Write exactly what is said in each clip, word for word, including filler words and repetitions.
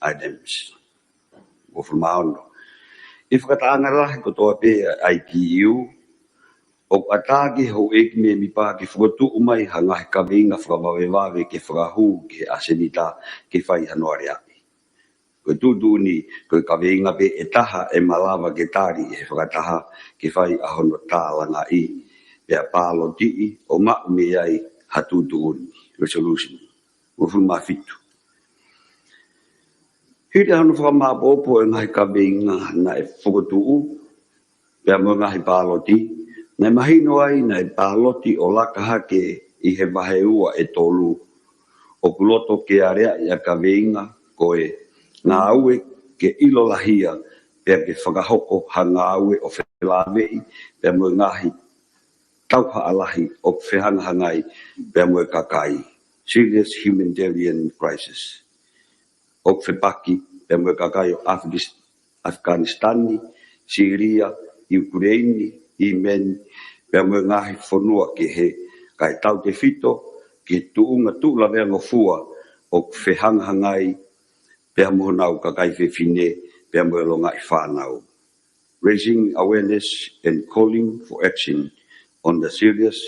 items. Uofulu mā ono. ʻI he fakatahaʻanga lahi kotoa pē ʻa e I P U, ʻoku ʻatā ki he houʻeiki mēmipa ke fokotuʻu mai ha ngaahi kaveinga fakavavevave ke fakahū ki he ʻasenita ke fai hano aleaʻi. Ko e tuʻutuʻuni, ko e kaveinga pē ʻe taha ʻe malava ke tali ʻe he fakataha ke fai ʻa hono tālangaʻi, pea pālotiʻi ʻo maʻu mei ai ha tuʻutuʻuni, resolution. Uofulu mā fitu. Hili ʻa hono fakamāʻopoʻopo ʻo e ngaahi kaveinga naʻe fokotuʻu, pea mo e ngaahi pāloti, naʻe mahino ai naʻe pāloti ʻo laka hake ʻi he vahe ua ʻe tolu, ʻoku loto ke aleaʻi ʻa e kaveinga ko e ngāue ke ʻilo lahia, pea ke fakahoko ha ngāue ʻo felāveʻi pea mo e ngaahi tauhaʻa lahi ʻoku fehangahangai pea mo e kakai, serious humanitarian crisis, ʻoku fepaki pea mo e kakai ʻo ʻAfigis-, ʻAfikanisitani, Sīlia, ʻIukuleini, Iemeni, pea mo e ngaahi fonua kehe, kae tautefito ki he tuʻunga tuʻu laveangofua ʻoku fehangahangai pea mo honau kakai fefine pea mo e longaʻi fānau. Raising awareness and calling for action on the serious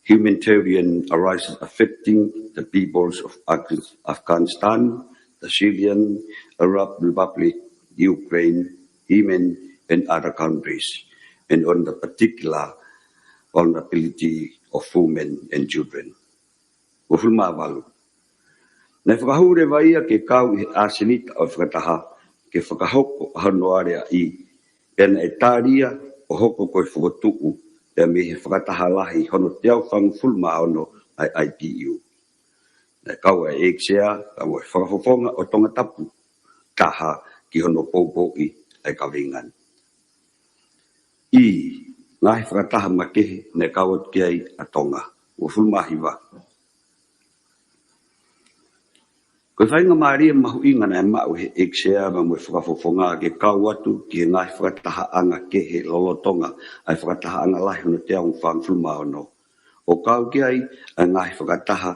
humanitarian crisis affecting the peoples of Af-, Afghanistan, the Syrian Arab Republic, Ukraine, Yemen, and other countries, and on the particular vulnerability of women and children. Uofulu mā valu. Naʻe fakahū leva ia ke kau ʻi he ʻasenita ʻo e fakataha ke fakahoko ʻa hono aleaʻi, pea naʻe tali ia ʻo hoko ko e fokotuʻu pea mei he fakataha lahi hono teau fāngofulu mā ono ʻa e I P U. Naʻe kau ʻa e ʻEiki Sea pea mo e Fakafofonga ʻo Tongatapu taha ki hono poupouʻi ʻa e kaveinga ni. ʻI he ngaahi fakataha makehe naʻe kau atu ki ai ʻa Tonga. Uofulu mā hiva. Ko e faingamālie mahuʻinga naʻe maʻu ʻe he ʻEiki Sea pea mo e Fakafofonga ke kau atu ki he ngaahi fakatahaʻanga kehe lolotonga ʻa e fakatahaʻanga lahi hono teau fāngofulu mā ono, ʻo kau ki ai ʻa e ngaahi fakataha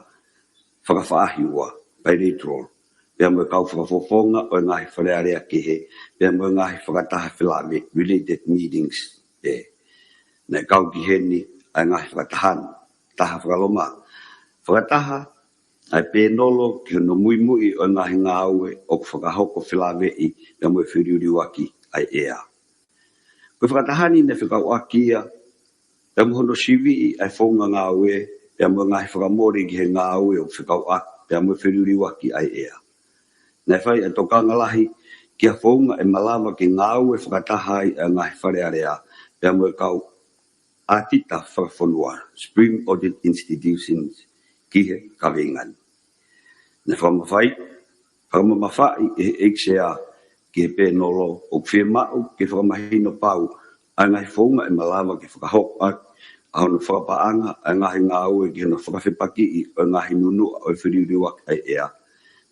fakafaʻahi ua, bilateral, pea mo e kau fakafofonga ʻo e ngaahi fale alea kehe, pea mo e ngaahi fakataha felāveʻi, related meetings, ē. Naʻe kau ki heni ʻa e ngaahi fakataha ni, taha fakaloma. Fakataha ʻa e pēnolo ki hono muimuiʻi ʻo e ngaahi ngāue ʻoku fakahoko felāveʻi pea mo e feliuliuaki ʻa e ʻea. Ko e fakataha ni naʻe fekauʻaki ia pea mo hono siviʻi ʻa e founga ngāue, pea mo e ngaahi fakamole ki he ngāue ʻoku fekauʻaki pea mo e feliuliuaki ʻa e ʻea. Naʻe fai ʻa e tokanga lahi ki ha founga ʻe malava ke ngāue fakataha ai ʻa e ngaahi fale alea pea mo e kau ʻātita fakafonua, supreme audit institutions, ki he kaveinga ni. Naʻe fakamafai, fakamamafaʻi ʻe he ʻEiki Sea ki he pēnolo ʻoku fiemaʻu ke fakamahino pau ʻa e ngaahi founga ʻe malava ke fakahoko ʻaki ʻa hono fakapaʻanga ʻa e ngaahi ngāue ki hono fakafepakiʻi ʻo e ngaahi nunuʻa ʻo e feliuliuaki ʻa e ʻea,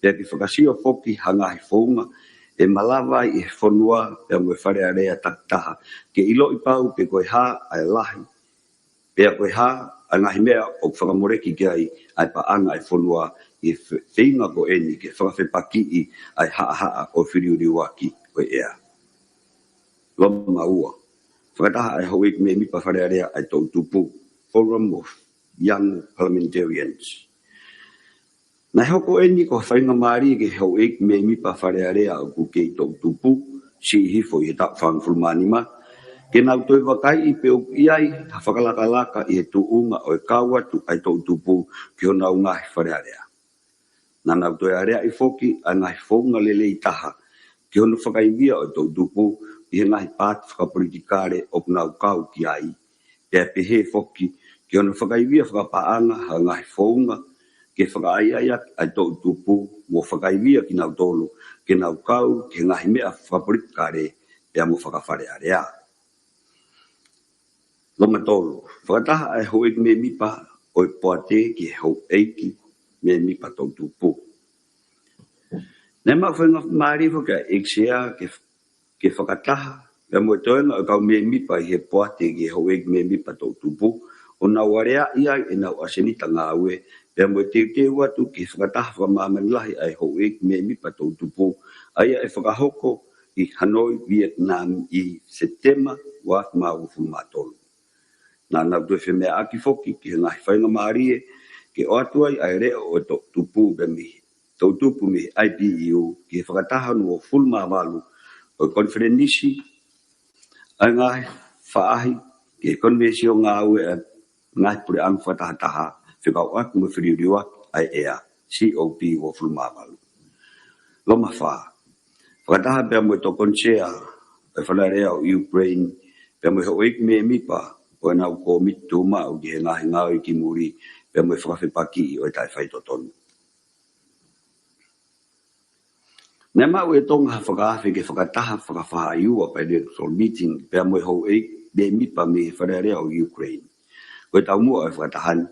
pea ke fakasio foki ha ngaahi founga ʻe malava ai ʻe he fonua pea mo e fale alea takitaha ke ʻiloʻi pau pe ko e hā ʻa e lahi, pea ko e hā ʻa e ngaahi meʻa ʻoku fakamoleki ki ai ʻa e paʻanga ʻa e fonua ʻi he fe-, feinga ko eni ke fakafepakiʻi ʻa e haʻahaʻa ʻo e feliuliuaki ʻo e ʻea. Loma ua. Fakataha ʻa e houʻeiki mēmipa fale alea ʻa e toʻutupu, Forum of Young Parliamentarians. Naʻe hoko eni ko ha faingamālie ki he houʻeiki mēmipa fale alea ʻoku kei toʻutupu, siʻi hifo ʻi he taʻu fāngofulu mā nima, ke nau toe vakaiʻi pe ʻoku ʻi ai ha fakalakalaka ʻi he tuʻunga ʻo e kau atu ʻa e toʻutupu ki honau ngaahi fale alea. Naʻa nau toe aleaʻi foki ʻa e ngaahi founga lelei taha ki hono fakaivia ʻo e toʻutupu ʻi he ngaahi paati fakapolitikale ʻoku nau kau ki ai, pea pehē foki ki hono fakaivia fakapaʻanga ha ngaahi founga ke fakaʻaiʻaiʻaki ʻa e toʻutupu mo fakaivia kinautolu ke nau kau ki he ngaahi meʻa fakapolitikale pea mo fakafale alea. Loma tolu. Fakataha ʻa e houʻeiki mēmipa ʻo e poate ki he houʻeiki mēmipa toʻutupu. Naʻe maʻu faingamālie foki ʻa e ʻEiki Sea ke ke fakataha pea mo e toenga ʻo e kau mēmipa ʻi he poate ki he houʻeiki mēmipa toʻutupu, ʻo nau aleaʻi ai ʻenau ʻasenita ngāue pea mo e teuteu atu ki he fakataha fakamāmani lahi ʻa e houʻeiki mēmipa toʻutupu, ʻa ia ʻe fakahoko ʻi Hanoi, Vietnam, ʻi Sepitema ua afe mā uofulu mā tolu. Naʻa nau toe femeaʻaki foki ki he ngaahi faingamālie ke ʻoatu ai ʻa e leʻo ʻo e toʻutupu pea mei he toʻutupu mei he I P U ki he fakataha hono uofulu mā valu ʻo e konifelenisi ʻa e ngaahi faʻahi ki he konivensio ngāue ʻa e ngaahi puleʻanga fakatahataha fekauʻaki mo e feliuliuaki ʻa e ʻea, C O P uofulu mā valu. Loma fā, fakataha pea mo e tokoni sea ʻo e Fale Alea ʻo Ukraine, pea mo e houʻeiki mēmipa ʻo ʻenau kōmiti tuʻumaʻu ki he ngaahi ngāue ki muli, pea mo e fakafepakiʻi ʻo e taʻefaitotonu. Naʻe maʻu ʻe Tonga ha fakaafe ke fakataha fakafaʻahi ua, bilateral meeting, pea mo e houʻeiki mēmipa mei he Fale Alea ʻo Ukraine. Ko e taumuʻa ʻo e fakataha ni,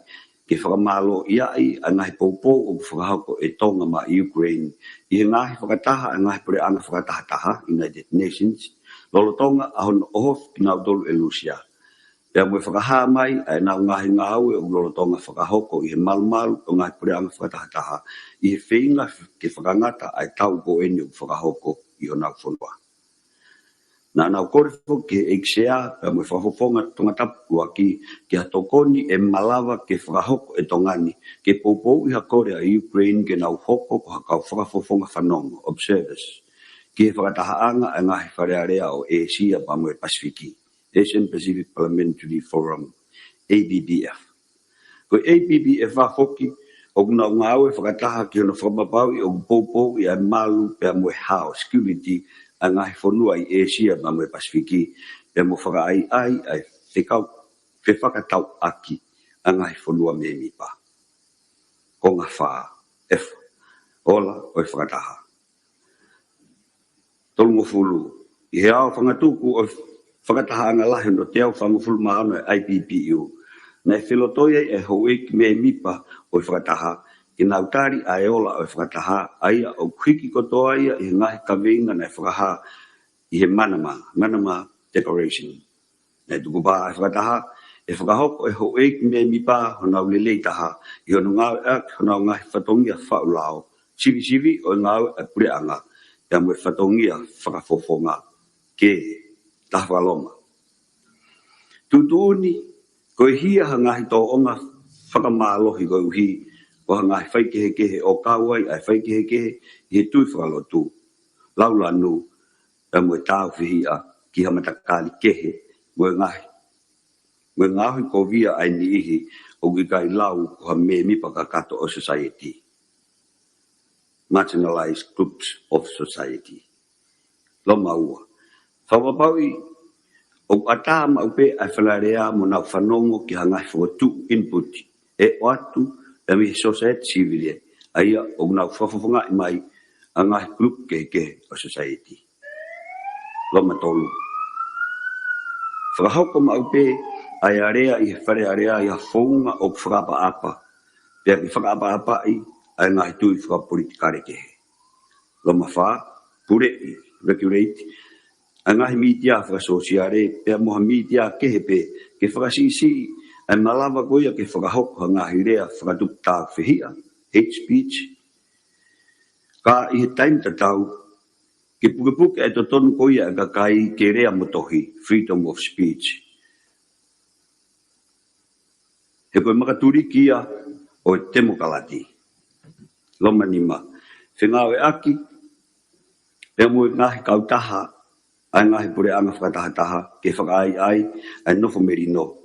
ke fakamālōʻiaʻi ʻa e ngaahi poupou ʻoku fakahoko ʻe Tonga maʻa Ukraine ʻi he ngaahi fakataha ʻa e ngaahi puleʻanga fakatahataha, United Nations, lolotonga ʻa hono ʻohofi kinautolu ʻe Lūsia. Pea mo e fakahā mai ʻa ʻenau ngaahi ngāue ʻoku lolotonga fakahoko ʻi he malumalu ʻo e ngaahi puleʻanga fakatahataha ʻi he feinga ke fakangata ʻa e tau ko eni ʻoku fakahoko ʻi honau fonua. Naʻa nau kole foki ki he ʻEiki Sea pea mo e Fakafofonga Tongatapu ʻUluaki ki ha tokoni ʻe malava ke fakahoko ʻe Tonga ni ke poupouʻi ha kole ʻa Ukraine ke nau hoko ko ha kau fakafofonga fanongo, observers, ki he fakatahaʻanga ʻa e ngaahi Fale Alea ʻo ʻĒsia pea mo e Pasifiki, Asian Pacific Parliamentary Forum, A P P F. Ko e A P P F foki ʻoku nau ngāue fakataha ki hono fakapapauʻi ʻoku poupouʻi ʻa e malu pea mo e hao, security, ʻa e ngaahi fonua ʻi ʻĒsia pea mo e Pasifiki, pea mo fakaʻaiʻai ʻa e fekau, fefakatauʻaki ʻa e ngaahi fonua mēmipa. Konga fā, F, ola ʻo e fakataha. Tolungofulu, ʻi he aofangatuku ʻo e fakatahaʻanga lahi hono teau fāngofulu mā ono ʻa e I P P U, naʻe felotoi ai ʻa e houʻeiki mēmipa ʻo e fakataha ke nau tali ʻa e ola ʻo e fakataha, ʻa ia ʻoku hiki kotoa ia ʻi he ngaahi kaveinga naʻe fakahā ʻi he Manama, Manama Declaration. Naʻe tukupā ʻa e fakataha ʻe fakahoko ʻe he houʻeiki mēmipa honau lelei taha ʻi hono ngāueʻaki honau ngaahi fatongia faʻu lao, sivisiviʻi ʻo e ngāue ʻa e puleʻanga, pea mo e fatongia fakafofonga kehe. Taha fakalonga. Tuʻutuʻuni, ko e hia ha ngaahi tōʻonga fakamālohi koeʻuhi ko ha ngaahi faikehekehe ʻo kau ai ʻa e faikehekehe ʻi he tui fakalotu, laulanu, pea mo e tāufehiʻa ki ha matakali kehe, mo e ngaahi, mo e ngaohikovia ʻa e niʻihi ʻoku ʻikai lau ko ha mēmipa kakato ʻo e society, marginalized groups of society. Loma ua, fakapapauʻi ʻoku ʻatā maʻu pē ʻa e Fale Alea mo nau fanongo ki ha ngaahi fokotuʻu, input, ʻe ʻoatu ʻe mei he society civil, ʻa ia ʻoku nau fakafofongaʻi mai ʻa e ngaahi group kehekehe ʻo e society. Loma tolu, fakahoko maʻu pē ʻa e alea ʻi he Fale Alea ʻi ha founga ʻoku fakaʻapaʻapa, pea ke fakaʻapaʻapaʻi ʻa e ngaahi tui fakapolitikale kehe. Loma fā, puleʻi, regulate, ʻa e ngaahi mītia fakasōsiale, pea mo ha mītia kehe pē, ke fakasiʻisiʻi ʻa e malava ko ia ke fakahoko ha ngaahi lea fakatupu tāufehiʻa, hate speech, ka ʻi he taimi tatau, ke pukepuke ʻa e totonu ko ia ʻa e kakai ke lea mo tohi, freedom of speech. He ko e makatuliki ia ʻo e temokalati. Loma nima, fengāueʻaki pea mo e ngaahi kautaha ʻa e ngaahi puleʻanga fakatahataha ke fakaʻaiʻai ʻa e nofo melino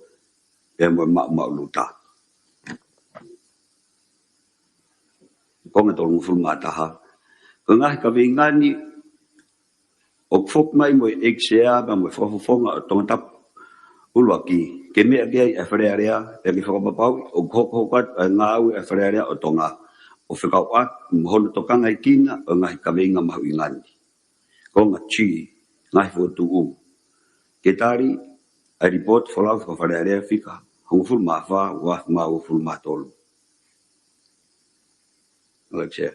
pea mo e maʻumaʻuluta. Konga tolungofulu mā taha, ko e ngaahi kaveinga ni ʻoku foki mai mo e ʻEiki Sea pea mo e Fakafofonga ʻo Tongatapu ʻUluaki ke meʻa ki ai ʻa e Fale Alea, pea ke fakapapauʻi ʻoku hokohoko atu ʻa e ngāue ʻa e Fale Alea ʻo Tonga ʻo fekauʻaki mo hono tokangaekina ʻo e ngaahi kaveinga mahuʻinga ni. Konga G, ngaahi fokotuʻu. Ke tali ʻa e lipooti folau faka-Fale Alea fika hongofulu mā fā, ua afe mā uofulu mā tolu. Alexia.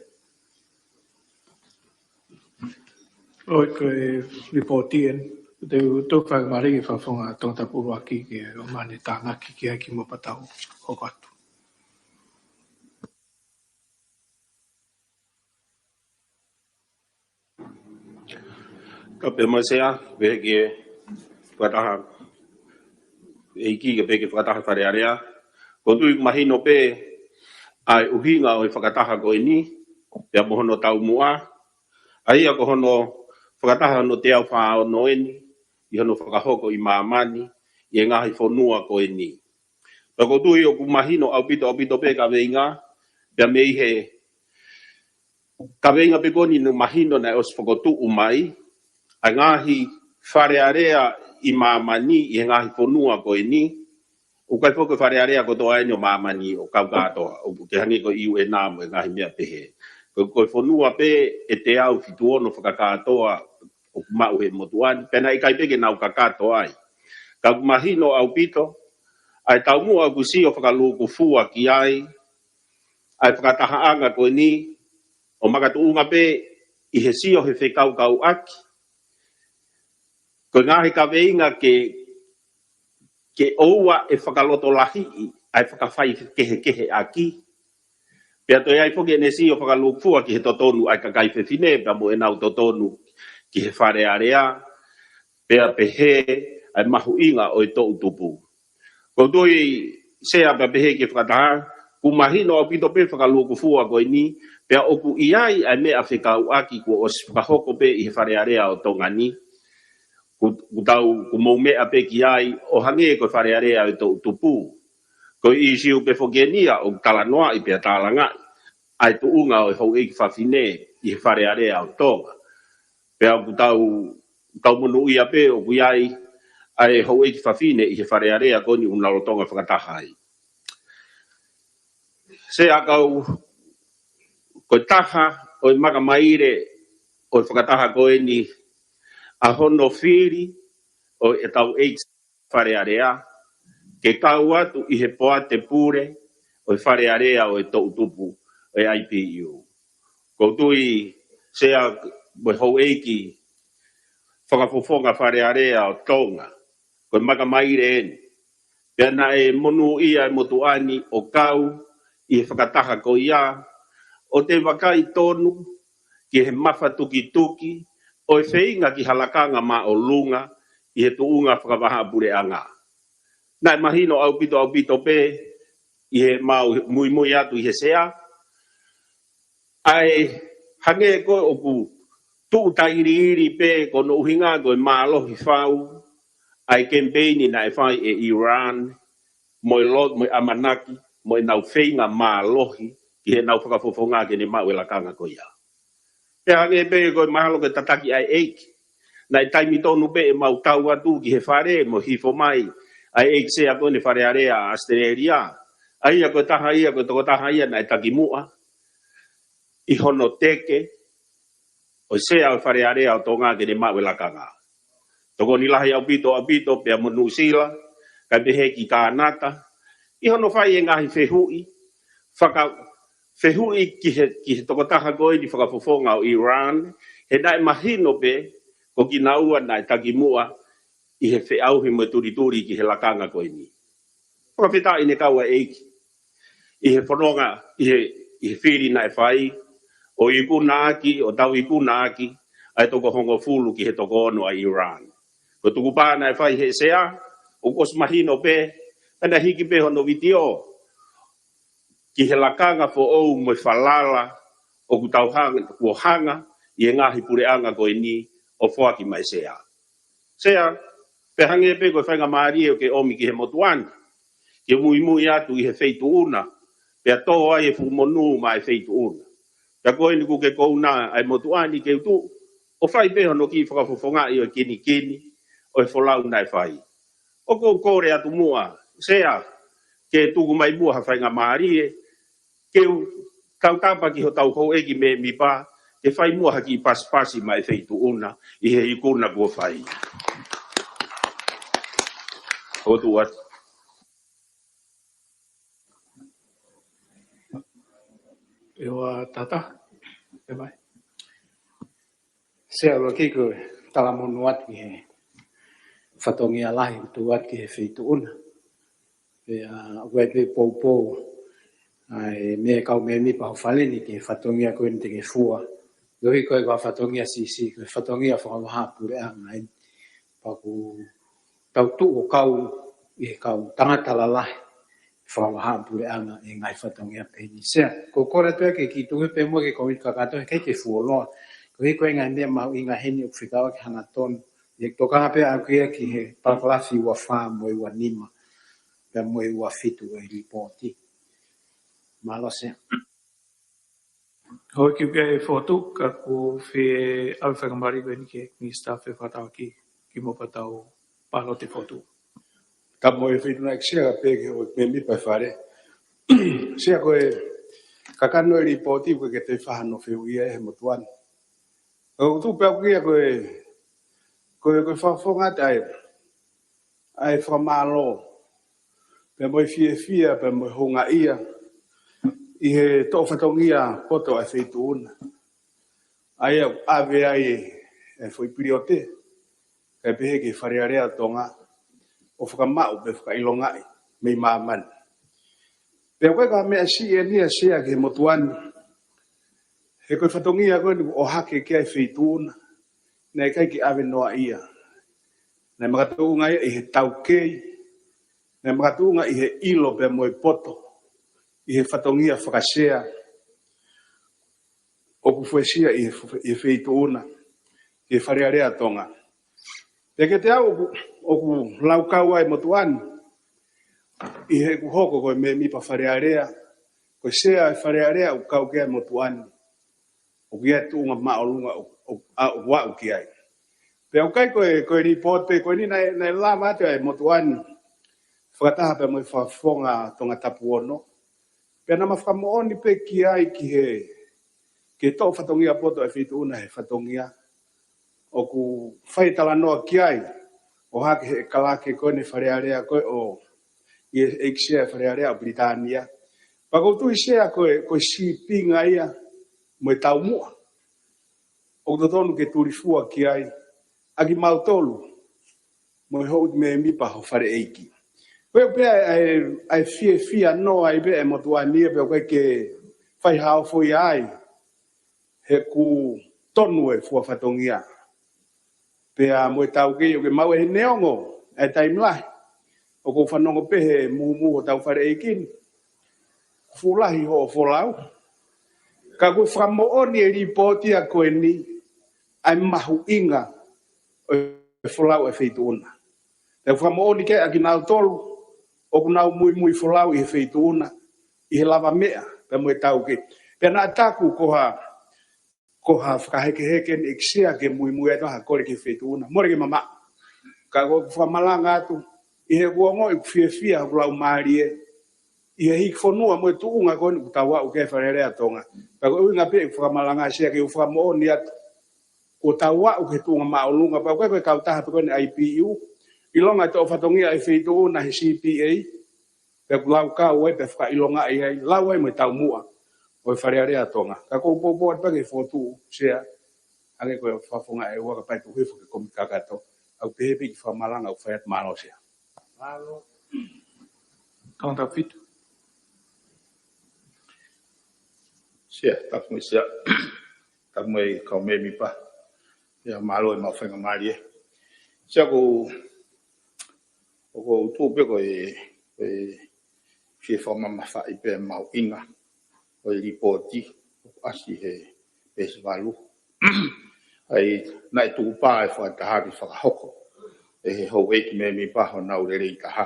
ʻOi, ko e lipooti eni. Te u toki fakamālō ki he Fakafofonga Tongatapu ʻUluaki ke ʻomai ʻene tānaki ki ai kimuʻa pea tau hoko atu. Ka pea mo e Sea, pehē ki he fakataha ʻEiki, ka pehē ki he fakataha Fale Alea. ʻOku ou tui ʻoku mahino pē ʻa e ʻuhinga ʻo e fakataha ko eni, pea mo hono taumuʻa, ʻa ia ko hono fakataha hono teau fā ono eni, ʻi hono fakahoko ʻi māmani, ʻi he ngaahi fonua ko eni. Pea ʻoku ou tui ʻoku mahino ʻaupito, ʻaupito pē kaveinga, pea mei he kaveinga pē ko eni naʻe mahino naʻe ʻosi fokotuʻu mai, ʻa e ngaahi Fale Alea ʻi māmani ʻi he ngaahi fonua ko eni, ʻoku ʻikai foki ko e Fale Alea kotoa eni ʻo māmani ʻo kau kātoa, ʻoku ke hangē ko e U N mo e ngaahi meʻa pehē. Ko, ko e fonua pē ʻe teau fitu ono fakakātoa ʻoku maʻu he motuʻa ni, pea naʻe ʻikai pē ke nau kakato ai. Ka ʻoku mahino ʻaupito, ʻa e taumuʻa ʻoku sio fakalūkufua ki ai, ʻa e fakatahaʻanga ko eni, ʻo makatuʻunga pē ʻi he sio he fekaukauʻaki. Ko e ngaahi kaveinga ke, ke ʻoua ʻe fakalotolahiʻi, ʻa e fakafaikehekeheʻaki. Pea toe ʻi ai foki ʻene sio fakalūkufua ki he totonu ʻa e kakai fefine, pea mo ʻenau totonu ki he Fale Alea, pea pehē ʻa e mahuʻinga ʻo e toʻutupu. ʻOku ou tui Sea pea pehē ki he fakataha, ʻoku mahino ʻaupito pē fakalūkufua ko eni, pea ʻoku ʻi ai ʻa e meʻa fekauʻaki kuo ʻosi fakahoko pē ʻi he Fale Alea ʻo Tonga ni, ʻoku, ʻoku tau, ʻoku mou meʻa pē ki ai, ʻo hangē ko e Fale Alea ʻo e toʻutupu. Ko e ʻīsiu pē foki eni ia ʻoku talanoaʻi pea tālangaʻi ʻa e tuʻunga ʻo e houʻeiki fafine ʻi he Fale Alea ʻo Tonga. Pea ʻoku tau, tau monūʻia pē ʻoku ʻi ai ʻa e houʻeiki fafine ʻi he Fale Alea ko eni ʻoku na lolotonga fakataha ai. Sea, ko e taha ʻo e makamaile ʻo e fakataha ko eni, ʻa hono fili ʻo ʻetau ʻEiki Fale Alea ke kau atu ʻi he poate pule ʻo e Fale Alea ʻo e toʻutupu ʻo e I P U. ʻOku ou tui Sea mo e houʻeiki fakafofonga Fale Alea ʻo Tonga, ko e makamaile eni. Pea naʻe monūʻia e motuʻa ni ʻo kau ʻi he fakataha ko ia, ʻo toe vakai tonu ki he mafatukituki ʻo e feinga ki ha lakanga māʻolunga ʻi he tuʻunga fakavahaʻapuleʻanga. Naʻe mahino ʻaupito, ʻaupito pē ʻi heʻemau muimui atu ʻi he Sea, ʻa e hangē ko ē ʻoku tuʻu tailiili pē ko hono ʻuhinga ko e mālohi fau ʻa e kemipeini naʻe fai ʻe Iran, mo e lo-, mo e ʻamanaki, mo ʻenau feinga mālohi ki heʻenau fakafofonga ke ne maʻu e lakanga ko ia. Pea hangē pē ko e mahalo ko e tataki ʻa e ʻEiki. Naʻe taimi tonu pē ʻemau tau atu ki he fale mo hifo mai ʻa e ʻEiki Sea ko eni Fale Alea ʻAositelēlia. ʻA ia ko e taha ia, ko e tokotaha ia naʻe takimuʻa ʻi hono teke ʻo e Sea ʻo e Fale Alea ʻo Tonga ke ne maʻu e lakanga. Tokoni lahi ʻaupito, ʻaupito, pea mo Nuʻusila, kae pehē ki Kānata, ʻi hono fai e ngaahi fehuʻi, faka-, fehuʻi ki he, ki he tokotaha ko eni fakafofonga ʻo Iran, he naʻe mahino pē ko kinaua naʻe takimuʻa ʻi he feʻauhi mo e tulituli ki he lakanga ko eni. Fakafetaʻi ne kau ʻa e ʻEiki ʻi he fononga, ʻi he, ʻi he fili naʻe fai, ʻo ikunaʻaki, ʻo tau ikunaʻaki ʻa e toko hongofulu ki he toko ono ʻa Iran. Ko e tukupā naʻe fai he Sea, ʻoku ʻosi mahino pē, pea naʻe hiki pē hono vitiō ki he lakanga foʻou mo e falala ʻoku tau hanga, kuo hanga ʻi he ngaahi puleʻanga ko eni ʻo foaki mai Sea. Sea, pea hangē pē ko e faingamālie ʻoku ke ʻomi ki he motuʻa ni ke muimui atu ʻi he feituʻuna, pea tō ai e fuʻu monū maʻa e feituʻuna. Pea ko eni ʻoku ke kouna ʻa e motuʻa ni ke u tuʻu ʻo fai pē hono kiʻi fakafofongaʻi ʻo e kinikini ʻo e folau naʻe fai. ʻOku ou kole atu muʻa, Sea, ke tuku mai muʻa ha faingamālie ke u tautapa ki hotau houʻeiki mēmipa ke fai muʻa ha kiʻi pasipasi maʻa e feituʻuna ʻi he ikuna kuo fai. ʻOku ou tuʻu atu. ʻIo, Tata. ʻE mai. Sea, ʻuluaki ko e talamonū atu ki he fatongia lahi ʻoku tuʻu atu ki he feituʻuna. Pea ʻoku ʻi ai pē poupou ʻa e meʻa kau mēmipa ho fale ni ki he fatongia ko eni te ke fua Koeʻuhi ko e fatongia siʻisiʻi, ko e fatongia fakavahaʻapuleʻanga eni. Pea ʻoku tau tuʻu ʻo kau ʻi he kau tangata lalahi fakavahaʻapuleʻanga ʻi he ngaahi fatongia pehē ni. Sea, ko e kole pē ke kiʻi tuku pē muʻa ki he kōmiti kakato, heʻikai ke fuoloa. Koeʻuhi ko e ngaahi meʻa mahuʻinga heni ʻoku fekauʻaki hangatonu. ʻI he tokanga pē ʻaʻaku ia ki he palakalafi ua fā mo e ua nima, pea mo e ua fitu ʻo e lipooti. Mālō Sea. Houʻeiki, ʻoku ʻi ai e fokotuʻu, ka ʻoku ou fie ʻave e faingamālie ko eni ki he Minisitā Fefakatauʻaki, kimuʻa pea tau pālote e fokotuʻu. Tapu mo e Feituʻuna ʻEiki Sea, pea ki he houʻeiki mēmipa e Fale. Sea, ko e kakano e lipooti ʻoku ʻikai ke toe fai hano fehuʻia he motuʻa ni. ʻOku tuʻu pē ʻaʻaku ia ko e, ko e, ko e fakafofonga atu ʻa e, ʻa e fakamālō, pea mo e fiefia, pea mo e houngaʻia ʻi he toʻo fatongia poto ʻa e Feituʻuna. ʻA ia ʻoku ʻave ai e foʻi piliote, kae pehē ki he Fale Alea ʻo Tonga, ʻo fakamaʻu pea fakaʻilongaʻi mei māmani. Pea ʻoku ʻikai ko ha meʻa siʻi eni ia Sea ki he motuʻa ni. He ko e fatongia ko eni ʻoku ʻohake ki ai e Feituʻuna, naʻe ʻikai ke ʻave noaʻia. Naʻe makatuʻunga ia ʻi he taukei, naʻe makatuʻunga ʻi he ʻilo pea mo e poto, ʻi he fatongia fakasea ʻoku fuesia ʻi he, ʻi he Feituʻuna, ʻi he Fale Alea ʻo Tonga. Pea kiate au ʻoku, ʻoku laukau ai e motuʻa ni, ʻi heʻeku hoko ko e mēmipa Fale Alea, ko e Sea e Fale Alea ʻoku kau ki ai e motuʻa ni, ʻoku ʻi ai e tuʻunga māʻolunga ʻo, ʻo, ʻa, ʻoku aʻu ki ai. Pea ʻoku ʻikai ko e, ko e lipooti pē ko eni naʻe, naʻe lava atu ai e motuʻa ni fakataha pea mo e fakafofonga Tongatapu ono. Pea naʻá ma fakamoʻoni pē ki ai ki he, ki he toʻo fatongia poto ʻa e Feituʻuna he fatongia ʻoku fai e talanoa ki ai, ʻohake he kalake ko eni e Fale Alea ko ē ʻo, ʻi he ʻEiki Sea e Fale Alea ʻo Pilitānia. Pea ʻoku ou tui Sea ko e, ko e sīpinga ia mo e taumuʻa ʻoku totonu ke tulifua ki ai ʻa kimautolu mo e houʻeiki mēmipa ho Fale ʻEiki. Ko ia pē ʻa e, ʻa e fiefia noa ai pē ʻa e motuʻa ni ia pea ʻoku ʻikai ke fai ha ofo ia ai, he ʻoku tonu e fua fatongia. Pea mo e taukei ʻoku ke maʻu ʻe he neongo ʻa e taimi lahi ʻoku ou fanongo pē he mūmū hotau Fale ʻEiki ni, fuʻu lahi hoʻo folau. Ka ʻoku fakamoʻoni e lipooti ia ko eni ʻa e mahuʻinga ʻo e folau ʻa e Feituʻuna. Pea ʻoku fakamoʻoni ki ai ʻa kinautolu ʻoku nau muimui folau ʻi he Feituʻuna, ʻi he lavameʻa pea mo e taukei. Pea naʻa taku ko ha, ko ha fakahekeheke eni ʻEiki Sea ke muimui ai ʻa e toʻa ha kole ki he Feituʻuna, mole ke mamaʻo. Ka ʻoku ou fakamalanga atu, ʻi heʻeku ongoʻi ʻoku fiefia hoku laumālie ʻi he hiki fonua mo e tuʻunga ko eni ʻoku tau aʻu ki ai e Fale Alea ʻo Tonga. Pea ko e ʻuhinga pē ʻeku fakamalanga Sea ke u fakamoʻoni atu, kuo tau aʻu ki he tuʻunga māʻolunga, pea ʻoku ʻikai ko e kautaha pē ko eni ʻa e I P U, ʻilonga e toʻo fatongia ʻa e Feituʻuna he C P A, pea ʻoku laukau ai, pea fakaʻilongaʻi ai, lau ai mo e taumuʻa ʻo e Fale Alea ʻo Tonga. Ka ʻoku ou poupou atu pē ki he fokotuʻu Sea, hangē ko e fakafofonga ʻEua, kapau ʻe tuku hifo ki he kōmiti kakato, ʻoku pehē pē ʻeku fakamalanga ʻoku fai atu. Mālō Sea. Mālō. Tongatapu fitu. Sea, tapu mo e Sea. Tapu mo e kau mēmipa. Pea mālō e maʻu faingamālie. Sea, ʻoku, ʻoku ou tuʻu pē ko e, ko e fie fakamamafaʻi pē mahuʻinga ʻo e lipooti ʻoku ʻasi he peesi valu. ʻA ia naʻe tukupā e fakataha ke fakahoko ʻe he houʻeiki mēmipa honau lelei taha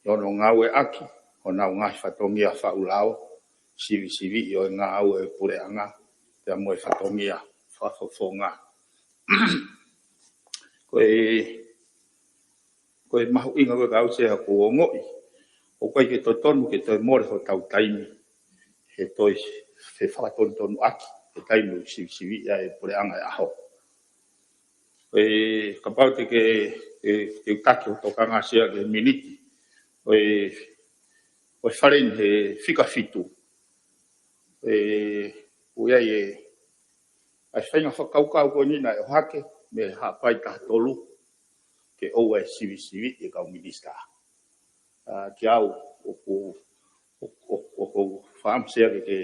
ʻi hono ngāueʻaki honau ngaahi fatongia faʻu lao, sivisiviʻi ʻo e ngāue ʻa e puleʻanga, pea mo e fatongia fakafofonga. Ko e, ko e mahuʻinga ko ē ka ʻosi ʻa ʻeku ongoʻi, ʻoku ʻikai ke totonu ke toe mole hotau taimi he toe fefakatonutonu ʻaki e taimi ʻoku sivisiviʻi ai e puleʻanga he ʻaho. Ko e, kapau te ke, ke, ke taki hoʻo tokanga Sea ki he miniti, ko e, ko e fale eni he fika fitu. Ko e, ʻoku ʻi ai e, ʻa e faʻahinga fakakaukau ko eni naʻe ʻohake mei he Haʻapai taha tolu ke ʻoua ʻe sivisiviʻi e kau minisitā. ʻA, kiate au, ʻoku, ʻoku, ʻoku, ʻoku ou fakaʻamu Sea ke, ke,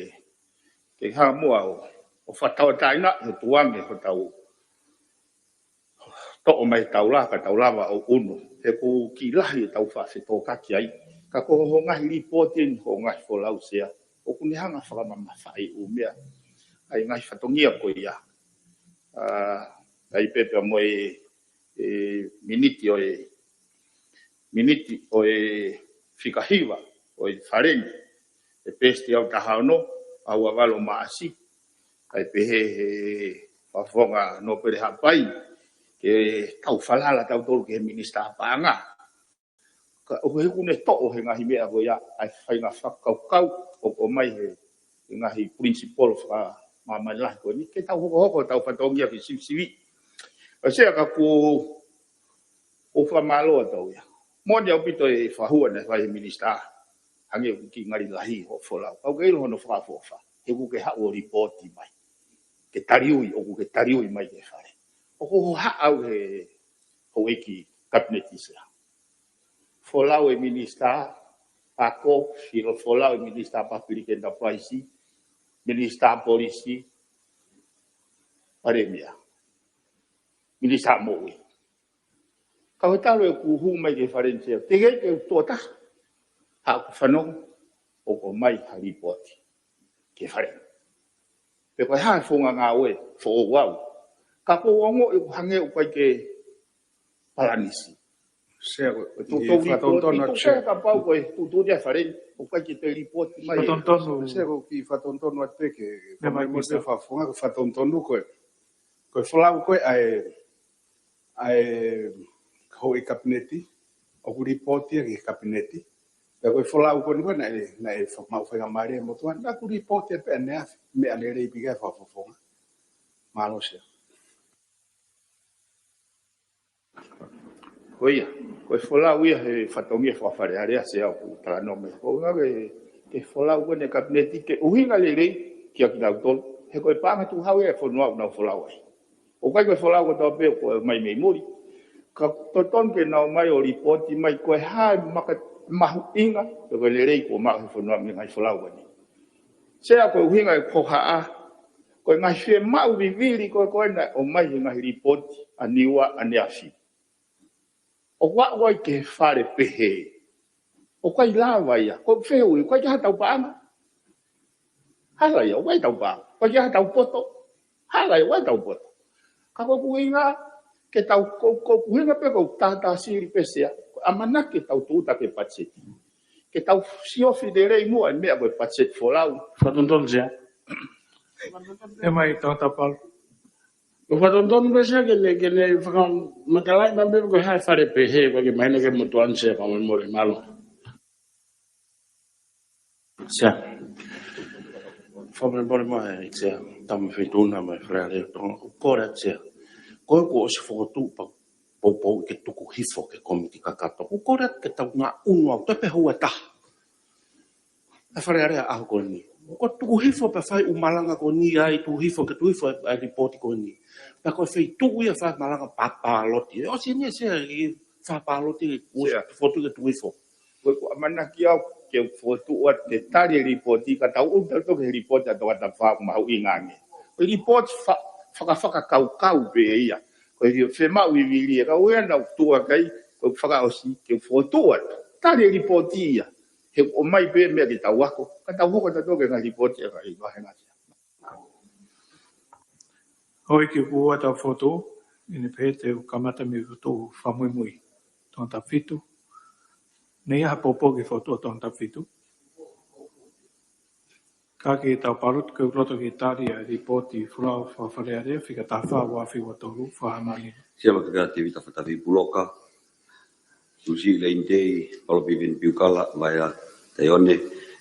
ke hanga muʻa ʻo, ʻo fakatauʻatāina, he tuange, hotau toʻo mai taula, ka tau lava ʻo ʻunu. He ʻoku kiʻi lahi ʻetau faʻa fetōkaki ai. Ka ko hoʻo ngaahi lipooti eni, hoʻo ngaahi folau Sea, ʻoku ne hanga fakamamafaʻi ʻū meʻa. ʻA e ngaahi fatongia ko ia. ʻA, ʻai pē pea mo e, e miniti ʻo e, miniti ʻo e fika hiva ʻo e Fale ni. ʻE pēseti ʻe taha ono, ʻa ua valu Maʻasi, ʻa e pehē he Fakafofonga Nōpele Haʻapai, ke tau falala tautolu ki he Minisitā Paʻanga. Ka ʻoku he ʻoku ne toʻo he ngaahi meʻa ko ia, ʻa e faʻahinga fakakaukau ʻoku ʻomai he, he ngaahi principle fakamāmani lahi ko eni, ke tau hokohoko ʻetau fatongia ke sivisiviʻi. ʻA Sea ka ʻoku ʻo fakamālō atu ia. Moʻoni ʻaupito e fakahua naʻe fai he Minisitā. Hangē ʻoku kiʻi ngali lahi hoʻo folau. Ka ʻoku ke ʻilo hono fakaʻofoʻofa. He ʻoku ke haʻu ʻo lipooti mai. Ke taliui, ʻoku ke taliui mai ki he Fale. ʻOku ou hohaʻa au he houʻeiki Kapineti Sea. Folau e Minisitā Ako, filo folau e Minisitā Public Enterprise, Minisitā Polisi, Palēmia, Minisitā Moʻui. Ka ko e talu ʻeku hū mai ki he Fale ni Sea, teʻeki ke u tuʻo taha haʻaku fanongo ʻoku ʻomai ha lipooti ki he Fale ni. Pe ko e hā e founga ngāue foʻou au. Ka ʻoku ou ongoʻi ʻoku hangē ʻoku ʻikai ke palanisi. Sea ko e, ko e ʻi he tō, tō fakatotonu lipooti atu ko Sea. Sea kapau ko e tuʻutuʻuni ʻa e Fale ni, ʻoku ʻikai ke toe lipooti mai. Fakatotonu. Sea ko e kiʻi fakatotonu atu pē ke, meʻa mai mo e Minisitā. Fakafofonga ko e fakatotonu ko e, ko e folau ko ē ʻa e, ʻa e houʻeiki Kapineti, ʻoku lipooti ia ki he Kapineti. Pea ko e folau ko eni ko ē naʻe, naʻe fa-, maʻu faingamālie mo tuan, naʻa ku lipooti ia pē ʻaneafi, meʻa lelei pē ki he Fakafofonga. Mālō Sea. Ko ia, ko e folau ia he fatongia fakafalealea Sea ʻoku talanoa mai. Ko e ʻuhinga ke, ke folau ko eni e Kapineti ke ʻuhinga lelei kiate kitautolu. He ko e paʻanga tukuhau ia e fonua ʻoku nau folau ai. ʻOku ʻikai ko e folau kotoa pē ʻoku ʻomai mei muli. Ka totonu ke nau ō mai ʻo lipooti mai ko e hā e maka-, mahuʻinga, pe ko e lelei kuo maʻu he fonua mei he ngaahi folau ko eni. Sea ko e ʻuhinga e hohaʻa, ko e ngaahi fiemaʻu vivili ko ē ko ē naʻe ʻomai he ngaahi lipooti ʻa Niua ʻaneafi. ʻOku aʻu ai ki he Fale pehē. ʻOku ʻikai lava ia. Ko e fehuʻi, ʻoku ʻikai ke ʻi ai haʻatau paʻanga. Hala ia, ʻoku ʻikai haʻatau paʻanga. ʻOku ʻikai ke ʻi ai haʻatau poto. Hala ia, ʻoku ʻikai haʻatau poto. Ka ko e ʻuhinga, ke tau ko, ko e ʻuhinga pē ko e tātāsili pē Sea. Ko e ʻamanaki ke tau tūʻuta ki he patiseti. Ke tau siofi lelei muʻa e meʻa ko e patiseti folau. Fakatotonu Sea. Meʻa mai Tongatapu Paul. ʻOku fakatotonu pē Sea ke ne, ke ne fakamatalaʻi mai pē ko e hā e Fale pehē, ko e ke mahino ke motuʻa ʻeni Sea, fakamolemole, mālō. Sea. Fakamolemole mai, Sea, Tama Feituʻuna mo e Fale Alea ʻo Tonga, ʻoku ou kole atu Sea. Ko e kuo ʻosi fokotuʻu pē poupou ke tuku hifo ki he kōmiti kakato. ʻOku ou kole atu ke tau ngaʻunu au, toe pē houa ʻe taha. ʻA e Fale Alea ʻaho ko eni. Ko e tuku hifo pē fai ʻū malanga ko eni ai, tuku hifo ke tuku hifo ʻa e lipooti ko eni. Pea ko e feituʻu ia fai malanga pa-, pāloti. ʻOsi eni Sea, ʻi he fai pāloti, ʻosi Sea. Fotu ke tuku hifo. Ko e, ko e ʻamanaki au ke fotu ʻo te tali e lipooti, ka tau ʻuta toki he lipooti ʻa Tongatapu Fā mahuʻinga ange. Ko e lipooti fa-, fakafakakaukau pē ia. Ko e fiemaʻu vivili ia, ka ʻoku ʻi ai ʻenau tuʻu ʻaki ai, ko e fakaʻosi, ke fotu atu. Tali e lipooti ia. He ʻomai pē meʻa ke tau ako, ka tau hoko atu toki he ngaahi lipooti ʻa e ngaahi vahenga Sea. Houʻeiki, kuo ʻosi ʻetau fotu, ʻi he pehē te u kamata mei he fotu fakamuimui. Tongatapu Fitu. Naʻe ʻi ai ha poupou ki he fotu ʻo Tongatapu Fitu. Ka ke tau pāloti, ʻoku ou loto ke tali ʻa e lipooti folau Fakafale Alea, fika taha fā ua afe ua tolu, fakahā māniva. Sea, loto ke ʻa Tēvita Fatavi Puloka, Tuʻi Leinitei Palopiveni Piukala Vaea Taione,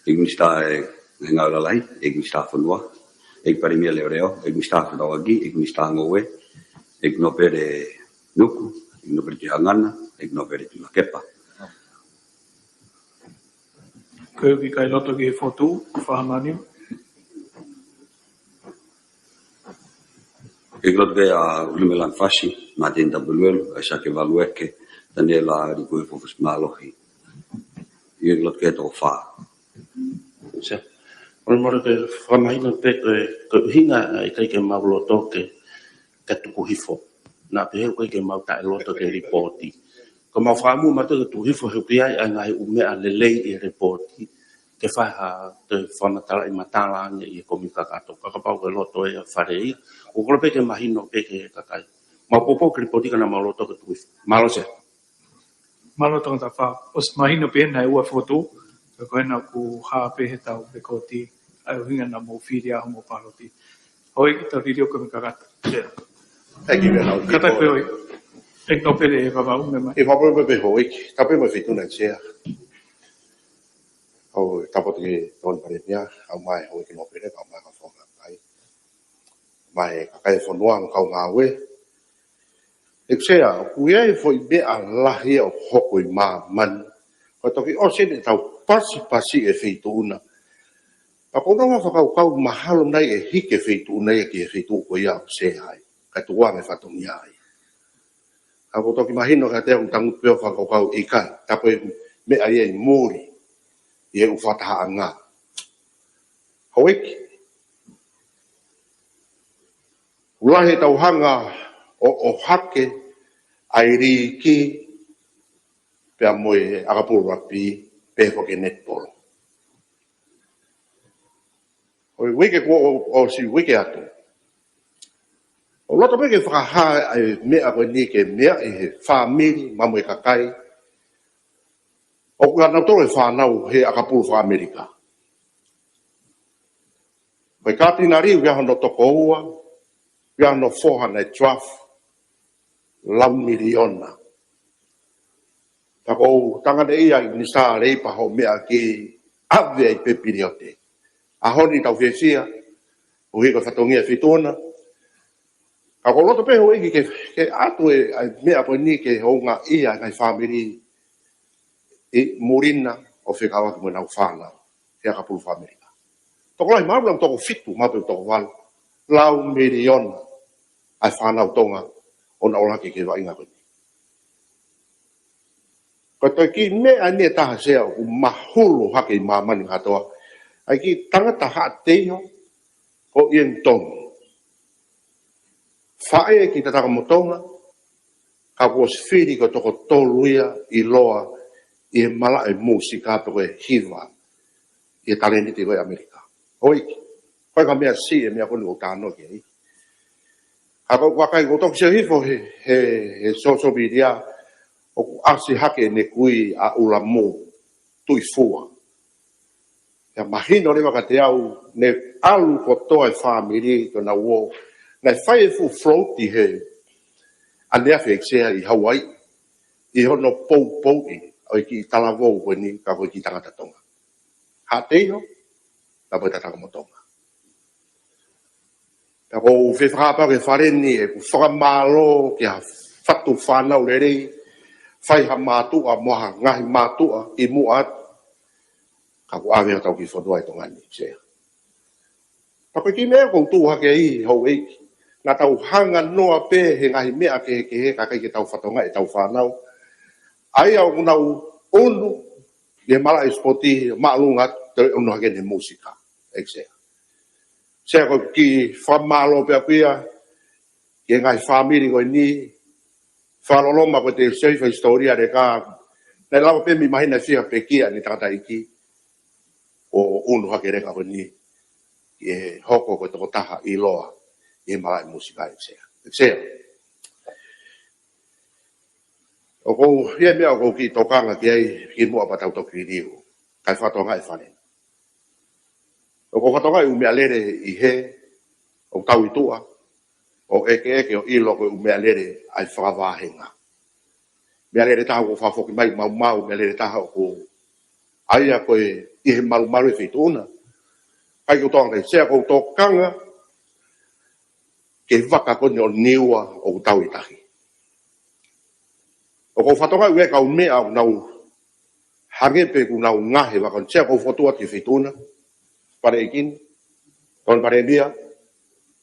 ʻEiki Minisitā ʻo e Ngaahi Ngāue Lalahi, ʻEiki Minisitā Fonua, ʻEiki Palēmia Leʻoleʻo, ʻEiki Minisitā Fekauʻaki, ʻEiki Minisitā Ngoue, ʻEiki Nōpele Nuku, ʻEiki Nōpele Tuʻihangana, ʻEiki Nōpele Tuʻilakepa. Ko e ʻoku ʻikai loto ki he fotu, fakahā māniva. ʻOku loto pē ʻa Ulumelani Fasi, Māteni Tapueluelu, ʻAisake Valueke, Taniela Likuifo Fusimālohi. ʻOku loto ki he toko fā. Sea. Mole mole ke fakamahino pē ko e, ko e ʻuhinga ʻikai ke mau loto ke, ke tuku hifo. Naʻa pehē ʻoku ʻikai ke mau taʻeloto ke lipooti. Ko mau fakaʻamu mau te ke tuku hifo he ʻoku ʻi ai ʻa e ngaahi ʻū meʻa lelei ʻi he lipooti. Ke fai ha toe fakamatalaʻi matala ange ʻi he kōmiti kakato. Ka kapau ko e loto ʻa e fale ia. ʻOku kole pē ke mahino pē ki he kakai. Mau poupou ke lipooti ka naʻa mau loto ke tuku hifo. Mālō Sea. Mālō Tongatapu. ʻOsi mahino pē naʻe ua fotu, ka ko ena ʻoku hā pē he tau lipooti, ʻa e ʻuhinga naʻa mou fili ai hoʻomou pāloti. Houʻeiki, tau liliu kōmiti kakato. Thank you, Vianau. Kātaki pē houʻeiki. ʻE nō pē ʻe Vavau me mai. ʻE Vavau pē houʻeiki. Tapu mo e Feituʻu na Sea. ʻOku tapu atu ki he Tokoni Palēmia, ʻa e mai houʻeiki nō pē, ʻa e mai ka fonga mai. Mai kakai fonua, kau ngāue. ʻEiki Sea, ʻoku ʻi ai e foʻi meʻa lahi ʻoku hoko ʻi māmani. Ko e toki ʻosi eni ʻetau pasipasi e feituʻu na. Ka ko e ʻuhinga fakakaukau mahalo nai ʻe hiki e feituʻu na ia ki he feituʻu ko ia ʻoku Sea ai. Ka tuku ange fatongia ai. Ka ʻoku toki mahino kiate au ʻoku tangutu pē ʻo fakakaukau ʻikai. Ka ko e meʻa ia ʻi muli. ʻI he ʻū fakatahaʻanga. Houʻeiki. ʻOku lahi ʻetau hanga ʻo, ʻohake ʻa e liiki pea mo e ʻakapulu rakapi pea foki e netipolo. ʻI he uike kuo ʻo, ʻosi uike atu. ʻOku loto pē ke fakahā ʻa e meʻa ko eni ke meaʻi he fāmili pea mo e kakai. ʻOku ʻi ai nautolu e fānau he ʻakapulu faka-ʻAmelika. Ko e katinali ʻoku ʻi ai hono tokoua, ʻoku ʻi ai hono foha naʻe draft, lau miliona. Ka ʻoku ou tanganeʻia ʻi Minisitā Leipa hoʻo meʻa ke ʻave ai pē piliote. ʻAho ni tau fiefia, ʻoku hiko fatongia feituʻu na. Ka ʻoku ou loto pē houʻeiki ke, ke ʻatu e, ʻa e meʻa ko eni ke houngaʻia e ngaahi fāmili ʻi muli na ʻo fekauʻaki mo ʻenau fānau he ʻakapulu faka-ʻAmelika. Tokolahi mahalo ʻoku toko fitu, mahalo pē toko valu. Lau miliona ʻa e fānau Tonga ʻoku nau ʻalu hake ki he vaʻinga ko eni. Ko e toe kiʻi meʻa eni ʻe taha Sea ʻoku mahulu hake ʻi māmani kātoa. ʻA e kiʻi tangata Haʻateiho ko Ieni Tongi. Faʻē ki Tatakamotonga, ka kuo ʻosi fili ko e toko tolu ia ʻiloa ʻi he malaʻe mūsika pe ko e hiva ʻi he talēniti ko ē ʻAmelika. Houʻeiki, ko e ka meʻa siʻi e meʻa ko eni ʻoku ou talanoa ki ai. Ka ko e ʻuhinga ʻoku ou toki sio hifo he, he, he social media, ʻoku ʻasi hake ʻene kui ʻa ʻUlamū, Tuʻifua. ʻIo mahino leva kiate au, naʻe ʻalu kotoa e fāmili ko ʻenau ō. Naʻe fai e fuʻu float ʻi he ʻaneafi ʻEiki Sea ʻi Hawaii. ʻI hono poupouʻi ʻo e kiʻi talavou ko eni ka ko e kiʻi tangata Tonga. Haʻateiho, ka ko e Tatakamotonga. Ka ʻoku ou fie fakapapau ki he fale ni ʻeku fakamālō ki ha fatu fānau lelei, fai ha mātuʻa mo ha ngaahi mātuʻa ʻi muʻa atu. Ka kuo ʻave hotau kiʻi fonua ʻi Tonga ni, Sea. Ka ko e kiʻi meʻa ʻoku ou tuʻu hake ai houʻeiki. Naʻa tau hanga noa pē he ngaahi meʻa kehekehe kae ʻikai ke tau fatongia ʻetau fānau. ʻA ia ʻoku nau ʻunu ʻi he malaʻe sipoti, māʻolunga atu ʻoku ʻunu hake ʻene mūsika, ʻEiki Sea. Sea ko e kiʻi fakamālō pē ʻaku ia, ki he ngaahi fāmili ko eni, fakaloloma ko e te sio hifo he hisitōlia leka, naʻe lava pē mei he māhina ʻe fiha pekia ʻene tangataʻeiki, ʻo ʻunu hake e leka ko eni, ʻi he hoko ko e tokotaha ʻiloa, ʻi he malaʻe mūsika ʻEiki Sea. ʻEiki Sea. ʻOku ou, ʻi ai e meʻa ʻoku ou kiʻi tokanga ki ai, kimuʻa pea tau toki liliu, kae fakatokangaʻi e fale. ʻOku ou fakatokangaʻi e ʻū meʻalele ʻi hē, ʻoku tau ʻi tuʻa, ʻo ʻekeʻeke ʻo ʻilo ko e ʻū meʻalele ʻa e fakavahenga. Meʻalele taha ʻoku fakafoki mai maumau, meʻalele taha ʻoku ʻa ia ko e ʻi he malumalu e feituʻu na. Kae ʻikai ke u tokanga ki ai Sea, ʻoku ou tokanga ki he vaka ko eni ʻo Niua ʻoku tau ʻi tahi. ʻOku ou fakatokangaʻi e kau meʻa ʻoku nau hangē pē ʻoku nau ngaohi e vaka ko eni Sea, ʻoku ou fokotuʻu atu ki he feituʻu na, Fale ʻEiki ni, Tokoni Palēmia,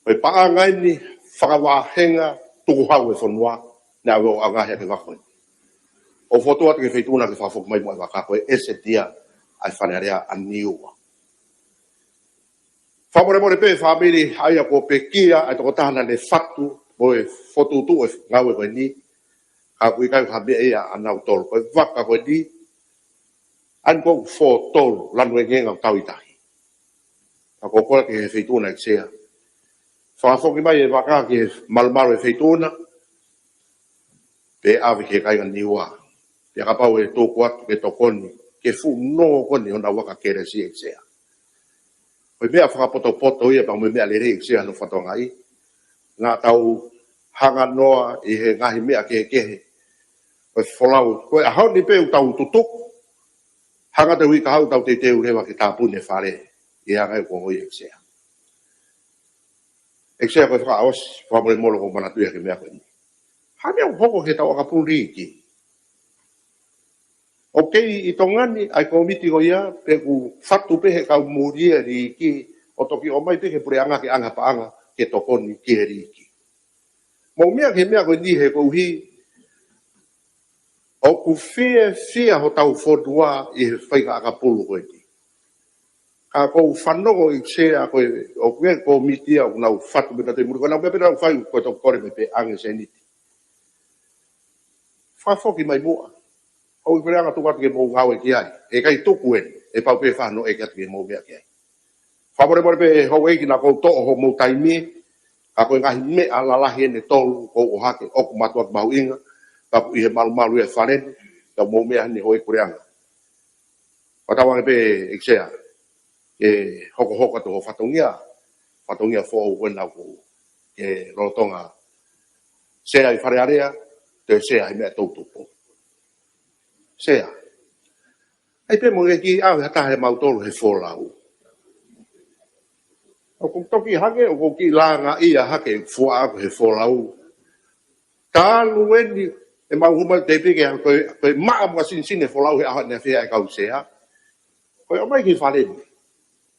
ko e paʻanga eni fakavahenga tukuhau e fonua, naʻa ʻave ʻo ngaohi ʻaki e vaka ko eni. ʻOku ou fokotuʻu atu ki he feituʻu na ke fakafoki mai muʻa e vaka ko e ʻeseti ia ʻa e Fale Alea ʻa Niua. Fakamolemole pē fāmili, ʻa ia kuo pekia ʻa e tokotaha naʻa ne fatu mo e fokotuʻutuʻu e ngāue ko eni. Ka ʻoku ʻikai ha meʻa ia ʻanautolu. Ko e vaka ko eni, ʻa eni ʻoku fō tolu, lanu engenga ʻo tau ʻi tahi. Ka ko e kole ki he Feituʻuna ʻEiki Sea, fakafoki mai e vaka ki he malumalu e Feituʻuna, pea ʻave ki he kāinga Niua. Pea kapau ʻe tuku atu ke tokoni, ke fuʻu nonga ko eni honau vaka kelesi ʻEiki Sea. Ko e meʻa fakapotopoto ia pea mo e meʻa lelei ʻEiki Sea hono fakatokangaʻi. Naʻa tau hanga noa ʻi he ngaahi meʻa kehekehe. Ko e folau, ko e ʻaho ni pē ʻoku tau tutuku. Hanga tau ʻi ka hau tau teuteu leva ke tāpuni e fale. ʻI he anga ʻeku ongoʻi ʻEiki Sea. ʻEiki Sea, ko e fakaʻosi, fakamolemole ʻoku ou manatuʻi ʻa e meʻa ko eni. Hā e meʻa ʻoku hoko he tau ʻakapulu liiki? ʻOku kei ʻi Tonga ni ʻa e kōmiti ko ia, pe ʻoku fatu pē he kau muli e liiki, ʻo toki ʻomai pē ki he puleʻanga ke ʻange ha paʻanga ke tokoni ki he liiki. Mou meʻa ki he meʻa ko eni he koeʻuhi ʻoku fiefia hotau fonua ʻi he faʻahinga ʻakapulu ko eni. Ka ʻoku ou fanongo ʻEiki Sea ko e, ʻoku ʻi ai e kōmiti ia ʻoku nau fatu pē naʻa te muli, ko ʻenau meʻa pē naʻa nau fai ko e toki kole mai pē ʻange sēniti. Fakafoki mai muʻa. ʻOku ʻi ai e puleʻanga tuku atu ke mou ngāue ki ai. ʻE ʻikai tuku eni, ʻe pau pē fano ʻeke atu ke mou meʻa ki ai. Fakamolemole pē houʻeiki naʻa ku toʻo hoʻomou taimi, ka ko e ngaahi meʻa lalahi eni ʻe tolu ʻoku ou ʻohake ʻoku mātuʻaki mahuʻinga, ka ʻoku ʻi he malumalu ia e fale ni, ka mou meʻa ni houʻeiki puleʻanga. Fakatauange pē ʻEiki Sea, ke hokohoko atu hoʻo fatongia, fatongia foʻou ko ena ʻoku ke lolotonga sea ʻi Fale Alea, toe sea ʻi meʻa toutupu. Sea. ʻAi pē mo e kiʻi ʻave ha taha ʻe mautolu he folau. ʻOku toki hake, ʻoku kiʻi langa ia hake fua aku he folau. Talu eni, ʻemau hū mai tepi ke ko e, ko e maʻa mo e sinisini e folau he ʻaho naʻe fea e kau sea. Ko e ʻomai ki fale ni.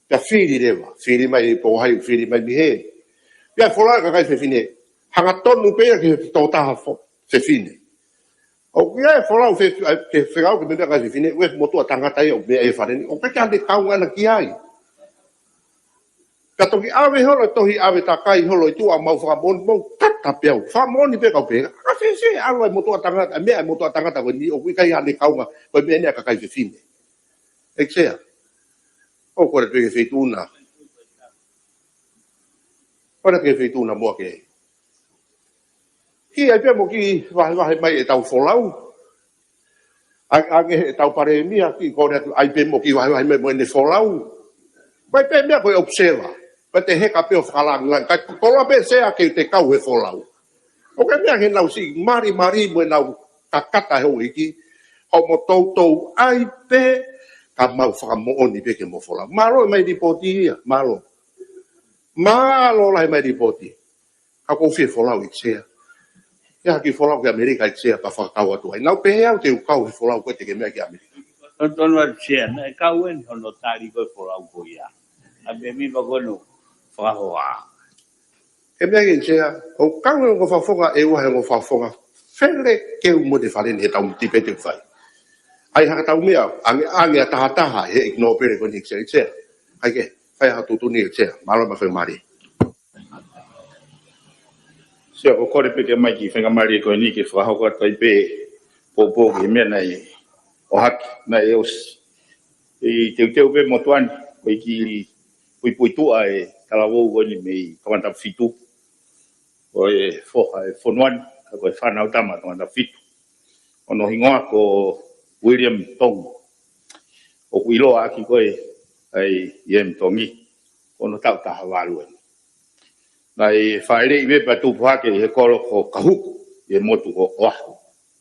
Pea fili leva, fili mai Pōhai, fili mai mei hē. Pea folau e kakai fefine. Hangatonu pē ia ki he tokotaha fo-, fefine. ʻOku ʻi ai e folau fe-, ke fekau ke meʻa kakai fefine, ʻoku ʻi ai e motuʻa tangata ia ʻoku meʻa ʻi fale ni. ʻOku ʻikai ke ʻi ai ha kaungā ʻana ki ai. Ka toki ʻave holo, tohi ʻave takai holo ʻi tuʻa, mau fakamoʻoni, mau kata pē au. Fakamoʻoni pē kau pē. Ka fēfē ʻalu ai motuʻa tangata, meʻa ai motuʻa tangata ko eni, ʻoku ʻikai ha kaungā, ko e meʻa eni ʻa e kakai fefine. ʻEiki Sea. ʻOku kole pē ki he Feituʻuna. Kole ki he Feituʻuna muʻa ke. Ki ai pē mo kiʻi vahevahe mai ʻetau folau. ʻA, ʻa, ʻe he tau Palēmia kiʻi kole atu, ʻai pē mo kiʻi vahevahe mai mo ʻene folau. Mai pē meʻa ko e observer. Mai te heka pē ʻo fakalangilangi. Kae koloa pē Sea ke te kau he folau. ʻOku ʻi ai e meʻa ke nau siʻi malimali mo ʻenau kakata he houʻeiki. Hoʻomo toutou ʻai pē ka mau fakamoʻoni pē ke mo folau. Mālō mai lipooti ia, mālō. Mālō lahi mai lipooti. Ka ʻoku ou fie folau ʻEiki Sea. ʻI ai ha kiʻi folau ki ʻAmelika ʻEiki Sea pea fakakau atu ai. Naʻa ku pehē au te u kau he folau ko ē te ke meʻa ki ʻAmelika. Totonu atu Sea, naʻe kau eni hono tali ko e folau ko ia. ʻA e meʻa ko ē naʻe fakahoa. He meʻa ʻEiki Sea, ʻoku kau e ongo fakafofonga, ʻe ua he ongo fakafofonga. Felekeu mo e fale ni he tau tipē te u fai. ʻAi ha tau meʻa, ʻange, ʻange ʻa tahataha, he ʻEiki Nōpele ko eni ʻEiki Sea, ʻEiki Sea. ʻAi ke, fai ha tuʻutuʻuni ʻEiki Sea. Mālō mo e faingamālie. Sea, ʻoku ou kole pē ke ʻomai kiʻi faingamālie ko eni ke fakahoko atu ai pē poupou ki he meʻa naʻe ʻohake, naʻe ʻosi. ʻI he teuteu pē motuʻa ni, ko e kiʻi puipuituʻa e talavou ko eni mei Tongatapu fitu. Ko e foha e fonua ni, ka ko e fānau tama Tongatapu fitu. Hono hingoa ko William Tongi. ʻOku ʻiloa ʻaki ko e ʻa e Iemi Tongi, ko hono taʻu taha valu eni. Naʻe fāʻeleʻi pē pea tupu hake ʻi he kolo ko Kahuku, ʻi he motu ko Oahu,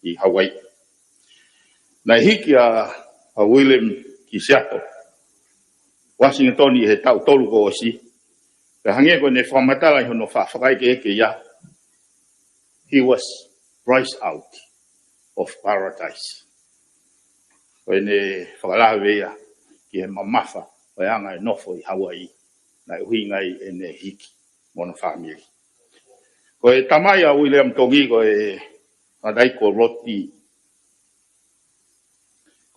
ʻi Hauaiʻi. Naʻe hiki ʻa, ʻa William ki Seattle, Washington ʻi he taʻu tolu kuo ʻosi. Pea hangē ko ʻene fakamatala ʻi hono fa-, fakaʻekeʻeke ia, he was priced out of paradise. Ko ʻene fakalave ia ki he mamafa ʻo e anga e nofo ʻi Hauaiʻi, naʻe ʻuhinga ai ʻene hiki mo hono fāmili. Ko e tamai ʻa William Tongi ko e tangataʻeiki ko Rodney,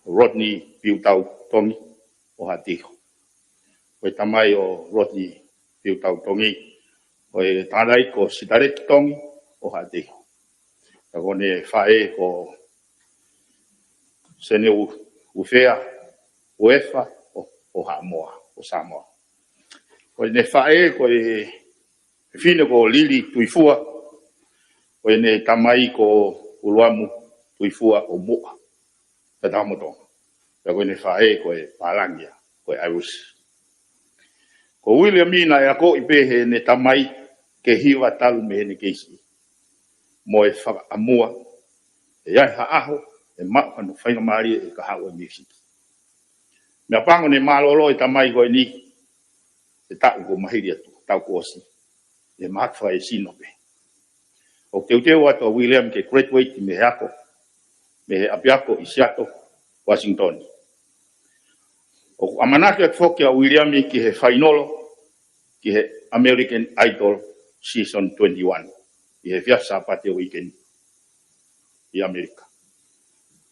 ko Rodney Piutau Tongi ʻo Hatiho. Ko e tamai ʻo Rodney Piutau Tongi, ko e tangataʻeiki ko Sitaleti Tongi ʻo Haʻateiho. Pea ko ʻene faʻē ko Sene U-, Ufea, Uefa ʻo, ʻo Haʻamoa, ʻo Samoa. Ko ʻene faʻē ko e fefine ko Lili Tuifua, ko ʻene tamai ko Uluamu Tuifua ʻo Muʻa, Tatakamotonga. Pea ko ʻene faʻē ko e pālangi ia, ko e Irish. Ko William ʻi naʻe akoʻi pē heʻene tamai ke hiva talu mei heʻene kei siʻi. Mo e fakaʻamua, ʻe ʻi ai ha ʻaho, ʻe maʻu hano faingamālie ʻe kahaʻu e miusiki. Meʻapango ne mālōlō e tamai ko eni, he taʻu kuo maliu atu, taʻu kuo ʻosi. ʻE mahaki fakaesino pē. ʻOku teuteu atu ʻa William ke graduate mei he ako, mei he ʻapiako ʻi Seattle, Washington. ʻOku ʻamanaki atu foki ʻa William ki he fainolo, ki he American Idol Season twenty-one, ʻi he efiafi Sāpate uike ni ʻi ʻAmelika.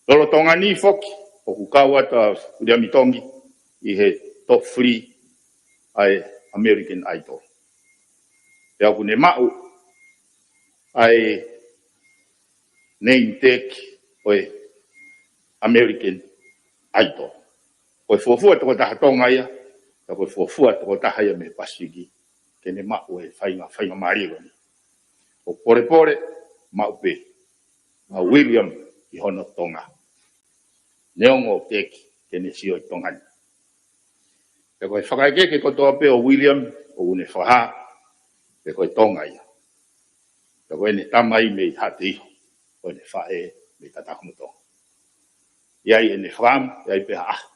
Lolotonga ni foki, ʻoku kau atu ʻa William Tongi ʻi he top three ʻa e American Idol. Pea ʻoku ne maʻu ʻa e name tag ʻo e American Idol. Ko e fuofua tokotaha Tonga ia, pea ko e fuofua tokotaha ia mei Pasifiki ke ne maʻu e fainga, faingamālie ko eni. ʻOku polepole, maʻu pē ʻa William ʻi hono Tonga. Neongo ʻoku teʻeki ke ne sio ʻi Tonga ni. Pea ko e fakaʻekeʻeke kotoa pē ʻo William, ʻoku ne fakahā pe ko e Tonga ia. Pea ko ʻene tamai mei Haʻateiho, ko ʻene faʻē mei Tatakamotonga. ʻI ai ʻene fakaʻamu, ʻi ai pē ha ʻaho,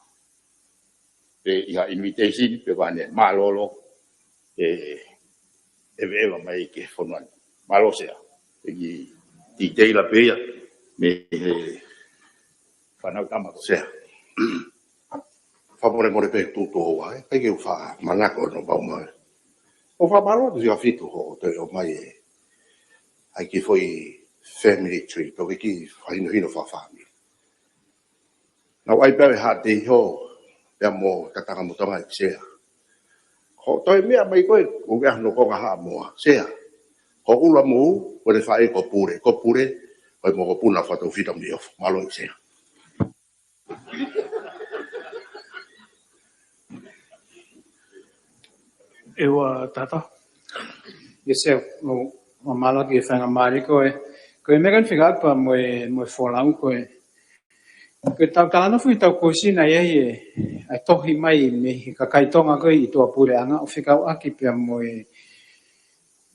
pe ʻi ha invitation, pe ko haʻane mālōlō, ʻe, ʻe veʻeva mai ki he fonua ni. Mālō Sea, ʻe kiʻi detail pē ia, mei he fānau tama ko Sea. Fakamolemole pē tuʻu ʻo ua, ē, ʻikai ke u faʻa manako hono pau mai. ʻOku fakamālō atu siʻa fitu hoʻo toe ʻomai e, ʻai ki he foʻi family tree, toki kiʻi fakahinohino fakafāmili. Naʻa ku ʻai pē au ʻi Haʻateiho, pea mo Tatakamotonga ʻi Sea. Ko e toe meʻa mai ko ē, ʻoku ʻi ai hono konga Haʻamoa, Sea. Ko Uluamu, ko ʻene faʻē ko Pule, ko Pule, ko e mokopuna ʻo Fataufita Miofu, mālō ʻi Sea. ʻE ua tata. Yes, sir. ʻO, ʻo mālō ki he faingamālie ko ē. Ko e meʻa ko eni fekauʻaki pea mo e, mo e folau ko ē. Ko ʻetau talanoa foki ʻi heʻetau kōsina ʻi ai e, ʻa e tohi mai mei he kakai Tonga ko ē ʻi tuʻapuleʻanga ʻo fekauʻaki pea mo e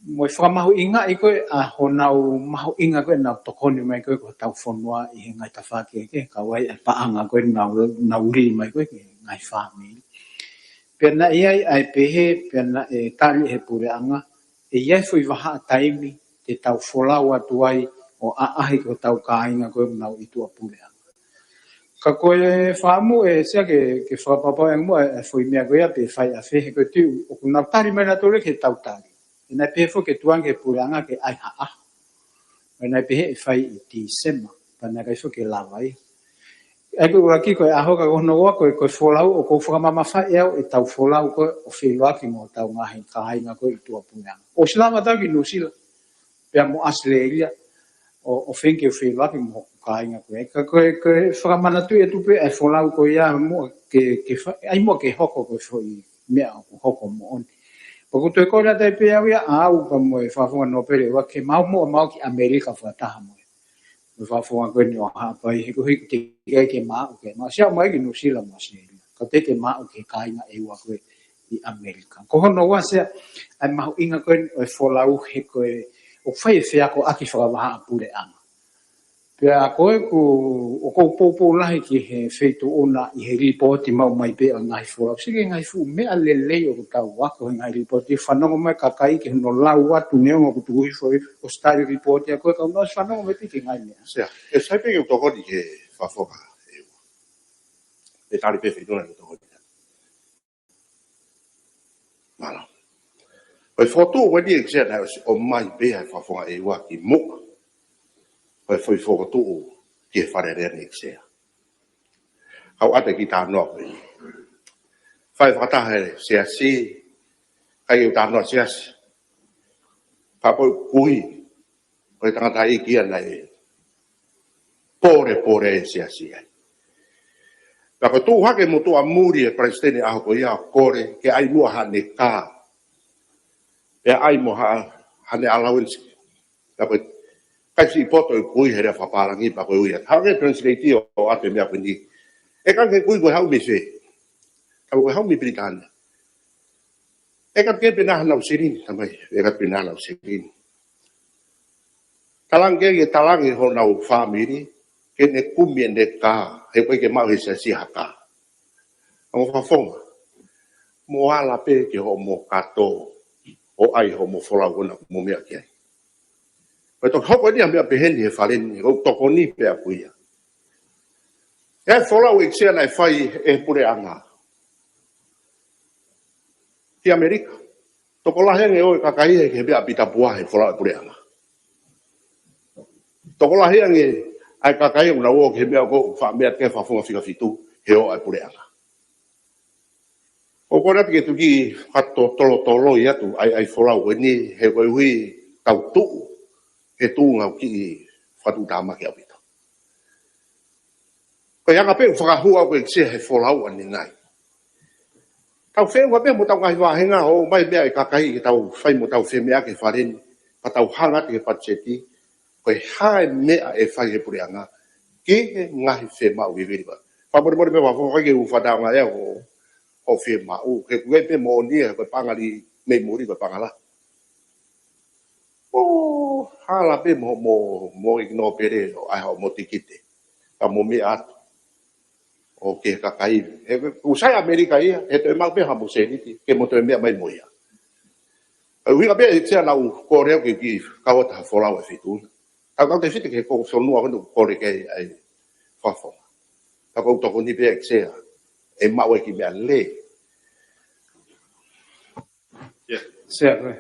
mo e fakamahuʻingaʻi ko ē ʻa honau mahuʻinga ko ē ʻenau tokoni mai ko ē ki hotau fonua ʻi he ngaahi tafaʻaki kehekehe, kau ai ʻa e paʻanga ko ē ʻenau, ʻenau lī mai ko ē ki he ngaahi fāmili. Pea naʻe ʻi ai ʻa e pehē, pea naʻe tali ʻe he puleʻanga, ʻe ʻi ai e foʻi vahaʻa taimi te tau folau atu ai ʻo ʻaʻahi ki hotau kāinga ko ē ʻoku nau ʻi tuʻapuleʻanga. Ka ko e fakaʻamu ē Sea ke, ke fakapapauʻi ange muʻa e foʻi meʻa ko ia pe fai ʻafē, he ko e tuʻu ʻoku nau tali mai nautolu ki heʻetau tali. ʻE naʻe pehē foki ke tuʻu ange ki he puleʻanga ke ʻai ha ʻaho. ʻE naʻe pehē ʻe fai ʻi Tīsema, pea naʻe ʻikai foki ke lava ia. ʻA ia ko e ʻuluaki ko e ʻaho, ka ko hono ua ko e, ko e folau, ʻoku ou fakamamafaʻi ʻe au ʻetau folau ko ē ʻo feʻiloaki mo hotau ngaahi kāinga ko ē ʻi tuʻapuleʻanga. ʻOsi lava atu ki Nuʻusila pea mo ʻAositelēlia, ʻo, ʻo feinga ke u feʻiloaki mo hoku kāinga ko ē. Ka ko e, ko e fakamanatuʻi atu pē ʻa e folau ko ia muʻa ke, ke fa-, ʻai muʻa ke hoko ko e foʻi meʻa ʻoku hoko moʻoni. Pea ʻoku ou toe kole atu ai pē au ia, ʻa au pea mo e Fakafofonga Nōpele ʻe ua ke mau muʻa mau ki ʻAmelika fakataha mo e, mo e Fakafofonga ko eni ʻo Haʻapai, he ko e hiki teʻeki ai ke mau, ke mau. Sea mai ki Nuʻusila mo ʻAositelēlia. Ka teʻeki ke mau ki he kāinga ʻe ua ko ē ʻi ʻAmelika. Ko hono ua Sea, ʻa e mahuʻinga ko ē ʻo e folau he ko e, ʻoku fai e feakoʻaki fakavahaʻa puleʻanga. Pea ko ē ʻoku, ʻoku ou poupou lahi ki he feituʻu na ʻi he lipooti maʻu mai pē ʻa e ngaahi folau. Sio ki he ngaahi fuʻu meʻa lelei ʻoku tau ako he ngaahi lipooti. Fanongo mai kakai ki hono lau atu neongo ʻoku tuku hifo ʻi he ʻOsitelēlia lipooti ʻa ko ē, ka ʻoku nau ʻosi fanongo mai pē ki he ngaahi meʻa. Sea, ʻe sai pē ke u tokoni ki he Fakafofonga ʻe ua. ʻE tali pē feituʻu na ke u tokoni. Mālō. Ko e fokotuʻu ko eni ʻEiki Sea naʻe ʻosi ʻomai pē ʻe he Fakafofonga ʻe ua kimuʻa. Ko e foʻi fokotuʻu ki he Fale Alea ni ʻEiki Sea. Kau ʻata ki he talanoa ko eni. Fai fakataha e Siasi, ʻIkai ke u talanoa siasi. Ka ko e kui ʻo e tangataʻeiki ia naʻe pōlepole e siasi ai. Pea ko e tuʻu hake mo tuʻa muli e palesiteni ʻaho ko ia ʻo kole ke ʻai muʻa haʻane kā. Pea ʻai mo ha, haʻane allowance. Pea ko e kai siʻi poto e kui he lea fakapālangi pea ko e ui atu. Haʻu ke translate ʻo ʻoatu e meʻa ko eni. ʻE kau ke kui ko e haʻu mei fē? Ka ko e haʻu mei Pilitānia. ʻE kau ke pehē naʻa nau silini, tamai. ʻE kau pehē naʻa nau silini. Talange ke talange honau fāmili, ke ne kumi ʻene kā, he ʻoku ʻikai ke maʻu he siasi ha kā. Ongo Fakafofonga, mou ala pē ke hoʻomo kato, ʻo ʻai hoʻomo folau ko ena mo meʻa ki ai. Ko e toki hoko eni ha meʻa peheni he fale ni, ʻoku tokoni pē ʻaku ia. ʻE folau ʻEiki Sea naʻe fai ʻe he puleʻanga ki ʻAmelika. Tokolahi ange ʻo e kakai ia ki he meʻa ʻapi tapuhā he folau ʻa e puleʻanga. Tokolahi ange ʻa e kakai ʻoku nau ō ki he meʻa ko e faʻa meʻa ke Fakafofonga fika fitu he ō ʻa e puleʻanga. ʻOku ou kole atu ke tuki fakatotolotoloi atu ʻa e, ʻa e folau ko eni he koeʻuhi tau tuʻu he tuʻunga ʻoku kiʻi fakatuʻutāmaki ʻaupito. Ko e anga pē ʻoku fakahua ko ē ʻEiki Sea he folau ʻanenai. Tau feʻunga pē mo ʻetau ngaahi vāhenga ʻo ʻomai meʻa ʻa e kakai ke tau fai mo tau femeʻa ki he fale ni, pea tau hanga atu ki he patiseti, ko e hā e meʻa ʻe fai he puleʻanga ki he ngaahi fiemaʻu vivili. Fakamolemole pē Fakafofonga ke u fakatātā ʻa e ʻo, ʻo fiemaʻu, he ʻoku ʻikai pē moʻoni ia, ko e paʻanga ʻi mei muli, ko e paʻanga lahi. ʻO hala pē mo, mo, mo ʻEiki Nōpele ʻo ʻai hoʻomo tikite. Ka mo meʻa atu ʻo ki he kakai. He ʻoku sai ʻAmelika ia, he toe maʻu pē haʻamo sēniti, ke mo toe meʻa mai mo ia. ʻA e ʻuhinga pē ʻEiki Sea naʻa ku kole au ke kiʻi kau atu ha folau ʻa e feituʻu na. Ka ʻoku ou tefito ki he ko e fonua ko ena ʻoku kole ki ai ʻa e Fakafofonga. Ka ʻoku ou tokoni pē ʻEiki Sea, ʻe maʻu ai e kiʻi meʻalele. Sea, ko e.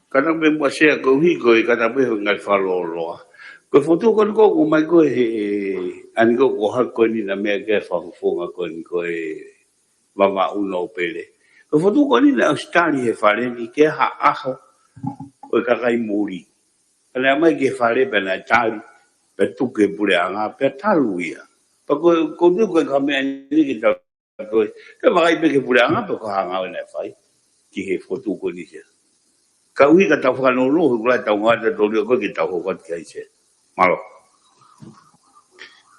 Ka naʻa ku meʻa muʻa Sea koeʻuhi ko e ka naʻa ku meʻa he ngaahi fakalōloa. Ko e fotu ko eni ʻoku ʻomai ko ē he, ʻa eni ko ē ʻoku hā ko eni naʻe meʻa ki ai e Fakafofonga ko eni ko e Vavaʻu Nōpele. Ko e fotu ko eni naʻe ʻosi tali he fale ni ke ha ʻaho ʻo e kakai muli. Ka naʻe ʻomai ki he fale pea naʻe tali, pea tuku ki he puleʻanga, pea talu ia. Pea ko, ko e tuku ko e ka meʻa ni ke tau ko ē, ke vakai pē ki he puleʻanga, pea ko e hā e ngāue naʻe fai ki he fotu ko eni Sea. Ka ʻuhi ka tau fakanounou, he ʻoku lahi ʻetau ngāue, tau tōlia ko ē ke tau hoko atu ki ai Sea. Mālō.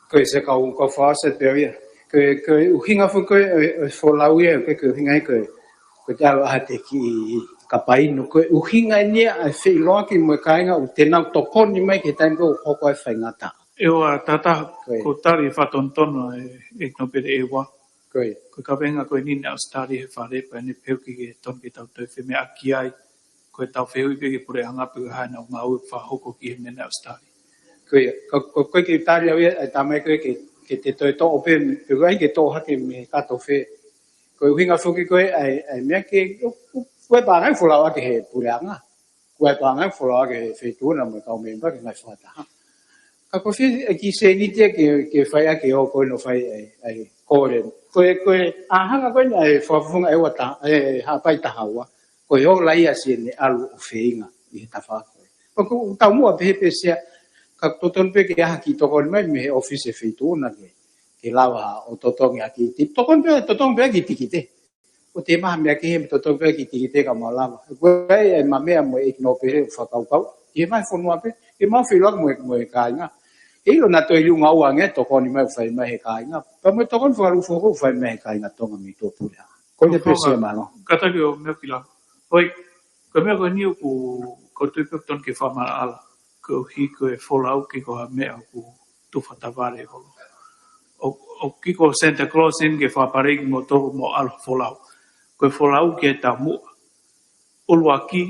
Ko e Sea kau, kau fāse pē ia. Ko e, ko e ʻuhinga foki ko ē, ʻo e, ʻo e folau ia, ko e, ko e ʻuhinga ia ko e, ko e te ʻalu ʻa e te kiʻi kapaino. Ko e ʻuhinga eni ia ʻa e feʻiloaki mo e kāinga ʻoku te nau tokoni mai ki he taimi ko ē ʻoku hoko ai e faingataʻa. ʻE ua tata, Ko e. Ko e tali fakatonutonu ʻa e, ʻEiki Nōpele ʻEua. Ko e. Ko e kaveinga ko eni naʻe ʻosi tali he fale pea ne pehē ʻoku ʻikai ke tonu ke tau toe femeʻa ki ai. Ko ʻetau fehuʻi pē ki he puleʻanga pe ko e hā ʻenau ngāue fakahoko ki he meʻa naʻe ʻosi tali. Ko ia, ko, ko, ko e kiʻi tali au ia, ʻe tamai ko ē ke, ke te toe toʻo pē, pe ko e hā ke toʻo hake mei he kato fē. Ko e ʻuhinga foki ko ē, ʻa e, ʻa e meʻa ke, ko, ko, ko e paʻanga ʻoku folau ʻaki he puleʻanga. Ko e paʻanga ʻoku folau ʻaki he feituʻu na mo e kau mēmipa ke ngaahi fakataha. Ka ko e fē e kiʻi sēniti ia ke, ke fai ʻaki ʻo ko ē ʻo fai ʻa e, ʻa e kole. Ko e, ko e ʻāhanga ko eni ʻa e Fakafofonga ʻEua ta, ʻe Haʻapai taha ua. Ko e ola ia siʻene ʻalu ʻo feinga ʻi he tafaʻaki ko ē. Pea ʻoku taumuʻa pē he pēsia, ka totonu pē ke ʻai ha kiʻi tokoni mai mei he ʻōfisi e feituʻu na ke, ke lava ʻo totongi ha kiʻi ti-, tokoni pē, totongi pē ha kiʻi tikite. ʻO te maha meʻa kehe mo totongi pē ha kiʻi tikite ka mau lava. Ko e ʻai ʻa e meʻa mo e ʻEiki Nōpele ʻo fakakaukau. ʻI he vahefonua pē, ke mau feʻiloaki mo e, mo e kāinga. ʻE ʻilo naʻa toe liunga ua ange tokoni mai ʻoku fai mai he kāinga. Pea mo e tokoni fakalūkufua ʻoku fai mai he kāinga Tonga mei tuʻapuleʻanga. Ko ia pē Sea, mālō. Kātaki ʻo meʻa ki lalo. ʻOi, ko e meʻa ko eni ʻoku, ʻoku ou tui pē ʻoku totonu ke fakamaʻalaʻala. Koeʻuhi ko e folau ʻoku ʻikai ko ha meʻa ʻoku tufa tavale holo. ʻO, ʻoku ʻikai ko Santa Claus eni ke fakapale kimoutolu mo ʻalu folau. Ko e folau ki he taumuʻa. ʻUluaki,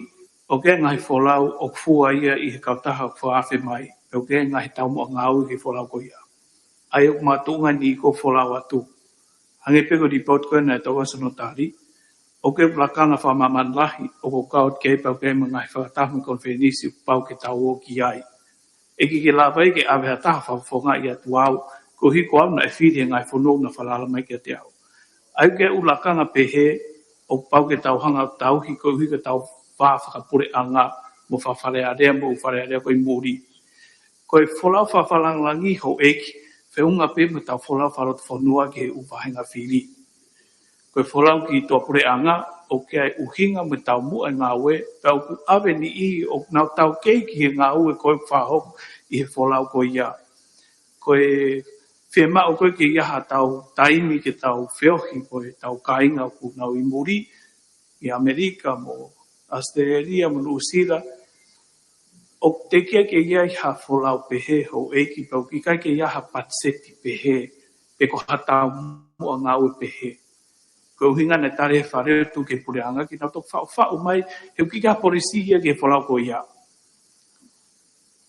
ʻoku ʻi ai e ngaahi folau ʻoku fua ia ʻi he kautaha ʻoku fakaafe mai. Pea ʻoku ʻi ai e ngaahi taumuʻa ngāue ki he folau ko ia. ʻA ia ʻoku makatuʻunga eni ko e folau atu. Hangē pē ko e lipooti ko ē naʻe tau ʻosi hono tali, ʻoku ʻi ai e lakanga fakamāmani lahi ʻoku kau atu ki ai pea ʻoku ʻi ai mo e ngaahi fakataha mo e konifelenisi ʻoku pau ke tau ō ki ai. ʻE ʻikai ke lava ia ke ʻave ha taha fakafofongaʻi atu au, koeʻuhi ko au naʻe fili he ngaahi fonua naʻe falala mai kiate au. ʻA ia ko e ʻū lakanga pehē, ʻoku pau ke tau hanga ʻo tauhi koeʻuhi ko ʻetau vā fakapuleʻanga mo fakafalealea mo ʻū falealea ko ē ʻi muli. Ko e folau fakalangilangi houʻeiki, feʻunga pē mo ʻetau folau fakalotofonua ki he ʻū vāhenga fili. Ko e folau ki tuʻapuleʻanga, ʻoku ʻi ai e ʻuhinga mo e taumuʻa e ngāue, pea ʻoku ʻave e niʻihi ʻoku nau taukei ki he ngāue ko ē ʻoku fakahoko ʻi he folau ko ia. Ko e fiemaʻu ko ē ke ʻi ai haʻatau taimi ke tau feohi mo ʻetau kāinga ʻoku nau ʻi muli, ʻi ʻAmelika mo ʻAositelēlia mo Nuʻusila, ʻoku teʻeki ai ke ʻi ai ha folau pehē houʻeiki, pea ʻoku ʻikai ke ʻi ai ha patiseti pehē, pe ko ha taumuʻa ngāue pehē. Ko e ʻuhinga naʻe tali ʻe he Fale Alea ki he puleʻanga ke nau toki faʻufaʻu mai, he ʻoku ʻikai ke ʻi ai ha polisi ia ki he folau ko ia.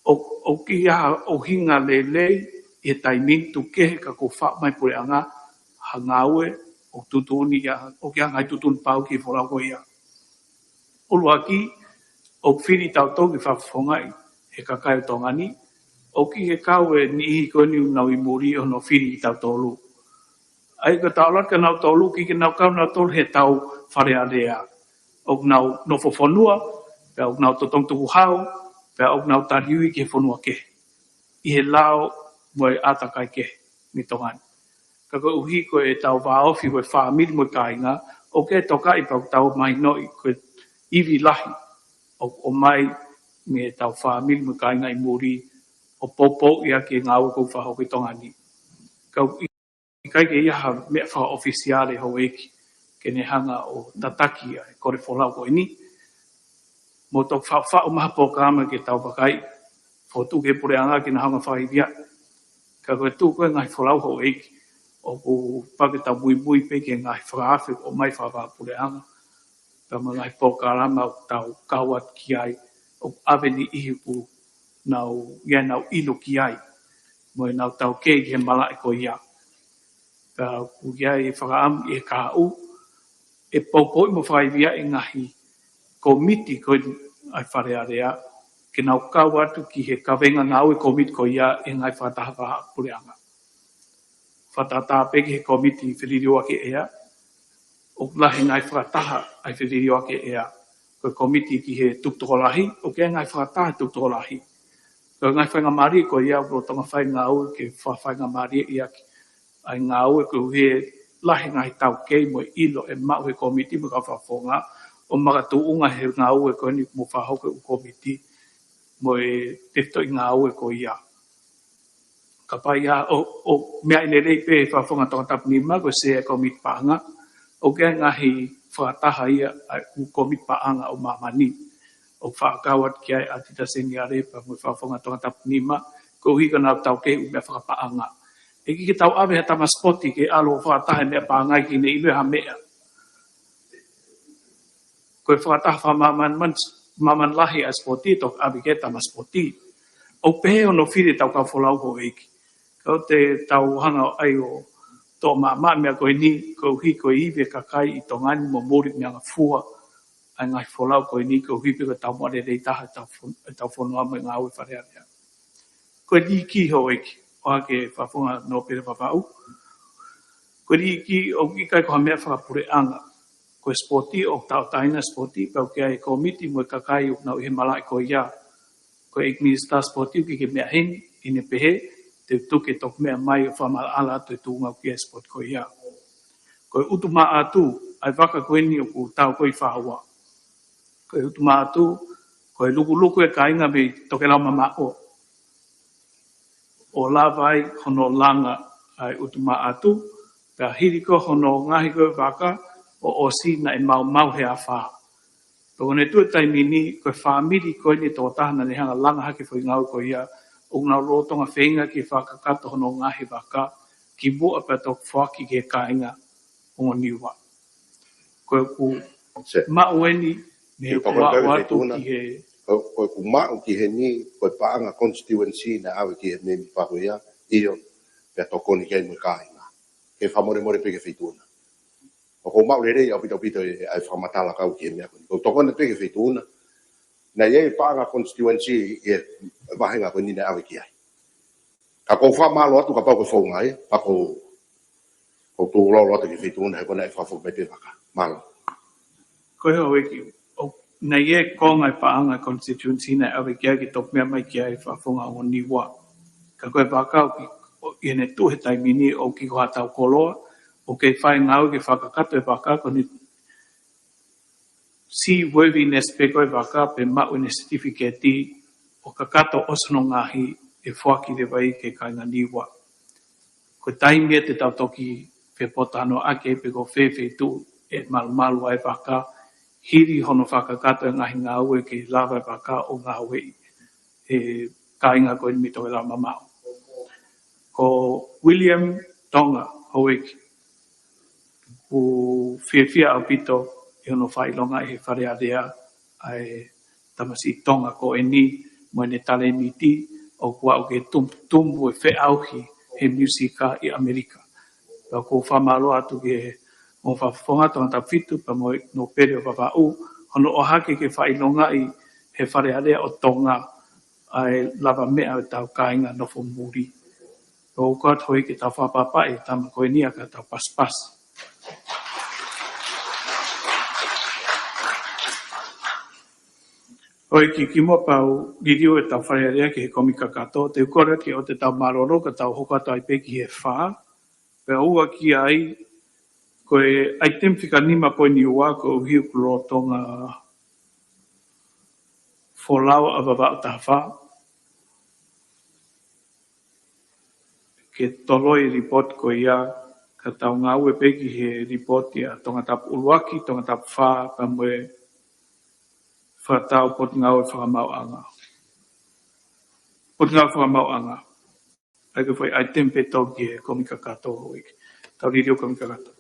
ʻO, ʻoku ʻi ai ha ʻuhinga lelei ʻi he taimi ni, tuku kehe ka kuo faʻu mai puleʻanga ha ngāue ʻoku tuʻutuʻuni ia, ʻoku ʻi ai ha ngaahi tuʻutuʻuni pau ki he folau ko ia. ʻUluaki, ʻoku fili tautolu ke fakafofongaʻi ʻe he kakai ʻo Tonga ni, ʻoku ʻi he kau e niʻihi ko eni ʻoku nau ʻi muli ʻo nau fili kitautolu. ʻA ia ko e taʻola ka nau tolu, ʻikai ke nau kau nautolu he tau Fale Alea. ʻOku nau nofo fonua, pea ʻoku nau totongi tukuhau, pea ʻoku nau taliui ki he fonua kehe, ʻi he lao mo e ʻātakai kehe mei Tonga ni. Ka koeʻuhi ko ʻetau vāofi ko e fāmili mo e kāinga, ʻoku ʻikai ke tokanga pea ʻoku tau mahinoʻi ko e ivi lahi ʻoku ʻomai mei heʻetau fāmili mo e kāinga ʻi muli ʻo poupouʻi ʻaki e ngāue ʻoku fakahoko ʻi Tonga ni. Ka ʻoku ʻikai ke ʻi ai ha meʻa fakaʻofisiale houʻeiki ke ne hanga ʻo tataki ʻa e kole folau ko eni. Mou toki faʻufaʻu mai ha polokalama ke tau vakai, fotu ki he puleʻanga ke nau hanga ʻo fakaivia. Ka ko e tuʻu ko ē ngaahi folau houʻeiki, ʻoku pau ke tau muimui pē ki he ngaahi fakaafe ʻoku ʻomai fakavahaʻapuleʻanga, pea mo e ngaahi polokalama ʻoku tau kau atu ki ai, ʻoku ʻave e niʻihi ʻoku nau, ʻi ai ʻenau ʻilo ki ai, mo ʻenau taukei ki he malaʻe ko ia. Pea ʻoku ʻi ai e fakaʻamu ʻi he kahaʻu, ʻe poupouʻi mo fakaivia e ngaahi kōmiti ko ē ʻa e Fale Alea, ke nau kau atu ki he kaveinga ngāue kōmiti ko ia ʻi he ngaahi fakataha fakavahaʻapuleʻanga. Fakatātā pē ki he kōmiti feliliuaki ʻea, ʻoku lahi e ngaahi fakataha ʻa e feliliuaki ʻea. Ko e kōmiti ki he tukutokolahi, ʻoku ʻi ai e ngaahi fakataha tukutokolahi. Ko e ngaahi faingamālie ko ia ʻoku lolotonga fai e ngāue ke fakafaingamālieʻi ʻaki ʻa e ngāue koeʻuhi he lahi e ngaahi taukei mo e ʻilo ʻe maʻu ʻe he kōmiti mo e kau fakafofonga, ʻo makatuʻunga he ngāue ko eni mo fakahoko ʻe he kōmiti mo e tefitoʻi ngāue ko ia. Kapau ʻe ʻi ai, ʻo, ʻo meaʻi lelei pē ʻe he Fakafofonga Tongatapu Nima ko e sea e kōmiti paʻanga, ʻoku ʻi ai e ngaahi fakataha ia ʻa e ʻū kōmiti paʻanga ʻo māmani, ʻoku fakakau atu ki ai ʻa ʻAtita Seniale pea mo e Fakafofonga Tongatapu Nima, koeʻuhi ko ʻenau taukei ʻū meʻa fakapaʻanga. ʻE ʻikai ke tau ʻave ha tama sipoti ke ʻalu ʻo fakataha e meʻa paʻanga ʻikai ke ne ʻilo ha meʻa. Ko e fakataha fakamāmani, māmani lahi ʻa e sipoti, toki ʻave ki he tama sipoti. ʻOku pehē hono fili ʻetau kau folau houʻeiki. Ka ʻoku tau hanga ʻo ʻai ʻo toʻo maʻamaʻa e meʻa ko eni, koeʻuhi ko e ivi e kakai ʻi Tonga ni mo muli meʻangāue fua ʻa e ngaahi folau ko eni, koeʻuhi pē ko e taumuʻa lelei taha ʻetau fon-, ʻetau fonua mo e ngāue Fale Alea. Ko e liiki houʻeiki, ʻohake Fakafofonga Nōpele Vavaʻu. Ko e liiki ʻoku ʻikai ko ha meʻa fakapuleʻanga. Ko e sipoti ʻoku tauʻatāina e sipoti, pea ʻoku ʻi ai e kōmiti mo e kakai ʻoku nau ʻi he malaʻe ko ia. Ko e ʻEiki Minisitā Sipoti ʻoku ʻikai ke meʻa heni, ʻi heʻene pehē, te u tuku e toki meʻa mai ʻo fakamaʻalaʻala atu e tuʻunga ʻoku ʻi ai e sipoti ko ia. Ko e ʻUtumaʻatu, ʻa e vaka ko eni ʻoku tau ko ē ʻi Fāua. Ko e ʻUtumaʻatu, ko e lukuluku e kāinga mei Tokelau mamaʻo ʻo lava ai hono langa ʻa e ʻUtumaʻatu, pea hili ko ē hono ngaohi ko ē e vaka ʻo ʻosi naʻe maumau he afā. Pea ko hono tuʻu he taimi ni, ko e fāmili ko eni ʻe toko taha naʻa ne hanga ʻo langa hake e foʻi ngāue ko ia, ʻoku nau lolotonga feinga ke fakakakato hono ngaohi e vaka, kimuʻa pea toki foaki ki he kāinga ongo Niua. Ko ʻeku maʻu eni, mei he ʻeku aʻu atu ki he, ko, ko ʻeku maʻu ki heni, ko e paʻanga constituency naʻe ʻave ki he mēmipa ko ia, ʻio, pea tokoni ki ai mo e kāinga. Ke fakamolemole pē ki he Feituʻuna. ʻOku ou maʻu lelei ʻaupito ʻaupito e, ʻa e fakamatala kau ki he meʻa ko eni. ʻOku ou tokoni pē ki he Feituʻuna. Naʻe ʻi ai e paʻanga constituency ʻi he vāhenga ko eni naʻe ʻave ki ai. Ka ʻoku ou fakamālō atu kapau ko e founga ia, pea ʻoku ou ʻOku ou lau atu ki he feituʻu na he ko ena ʻe fakafoki mai pē vaka. Mālō. Ko e houʻeiki, ʻoku ʻi ai e konga ʻi he paʻanga constituency naʻe ʻave ki ai ke toki meʻa mai ki ai e fakafofonga ʻo Niua. Ka ko e vaka ʻoku ʻi, ʻi heʻene tuʻu he taimi ni ʻoku ʻikai ko haʻatau koloa, ʻoku kei fai e ngāue ke fakakakato e vaka ko eni seaworthiness pē ko e vaka pe maʻu ʻene certificate ʻo kakato ʻosi hono ngaahi ʻe foaki leva ia ki he kāinga Niua. Ko e taimi ia te tau toki fepōtalanoaʻaki ai pe ko fē feituʻu ʻe malumalu ai e vaka, hili hono fakakakato e ngaahi ngāue ke lava e vaka ʻo ngāueʻi ʻe he kāinga ko eni mei Tokelau mamaʻo. Ko William Tonga, houʻeiki, ʻoku fiefia ʻaupito ʻi hono fakaʻilongaʻi ʻe he Fale Alea ʻa e tamasiʻi Tonga ko eni mo ʻene talēniti ʻoku aʻu ki he tum-, tumu e feʻauhi he miusika ʻi ʻAmelika. Pea ʻoku ou fakamālō atu ki he ongo fakafofonga Tongatapu fitu pea mo e Nōpele ʻo Vavaʻu, hono ʻohake ke fakaʻilongaʻi ʻe he Fale Alea ʻo Tonga ʻa e lava meʻa ʻo ʻetau kāinga nofo muli. ʻOku ou kole atu houʻeiki ke tau fakapapauʻi e tama ko eni ʻa ka tau pasipasi. Houʻeiki, kimuʻa pea u liliu ʻetau Fale Alea ki he kumi kakato, te u kole ke ʻoua te tau mālōlō ka tau hoko atu ai pē ki he fā, pea ʻoua ki ai, ko e item fika nima poini ua koeʻuhi ʻoku lolotonga folau ʻa Vavaʻu taha fā ke toloi e report ko ia, ka tau ngāue pē ki he report ʻa Tongatapu ʻuluaki, Tongatapu fā, pea mo e fakatau Potungāue Fakamaauʻanga. Potungāue Fakamaauʻanga. ʻAi ke fai item pē tau ki he kumi kakato, houʻeiki. Tau liliu kumi kakato.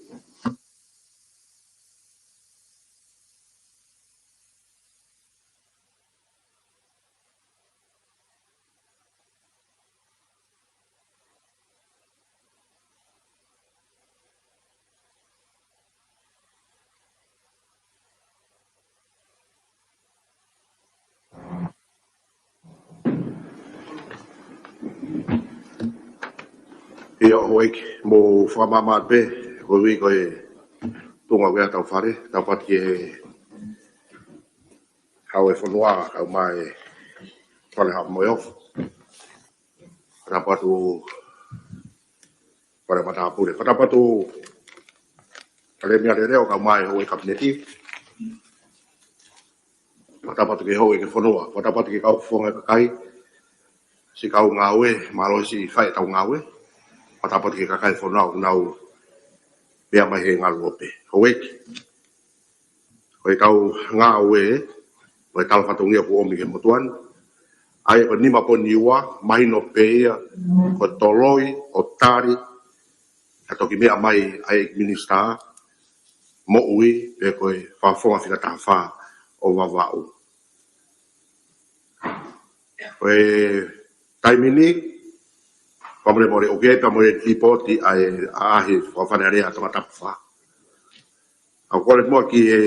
ʻIo, houʻeiki, mou fakamāmā pē, koeʻuhi ko e tuʻunga ko ia ʻetau fale, tapu atu ki he Hau e Fonua, kau mai Fale Haʻamoeofo. Tapu atu Fale Matāpule. Tapu atu Palēmia Leleo, kau mai Houʻeiki Kapineti. Tapu atu ki he Houʻeiki Fonua. Tapu atu ki he kau fofonga kakai, siʻi kau ngāue, mālō siʻi fai ʻetau ngāue. Tapu atu ki he kakai fonua ʻoku nau meʻa mai he ngaluope. Houʻeiki, ko ʻetau ngāue, ko e tala fatongia ʻoku ʻomi ki he motuʻa ni. ʻA ia ko e nima poini ua, mahino pē ia, ko e toloi ʻo tali, ka toki meʻa mai ʻa e Minisitā Moʻui, pe ko e Fakafofonga Fika Taha Fā ʻo Vavaʻu. Ko e taimi ni, fakamolemole, ʻoku ʻi ai pē mo e lipooti ʻa e ʻaʻahi Fakafale Alea Tongatapu fā. ʻOku ou kole muʻa ki he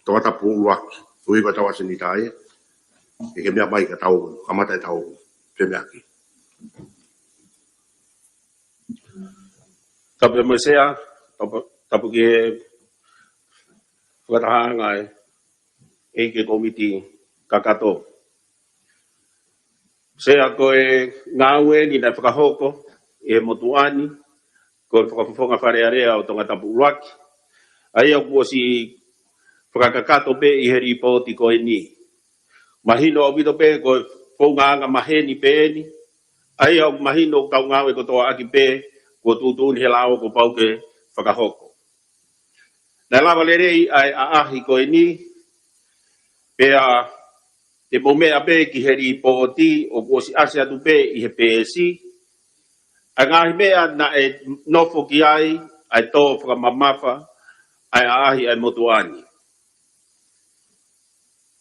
Tongatapu ʻuluaki, ui ko e tau ʻasenita ia, ke ke meʻa mai ka tau kamata ʻetau femeʻaʻaki. Tapu mo e Sea, tapu, tapu ki he fakatahaʻanga ʻa e ʻEiki Komiti Kakato. Sea, ko e ngāue ni naʻe fakahoko ʻe he motuʻa ni, ko e Fakafofonga Fale Alea ʻo Tongatapu ʻuluaki. ʻA ia kuo ʻosi fakakakato pē ʻi he lipooti ko eni. Mahino ʻaupito pē ko e founga anga maheni pē eni. ʻA ia ʻoku mahino ʻoku tau ngāue kotoa ʻaki pē, kuo tuʻutuʻuni he lao kuo pau ke fakahoko. Naʻe lava lelei ʻa e ʻaʻahi ko eni, pea te mou meʻa pē ki he lipooti ʻoku ʻosi ʻasi atu pē ʻi he peesi ʻa e ngaahi meʻa naʻe nofo ki ai ʻa e tō fakamamafa ʻa e ʻaʻahi ʻa e motuʻa ni.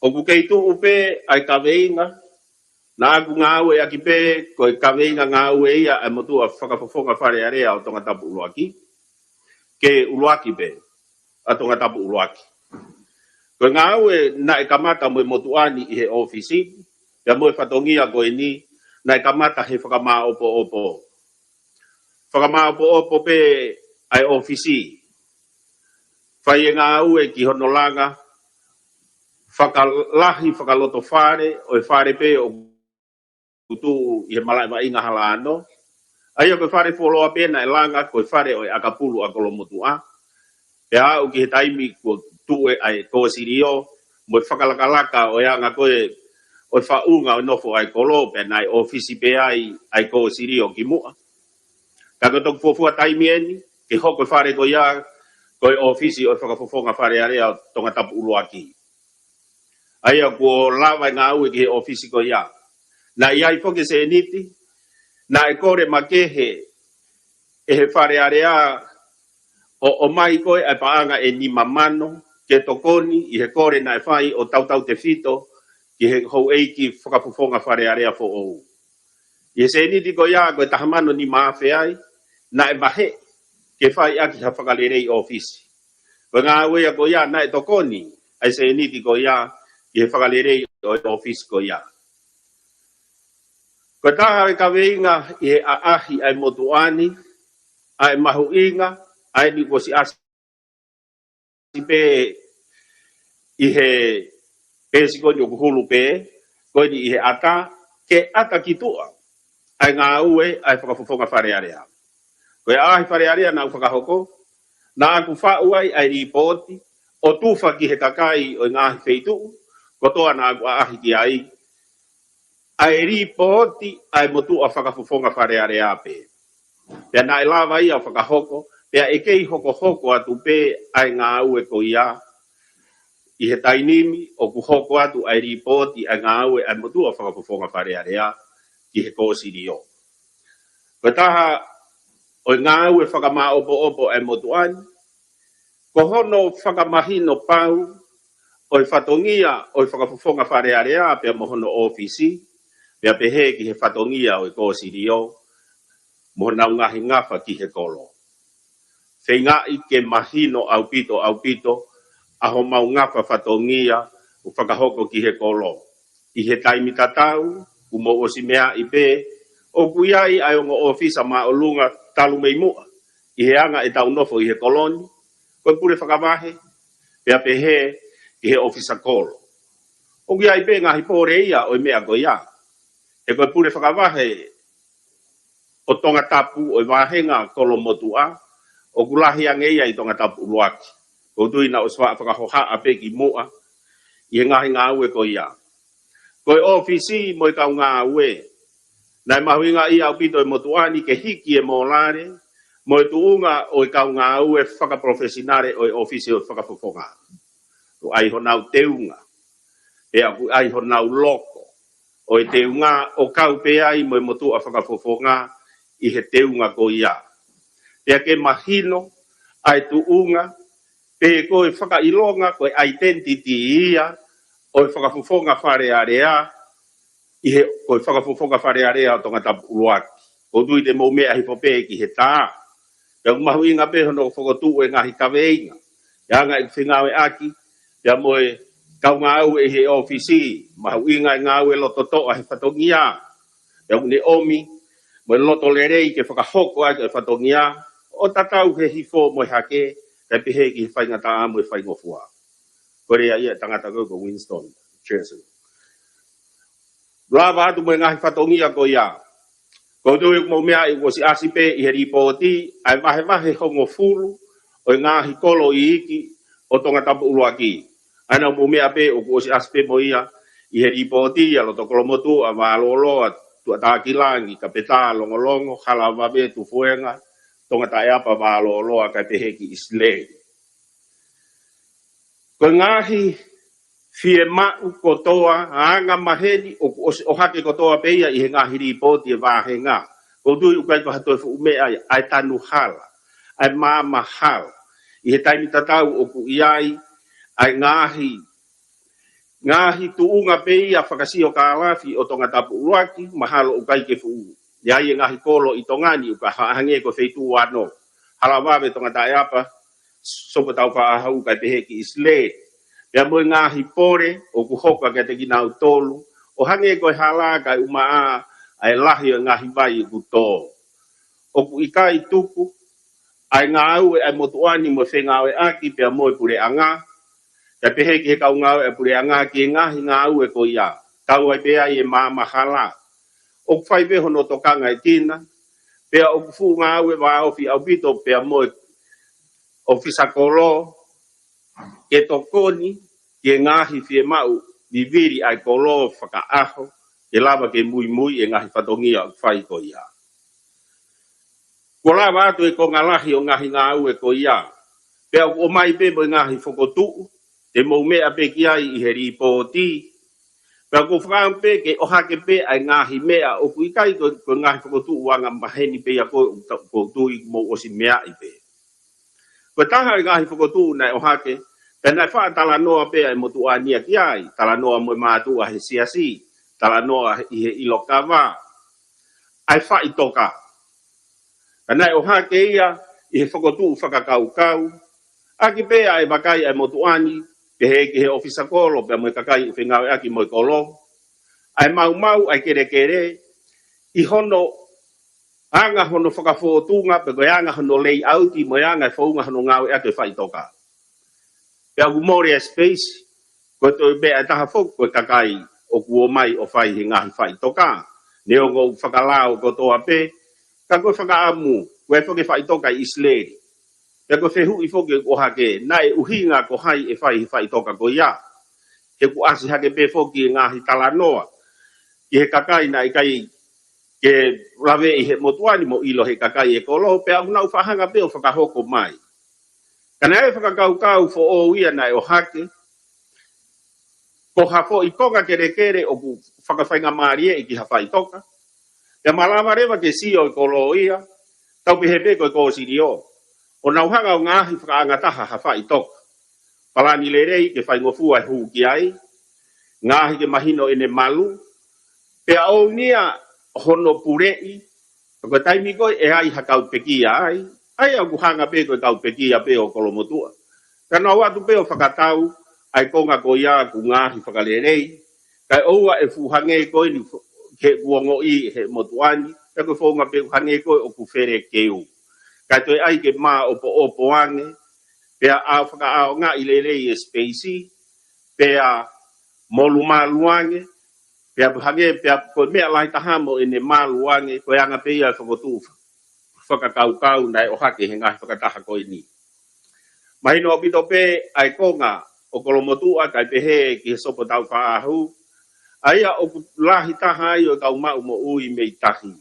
ʻOku kei tuʻu pē ʻa e kaveinga, naʻa ku ngāueʻaki pē, ko e kaveinga ngāue ia ʻa e motuʻa Fakafofonga Fale Alea ʻo Tongatapu ʻuluaki, ke ʻuluaki pē ʻa Tongatapu ʻuluaki. Ko e ngāue naʻe kamata mo e motuʻa ni ʻi he ʻōfisi, pea mo e fatongia ko eni, naʻe kamata he fakamāʻopoʻopo. Fakamāʻopoʻopo pē ʻa e ʻōfisi. Fai e ngāue ki hono langa fakalahi, fakalotofale ʻo e fale pē ʻoku tuʻu ʻi he malaʻe vaʻinga Halano. ʻA ia ko e fale fuoloa pē naʻe langa ko e fale ʻo e ʻakapulu ʻa Kolomotuʻa. Pea aʻu ki he taimi kuo tuʻu ai ʻa e kōsilio mo e fakalakalaka ʻo e anga ko ē ʻo e faʻunga ʻo e nofo ʻa e kolo, pea naʻe ʻōfisi pē ai ʻa e kōsilio kimuʻa. Ka ko e toki fuofua taimi eni ke hoko e fale ko ia ko e ʻōfisi ʻo e Fakafofonga Fale Alea ʻo Tongatapu ʻUluaki. ʻA ia kuo lava e ngāue ki he ʻōfisi ko ia. Naʻe ʻi ai foki e sēniti naʻe kole makehe ʻe he Fale Alea ʻo ʻomai ko ē ʻa e paʻanga ʻe nima mano ke tokoni ʻi he kole naʻe fai ʻo tautautefito ki he houʻeiki Fakafofonga Fale Alea foʻou. ʻI he sēniti ko ia ko e taha mano nima afe ai, naʻe vaheʻi ke fai ʻaki ha fakalelei ʻōfisi. Ko e ngāue ia ko ia naʻe tokoni ʻa e sēniti ko ia ki he fakalelei ʻo e ʻōfisi ko ia. Ko e taha e kaveinga ʻi he ʻaʻahi ʻa e motuʻa ni, ʻa e mahuʻinga ʻa eni kuo ʻosi ʻasi pē ʻi he peesi ko eni ʻoku hulu pē ko eni ʻi he ʻata, ke ʻata ki tuʻa ʻa e ngāue ʻa e Fakafofonga Fale Alea. Ko e ʻaʻahi Fale Alea naʻa ku fakahoko, naʻa ku faʻu ai ʻa e lipooti ʻo tufa ki he kakai ʻo e ngaahi feituʻu kotoa naʻa ku ʻaʻahi ki ai, ʻa e lipooti ʻa e motuʻa Fakafofonga Fale Alea pē. Pea naʻe lava ia ʻo fakahoko, pea ʻe kei hokohoko atu pē ʻa e ngāue ko ia ʻi he taimi ni ʻoku hoko atu ʻa e lipooti ʻa e ngāue ʻa e motuʻa Fakafofonga Fale Alea ki he kōsilio. Ko e taha ʻo e ngāue fakamāʻopoʻopo ʻa e motuʻa ni, ko hono fakamahino pau ʻo e fatongia ʻo e Fakafofonga Fale Alea pea mo hono ʻōfisi, pea pehē ki he fatongia ʻo e kōsilio mo honau ngaahi ngafa ki he kolo. Feingaʻi ke mahino ʻaupito, ʻaupito ʻa homau ngafa fatongia ʻoku fakahoko ki he kolo. ʻI he taimi tatau, kuo mou ʻosi meaʻi pē, ʻoku ʻi ai ʻa e ongo ʻōfisa māʻolunga talu mei muʻa, ʻi he anga ʻetau nofo ʻi he kolo ni, ko e pule fakavahe, pea pehē ki he ʻōfisa kolo. ʻOku ʻi ai pē ngaahi pole ia ʻo e meʻa ko ia. He ko e pule fakavahe ʻo Tongatapu ʻo e vāhenga Kolomotuʻa, ʻoku lahi ange ia ʻi Tongatapu ʻUluaki. ʻOku ou tui naʻa ʻosi faʻa fakahohaʻa pē kimuʻa ʻi he ngaahi ngāue ko ia. Ko e ʻōfisi mo e kau ngāue, naʻe mahuʻingaʻia ʻaupito e motuʻa ni ke hiki e mōlale mo e tuʻunga ʻo e kau ngāue fakapalofesinale ʻo e ʻōfisi ʻo e Fakafofonga. ʻOku ʻi ai honau teunga, pea ʻoku ʻi ai honau loko ʻo e teunga ʻo kau pē ai mo e motuʻa Fakafofonga ʻi he teunga ko ia. Pea ke mahino ʻa e tuʻunga, pe ko e fakaʻilonga, ko e identity ia ʻo e Fakafofonga Fale Alea, ʻi he, ko e Fakafofonga Fale Alea ʻo Tongatapu ʻUluaki. ʻOku ou tui te mou meʻa hifo pē ki he tā. Pea ʻoku mahuʻinga pē hono fokotuʻu e ngaahi kaveinga, ʻi he anga ʻeku fengāueʻaki pea mo e kau ngāue ʻi he ʻōfisi, mahuʻinga e ngāue loto toʻa he fatongia. Pea ʻoku ne ʻomi mo e loto lelei ke fakahoko ʻaki e fatongia, ʻo tatau he hifo mo e hake, kae pehē ki he faingataʻa mo e faingofua. Ko e lea ia e tangata ko, ko Winston Churchill. Lava atu mo e ngaahi fatongia ko ia. ʻOku ou tui ʻoku mou meaʻi kuo ʻosi ʻasi pē ʻi he lipooti ʻa e vahevahe hongofulu ʻo e ngaahi kolo iiki ʻo Tongatapu ʻUluaki. ʻA ia naʻa mou meʻa pē ʻoku ʻosi ʻasi pē mo ia ʻi he lipooti, ʻa Lotokolomotuʻa, Vālōloa, Tuʻatākilangi, Kapetā, Longolongo, Halavave, Tufuenga, Tongataʻeapa, Vālōloa, kae pehē ki ʻIsileli. Ko e ngaahi fiemaʻu kotoa, anga maheni, ʻoku ʻosi ʻohake kotoa pē ia ʻi he ngaahi lipooti e vāhenga. ʻOku ou tui ʻoku ʻikai ko ha toe fuʻu meʻa ia, ʻa e tanu hala, ʻa e maama hala. ʻI he taimi tatau ʻoku ʻi ai ʻa e ngaahi, ngaahi tuʻunga pē ia fakasiokālafi ʻo Tongatapu ʻUluaki, mahalo ʻoku ʻikai ke fuʻu ʻi ai e ngaahi kolo ʻi Tonga ni, ʻoku hangē ko e feituʻu ano, Halavave, Tongataʻeapa, Sopotaufaʻāhau, kae pehē ki ʻIsileli. Pea mo e ngaahi pole ʻoku hoko kiate kinautolu, ʻo hangē ko e hala kae ʻumaʻā ʻa e lahi ʻo e ngaahi vai ʻoku tō. ʻOku ʻikai tuku ʻa e ngāue ʻa e motuʻa ni mo e fengāueʻaki pea mo e puleʻanga, kae pehē ki he kau ngāue ʻa e puleʻanga ki he ngaahi ngāue ko ia. Tau ai pē ai e maama hala. ʻOku fai pē hono tokanga ʻe Tina, pea ʻoku fuʻu ngāue vāofi ʻaupito pea mo e ʻofisa kolo, ke tokoni ki he ngaahi fiemaʻu vivili ʻa e kolo fakaʻaho, ke lava ke muimui e ngaahi fatongia ʻoku fai ko ia. Kuo lava atu e konga lahi ʻo e ngaahi ngāue ko ia. Pea ʻoku ʻomai pē mo e ngaahi fokotuʻu, te mou meʻa pē ki ai ʻi he lipooti. Pea ʻoku ou fakaʻamu pē ke ʻohake pē ʻa e ngaahi meʻa ʻoku ʻikai ko, ko e ngaahi fokotuʻu anga maheni pē ia ko, ko e tui mou ʻosi meaʻi pē. Ko e taha e ngaahi fokotuʻu naʻe ʻohake, pea naʻe faʻa talanoa pē ʻa e motuʻa ni ia ki ai, talanoa mo e mātuʻa he siasi, talanoa ʻi he ʻilo kava, ʻa e faʻitoka. Ka naʻe ʻohake ia ʻi he fokotuʻu fakakaukau, ʻaki pē ʻa e vakai ʻa e motuʻa ni, pehē ki he ʻofisa kolo, pea mo e kakai ʻoku fengāueʻaki mo e kolo, ʻa e maumau, ʻa e kelekele, ʻi hono anga hono fakafōtunga, pe ko e anga hono layout, mo e anga e founga hono ngāueʻaki e faʻitoka. Pea ʻoku mole e space, ko e toe meʻa ʻe taha foki, ko e kakai ʻoku ō mai ʻo fai he ngaahi faʻitoka. Neongo ʻoku fakalao kotoa pē, ka ko e fakaʻamu, ko e foki e faʻitoka ʻi ʻIsileli. Pea ko e fehuʻi foki ʻoku ʻohake, naʻe ʻuhinga ko hai ʻe fai he faʻitoka ko ia. He ʻoku ʻasi hake pē foki e ngaahi talanoa ki he kakai naʻe ʻikai ke laveʻi he motuʻa ni mo ʻilo he kakai e kolo, pea ʻoku nau faʻa hanga pē ʻo fakahoko mai. Ka naʻe fakakaukau foʻou ia naʻe ʻohake, ko ha foʻi konga kelekele ʻoku fakafaingamālieʻi ki ha faʻitoka. Pea malava leva ke sio e kolo ia, tau pehē pē ko e kōsilio, ʻo nau hanga ʻo ngaohi fakaʻangataha ha faʻitoka. Palani lelei ke faingofua e hū ki ai, ngaohi ke mahino ʻene malu, pea ʻounga hono puleʻi, ko e taimi ko ē ʻe ai ha kau pekia ai, ʻa ia ʻoku hanga pē ko e kau pekia pē ʻo Kolomotuʻa. Ka nau ō atu pē ʻo fakatau ʻa e konga ko ia ʻoku ngaohi fakalelei, kae ʻoua ʻe fuʻu hangē ko eni fo-, ke u ongoʻi he motuʻa ni, pea ko e founga pē ʻoku hangē ko ē ʻoku felekeu. Kae toe ʻai ke māʻopoʻopo ange, pea ʻa fakaʻaongaʻi lelei e space, pea molumalu ange, pea hangē, pea ko e meʻa lahi taha mo ʻene malu ange, ko e anga pē ia e fokotuʻu fakakaukau naʻe ʻohake he ngaahi fakataha ko eni. Mahino ʻaupito pē ʻa e konga ʻo Kolomotuʻa kae pehē ki he sopo taufaʻahi, ʻa ia ʻoku lahi taha ai ʻo e kau maʻu moʻui mei tahi.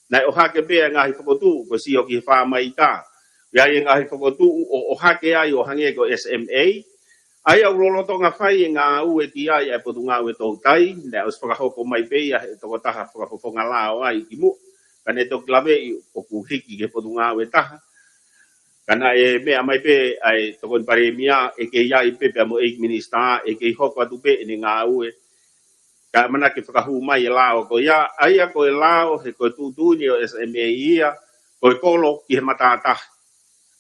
Naʻe ʻohake pē ʻa e ngaahi fokotuʻu, ko e sio ki he fāmaika. ʻI ai e ngaahi fokotuʻu ʻo ʻohake ai ʻo hangē ko e S M A, ʻa ia ʻoku lolotonga fai e ngāue ki ai ʻa e Potungāue Toutai, naʻe ʻosi fakahoko mai pē ia he tokotaha fakafofonga lao ai kimuʻa. Ka ne toki laveʻi ʻoku hiki ki he Potungāue ʻe taha. Ka naʻe meʻa mai pē ʻa e Tokoni Palēmia, ʻe kei ʻi ai pē pea mo e ʻEiki Minisitā, ʻe kei hoko atu pē ʻene ngāue. Ka ʻamanaki ke fakahū mai e lao ko ia, ʻa ia ko e lao he ko e tuʻutuʻuni ʻo e S M A ia, ko e kolo ki he matātahi.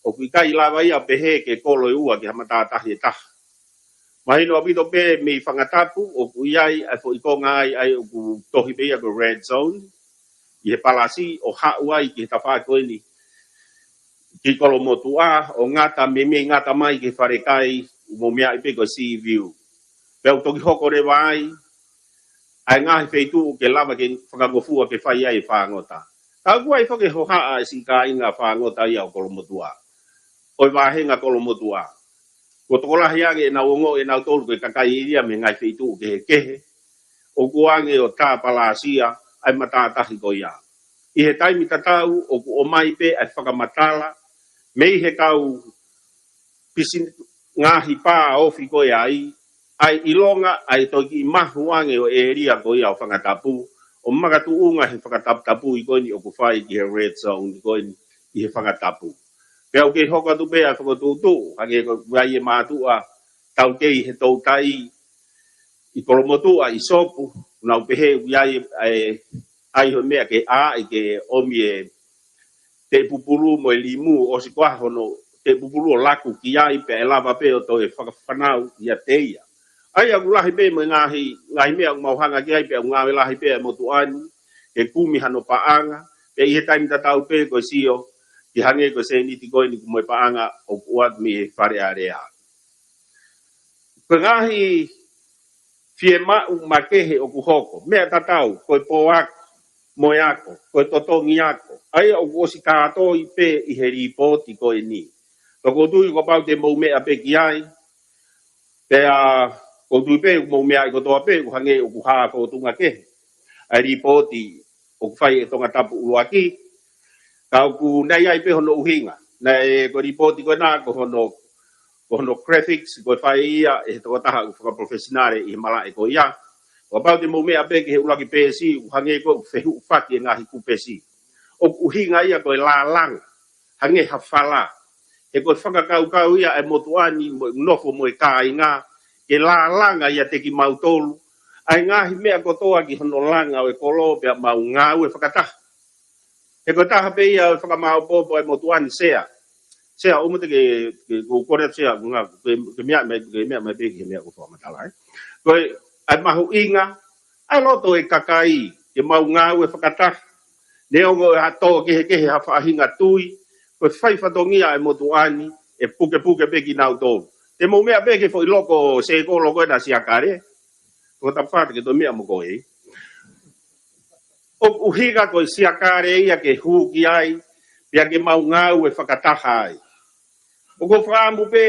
ʻOku ʻikai lava ia pehē ke kolo ʻe ua ki ha matātahi ʻe taha. Mahino ʻaupito pē mei Fangatapu, ʻoku ʻi ai ʻa e foʻi konga ai, ʻa ia ʻoku tohi pē ia ko e red zone, ʻi he palasi ʻo haʻu ai ki he tafaʻaki ko eni ki Kolomotuʻa, ʻo ngata, meimei ngata mai ki he falekai, mo meaʻi pē ko e sea view. Pea ʻoku toki hoko leva ai ʻa e ngaahi feituʻu ke lava ke fakangofua ke fai ai e fāngota. Ka ʻoku ʻi ai foki e hohaʻa e siʻi kāinga fāngota ia ʻo Kolomotuʻa, ʻo e vāhenga Kolomotuʻa. Kuo tokolahi ange ʻenau ongoʻi ʻenautolu ko e kakai ia mei he ngaahi feituʻu kehekehe, ʻoku ʻoange ʻo tāpalasia ʻa e matātahi ko ia. ʻI he taimi tatau ʻoku ʻomai pē ʻa e fakamatala mei he kau pisi-, ngaahi pā ofi ko ē ai, ʻa e ʻilonga ʻa e toki mahu ange ʻo e ʻēlia ko ia ʻo Fangatapu, ʻo makatuʻunga he fakataputapui ko eni ʻoku fai ki he red zone ko eni ʻi he Fangatapu. Pea ʻoku kei hoko atu pē ʻa e fokotuʻutuʻu, hangē ko e ʻai e mātuʻa taukei he toutai ʻi Kolomotuʻa ʻi Sopu, nau pehē ʻoku ʻi ai e, ʻai ho meʻa ke ʻai ke ʻomi e teʻepupulu mo e limu, ʻosi ko ā hono teʻepupulu ʻo laku ki ai pea ʻe lava pē ʻo toe fakafanau ʻiate ia. ʻA ia ʻoku lahi pē mo e ngaahi, ngaahi meʻa ʻoku mau hanga ki ai pea ʻoku ngāue lahi pē ʻa e motuʻa ni, ke kumi hano paʻanga, pea ʻi he taimi tatau pē ko e sio ki hangē ko e sēniti ko eni mo e paʻanga ʻoku ʻoatu mei he Fale Alea. Ko e ngaahi fiemaʻu makehe ʻoku hoko, meʻa tatau, ko e pō ako, mo e ako, ko e totongi ako, ʻa ia ʻoku ʻosi kātoi pē ʻi he lipooti ko eni. Ka ʻoku ou tui kapau te mou meʻa pē ki ai, pea ʻoku ou tui pē ʻoku mou meaʻi kotoa pē, ʻoku hangē ʻoku hā fōtunga kehe ʻa e lipooti ʻoku fai ʻe Tongatapu ʻUluaki. Ka ʻoku ʻi ai pē hono ʻuhinga. Naʻe ko e lipooti ko ena, ko hono, ko hono graphics, ko e fai ia ʻe he tokotaha ʻoku fakaprofesinale ʻi he malaʻe ko ia. Kapau te mou meʻa pē ki he ʻuluaki peesi, ʻoku hangē ko ʻoku fehuʻufaki e ngaahi kupesi. ʻOku ʻuhinga ia ko e lālanga, hangē ha fala. He ko e fakakaukau ia ʻa e motuʻa ni mo e nofo mo e kāinga, ke lālanga ʻiate kimautolu ʻa e ngaahi meʻa kotoa ki hono langa ʻo e kolo pea mau ngāue fakataha. He ko e taha pē ia ʻo e fakamāopoopo ʻa e motuʻa ni, Sea. Sea, ʻoua te ke, ke, ko, ko Sea, ngā, ke, ke meʻa mai, ke meʻa mai pē ki he meʻa ʻoku fakamatala, ē. Ko e, ʻa e mahuʻinga ʻa e loto ʻo e kakai, ke mau ngāue fakataha. Neongo ʻe ha tō kehekehe ha faʻahinga tui, ko e fai fatongia ʻa e motuʻa ni, ʻe pukepuke pē kinautolu. Te mou meʻa pē ki he foʻi loko, sēkolo ko ena Siakale. Ko Tapufata ke toe meʻa mo koe. ʻOku ʻuhinga ko e Siakale ia ke hū ki ai, pea ke mau ngāue fakataha ai. ʻOku ou fakaʻamu pē,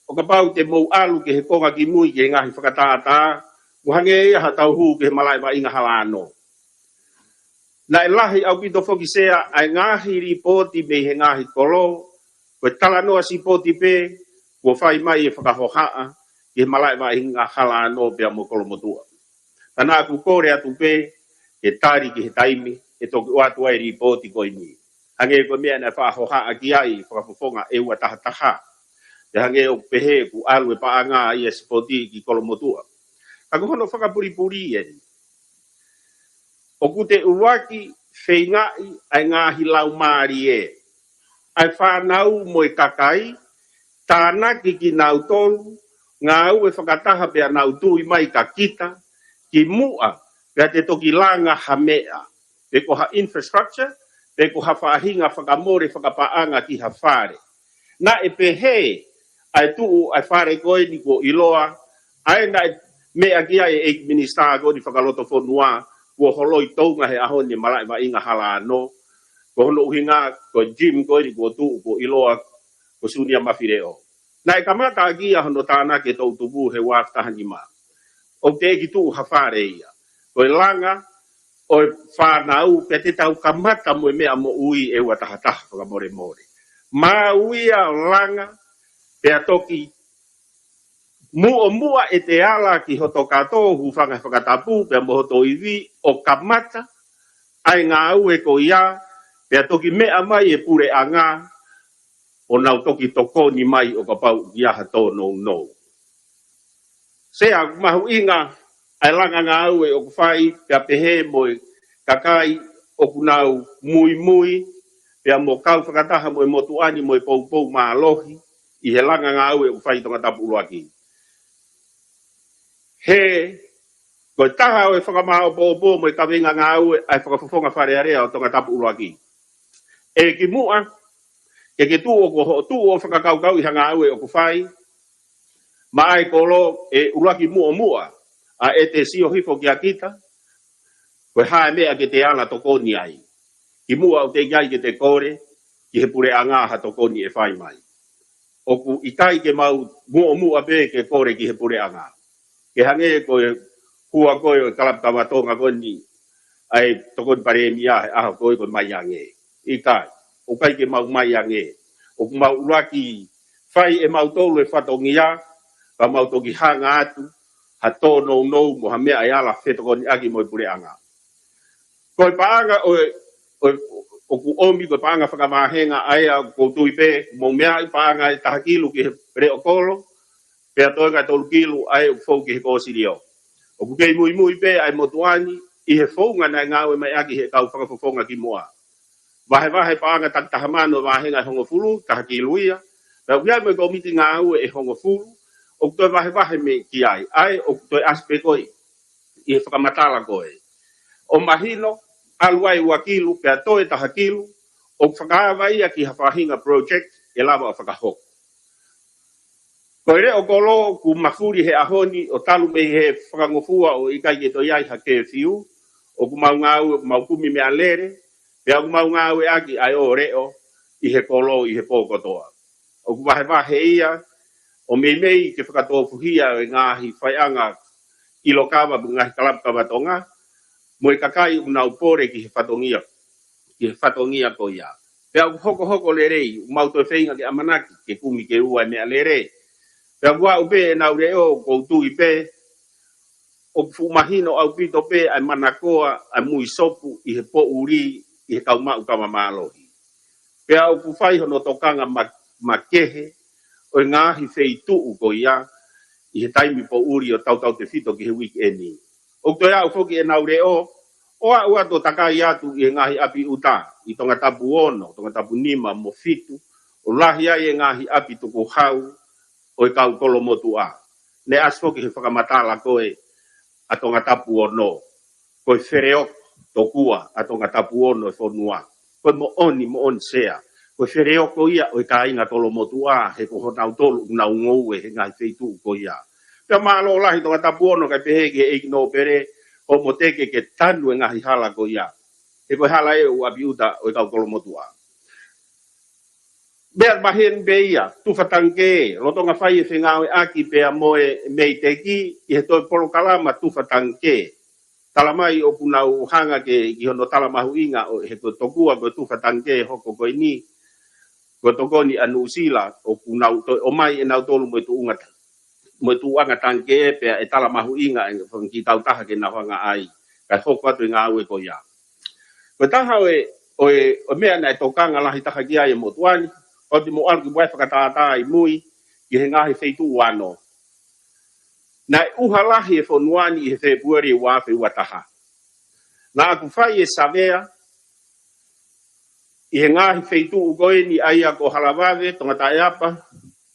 ʻo kapau te mou ʻalu ki he konga kimui ki he ngaahi fakatātā, ʻoku hangē ia haʻatau hū ki he malaʻe vaʻinga Halaʻano. Naʻe lahi ʻaupito foki, Sea, ʻa e ngaahi lipooti mei he ngaahi kolo, ko e talanoa sipoti pē, kuo fai mai e fakahohaʻa ki he malaʻe vaʻinga Halaʻano pea mo Kolomotuʻa. Ka naʻa ku kole atu pē ke tali ki he taimi ʻe toki ʻoatu ai e lipooti ko eni. Hangē ko e meʻa naʻe fakahohaʻa ki ai e fakafofonga ʻe ua taha taha. Pea hangē ʻoku pehē kuo ʻalu e paʻanga ʻa e sipoti ki Kolomotuʻa. Ka ko hono fakapulipuli eni. ʻOku te ʻuluaki feingaʻi ʻa e ngaahi laumālie, ʻa e fānau mo e kakai, tānaki kinautolu, ngāue fakataha pea nau tui mai kia kita, kimuʻa pea te toki langa ha meʻa, pe ko ha infrastructure, pe ko ha faʻahinga fakamole fakapaʻanga ki ha fale. Naʻe pehē ʻa e tuʻu ʻa e fale ko eni kuo ʻiloa, ʻa ē naʻe meʻa ki ai e ʻEiki Minisitā ko eni Fakalotofonua, kuo holoi Tonga he ʻaho ni e malaʻe vaʻinga Halaʻano, ko hono ʻuhinga ko e gym ko eni kuo tuʻu kuo ʻiloa ko Sunia Mafileʻo. Naʻe kamata ʻaki ia hono tānaki e toʻutupu he ua afe taha nima. ʻOku teʻeki tuʻu ha fale ia. Ko e langa ʻo e fānau, pea te tau kamata mo e meʻa moʻui ʻe ua taha taha fakamolemole. Mau ia ʻo langa, pea toki muʻomuʻa ʻete ala ki hoto kato, hūfanga he fakatapu, pea mo hoto ivi, ʻo kamata ʻa e ngāue ko ia, pea toki meʻa mai e puleʻanga, ʻo nau toki tokoni mai ʻo kapau ʻoku ʻi ai ha tōnounou. Sea, ʻoku mahuʻinga ʻa e langa ngāue ʻoku fai, pea pehē mo e kakai ʻoku nau muimui, pea mo kau fakataha mo e motuʻa ni mo e poupou mālohi ʻi he langa ngāue ʻoku fai ʻi Tongatapu ʻUluaki. He ko e taha ʻo e fakamāopoopo mo e kaveinga ngāue ʻa e Fakafofonga Fale Alea ʻo Tongatapu ʻUluaki. ʻE kimuʻa, ke ke tuʻu ʻo ko hoʻo tuʻu ʻo fakakaukauʻi ha ngāue ʻoku fai, maʻa e kolo ʻe ʻuluaki muʻomuʻa ʻa ʻete sio hifo kia kita, ko e hā e meʻa ke te ala tokoni ai. Kimuʻa ʻoku teʻeki ai ke te kole ki he puleʻanga ha tokoni ʻe fai mai. ʻOku ʻikai ke mau muʻomuʻa pē ke kole ki he puleʻanga. Ke hangē ko e hua ko ē ʻo e Kalapu Kava Tonga ko eni, ʻa e tokoni palēmia he ʻaho ko ē ko e mai ange. ʻIkai, ʻoku ʻikai ke mau mai ange. ʻOku mau ʻuluaki fai ʻe mautolu e fatongia, ka mau toki hanga atu ha tōnounou mo ha meʻa ʻe ala fetokoniʻaki mo e puleʻanga. Ko e paʻanga ʻo e, ʻo e, ʻoku ʻomi ko e paʻanga fakavāhenga ʻa ia ʻoku ou tui pē, mou meaʻi paʻanga ʻe taha kilu ki he leʻo kolo, pea toenga tolu kilu ʻa ē ʻoku fou ki he kōsilio. ʻOku kei muimui pē ʻa e motuʻa ni ʻi he founga naʻe ngāue mai ʻaki he kau fakafofonga kimuʻa. Vahevahe paʻanga takitaha mano vāhenga ʻe hongofulu, taha kilu ia. Pea ʻoku ʻi ai mo e kōmiti ngāue ʻe hongofulu, ʻoku toe vahevahe mei ki ai, ʻa ē ʻoku toe ʻasi pē ko ē ʻi he fakamatala ko ē. ʻO mahino, ʻalu ai ua kilu, pea toe taha kilu, ʻOku fakaava ia ki ha faʻahinga project ʻe lava ʻo fakahoko. Ko e leʻo kolo ʻoku mafuli he ʻaho ni ʻo talu mei he fakangofua ʻo ʻikai ke toe ʻi ai ha kefiu, ʻoku mau ngāue, mau kumi meʻalele, pea ʻoku mau ngāueʻaki ʻa e ʻō leʻo ʻi he kolo ʻi he pō kotoa. ʻOku vahevahe ia ʻo meimei ke fakatōfuhia e ngaahi faiʻanga ʻilo kava mo e ngaahi kalapu kava Tonga, mo e kakai ʻoku nau pole ki he fatongia, ki he fatongia ko ia. Pea ʻoku hokohoko lelei, ʻoku mau toe feinga ke ʻamanaki ke kumi ke ua e meʻalele. Pea ʻoku aʻu pē ʻenau leʻo, ʻoku ou tui pē ʻoku fuʻu mahino ʻaupito pē ʻa e manakoa ʻa e mui sopu ʻi he poʻuli ʻi he kau maʻu kava mālohi. Pea ʻoku fai hono tokanga ma-, makehe ʻo e ngaahi feituʻu ko ia ʻi he taimi poʻuli ʻo tautautefito ki he uikeʻeni. ʻOku toe aʻu foki ʻenau leʻo ʻo aʻu atu ʻo takai atu ʻi he ngaahi ʻapi ʻuta, ʻi Tongatapu ono, Tongatapu nima mo fitu, ʻo lahi ai e ngaahi ʻapi tukuhau ʻo e kau kolomotuʻa. Naʻe ʻasi foki he fakamatala ko ē ʻa Tongatapu ono, ko e feleoko tokua ʻa Tongatapu ono e fonua. Ko e moʻoni, moʻoni Sea. Ko e feleoko ia ʻo e kāinga kolomotuʻa, he ko honautolu ʻoku nau ngoue he ngaahi feituʻu ko ia. Pea mālō lahi Tongatapu ono kae pehē ki he ʻEiki Nōpele, ʻo moteke ke tanu e ngaahi hala ko ia. He ko e hala ē ʻoku ʻapi ʻuta ʻo e kau kolomotuʻa. Meʻa maheni pē ia, tufa tangikē, lolotonga fai e fengāueʻaki pea mo e MEIDECC ʻi he toe polokalama tufa tangikē. Talamai ʻoku nau hanga ke, ki hono talamahuʻinga ʻo e, he ko e tokua ko e tufa tangikē hoko ko eni, ko e tokoni ʻa Nuʻusila, ʻoku nau toe ʻomai ʻenautolu mo e tuʻunga, mo e tuʻuʻanga tangikē pea ʻe talamahuʻinga e fanga kiʻi kautaha ke nau hanga ʻai, kae hoko atu e ngāue ko ia. Ko e taha ʻo e, ʻo e, ʻo e meʻa naʻe tokanga lahi taha ki ai e motuʻa ni, ʻoku ou tui mou ʻalu ki muʻa ʻo fakatātā ʻi mui, ki he ngaahi feituʻu ano. Naʻe ʻuha lahi e fonua ni ʻi he Fēpueli ua afe ua taha. Naʻa ku fai e savea ʻi he ngaahi feituʻu ko eni ʻa ia ko Halavave, Tongataʻeapa,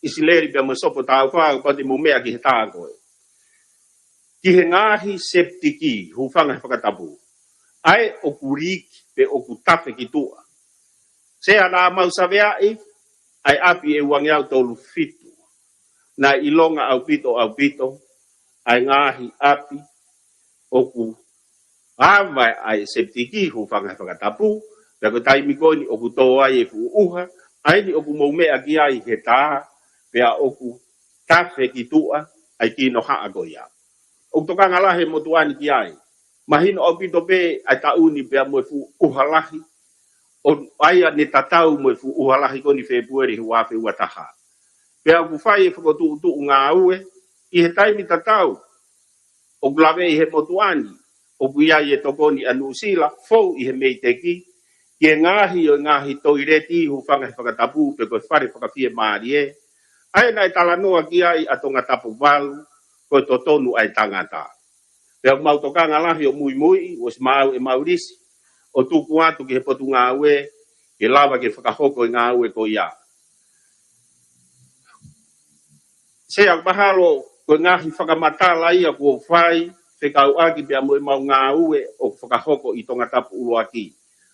ʻIsileli pea mo Sopo Taufa, kapau te mou meʻa ki he tā ko ē. Ki he ngaahi septic, hūfanga he fakatapu. ʻA ē ʻoku liiki pe ʻoku tafe ki tuʻa. Sea, naʻa mau saveaʻi ʻa e ʻapi ʻe uangeau tolu fitu. Naʻe ʻilonga ʻaupito, ʻaupito ʻa e ngaahi ʻapi ʻoku ava ʻa e septic, hūfanga he fakatapu, pea ko e taimi ko eni ʻoku tō ai e fuʻu ʻuha, ʻa eni ʻoku mou meʻa ki ai he tā, pea ʻoku tafe ki tuʻa ʻa e kinohaʻa ko ia. ʻOku tokanga lahi e motuʻa ni ki ai. Mahino ʻaupito pē ʻa e taʻu ni pea mo e fuʻu ʻuha lahi, ʻo ʻa ia ne tatau mo e fuʻu ʻuha lahi ko eni Fēpueli ua afe ua taha. Pea ʻoku fai e fakatuʻutuʻu ngāue ʻi he taimi tatau, ʻoku laveʻi he motuʻa ni, ʻoku ʻi ai e tokoni ʻa Nuʻusila, fou ʻi he MEIDECC, ki he ngaahi ʻo e ngaahi toileti, hūfanga he fakatapu pe ko e fale fakafiemālie. ʻA ē naʻe talanoa ki ai ʻa Tongatapu valu, ko e totonu ʻa e tangata. Pea ʻoku mau tokanga lahi ʻo muimui, ʻosi maʻu ʻemau lisi, ʻo tuku atu ki he potungāue, ke lava ke fakahoko e ngāue ko ia. Sea, mahalo ko e ngaahi fakamatala ia kuo fai, fekauʻaki pea mo ʻemau ngāue ʻoku fakahoko ʻi Tongatapu ʻuluaki.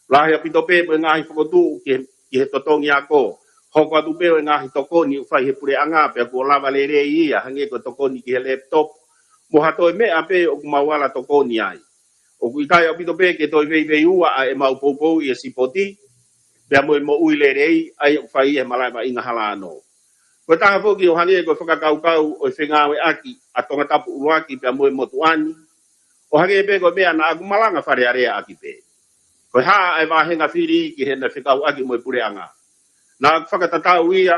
Lahi ʻaupito pē mo e ngaahi fokotuʻu ki he, ki he totongi ako. Hoko atu pē ʻo e ngaahi tokoni ʻoku fai he puleʻanga, pea kuo lava lelei ia, hangē ko e tokoni ki he laptop. Mo ha toe meʻa pē ʻoku mau ala tokoni ai. ʻOku ʻikai ʻaupito pē ke toe veiveiua ʻa ʻemau poupou ʻi he sipoti, pea mo e moʻui lelei, ʻa ia ʻoku fai ʻi he malaʻe vaʻinga hala ano. Ko e taha foki ʻo hangē ko e fakakaukau ʻo e fengāueʻaki ʻa Tongatapu ʻuluaki pea mo e motuʻa ni, ʻo hangē pē ko e meʻa naʻa ku malanga Fale Alea ʻaki pē. Ko e hā ʻa e vāhenga fili ki heʻena fekauʻaki mo e puleʻanga. Naʻa ku fakatatau ia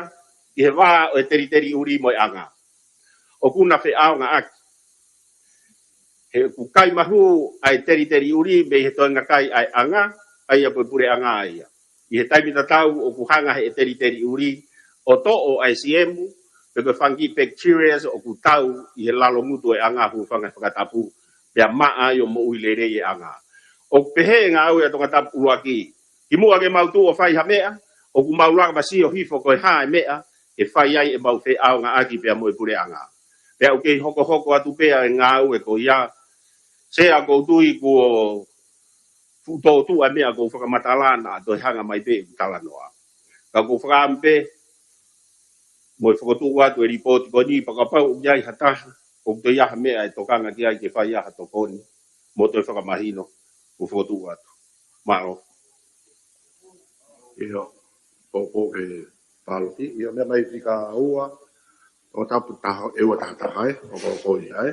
ʻi he vā ʻo e teliteli ʻuli mo e ʻanga. ʻOku na feʻaongaʻaki. He ʻoku kai mahu ʻa e teliteli ʻuli mei he toenga kai ʻa e ʻanga, ʻa ia ko e puleʻanga ia. ʻI he taimi tatau ʻoku hanga he teliteli ʻuli ʻo toʻo ʻa e siemu, pe ko e fanga kiʻi bacteria ʻoku tau ʻi he lalo ngutu ʻo e ʻanga, hūfanga he fakatapu, pea maʻa ai ʻo moʻui lelei e ʻanga. ʻOku pehē e ngāue ʻa Tongatapu ʻuluaki. Kimuʻa ke mau tuʻu ʻo fai ha meʻa, ʻoku mau lava sio hifo ko e hā e meʻa ʻe fai ai ʻemau feʻaongaʻaki pea mo e puleʻanga. Pea ʻoku kei hokohoko atu pē ʻa e ngāue ko ia. Sea, ʻoku ou tui kuo fuʻu tōtuʻa e meʻa ʻoku ou fakamatala ʻana, toe hanga mai pē ʻeku talanoa. Ka ʻoku ou fakaʻamu pē mo e fokotuʻu atu e lipooti ko eni, pea kapau ʻoku ʻi ai ha taha ʻoku toe ʻi ai ha meʻa ʻe tokanga ki ai ke fai ai ha tokoni mo toe fakamahino, ʻoku ou fokotuʻu atu. Mālō. ʻIo, poupou ki he Pāloti. ʻIo, meʻa mai fika ua, Tongatapu taha, ʻEua taha taha, ē, ʻoku ou ko ia, ē.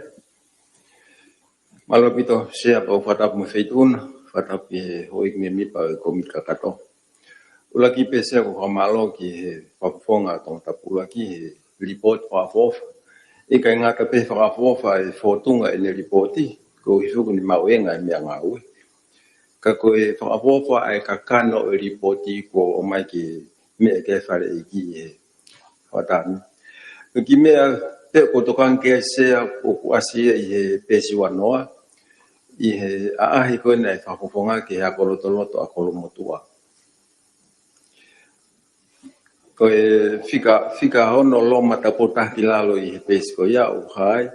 Mālō ʻaupito, Sea, pea u fakatapu mo e Feituʻuna, fakatapu ki he houʻeiki mēmipa ʻo e kōmiti kakato. ʻUluaki pē, Sea, ko e fakamālō ki he fakafofonga ʻa Tongatapu ʻUluaki he lipooti fakaʻofoʻofa. ʻIkai ngata pē he fakaʻofoʻofa e fōtunga ʻene lipooti, koeʻuhi foki ʻoku ne maʻu e ngaahi meʻangāue. Ka ko e fakaʻofoʻofa ʻa e kakano ʻo e lipooti kuo ʻomai ki he meʻa ki he Fale ʻEiki he fakataha ni. Ko e kiʻi meʻa pē ʻoku ou tokanga ki ai, Sea, ʻoku ʻasi ia ʻi he peesi uanoa, ʻi he ʻaʻahi ko ē naʻe fakafofonga ki he ako lotoloto, ako lotomotuʻa. Ko e fika, fika ono Loma tapu taha ki lalo ʻi he peesi ko ia ʻoku hā ai: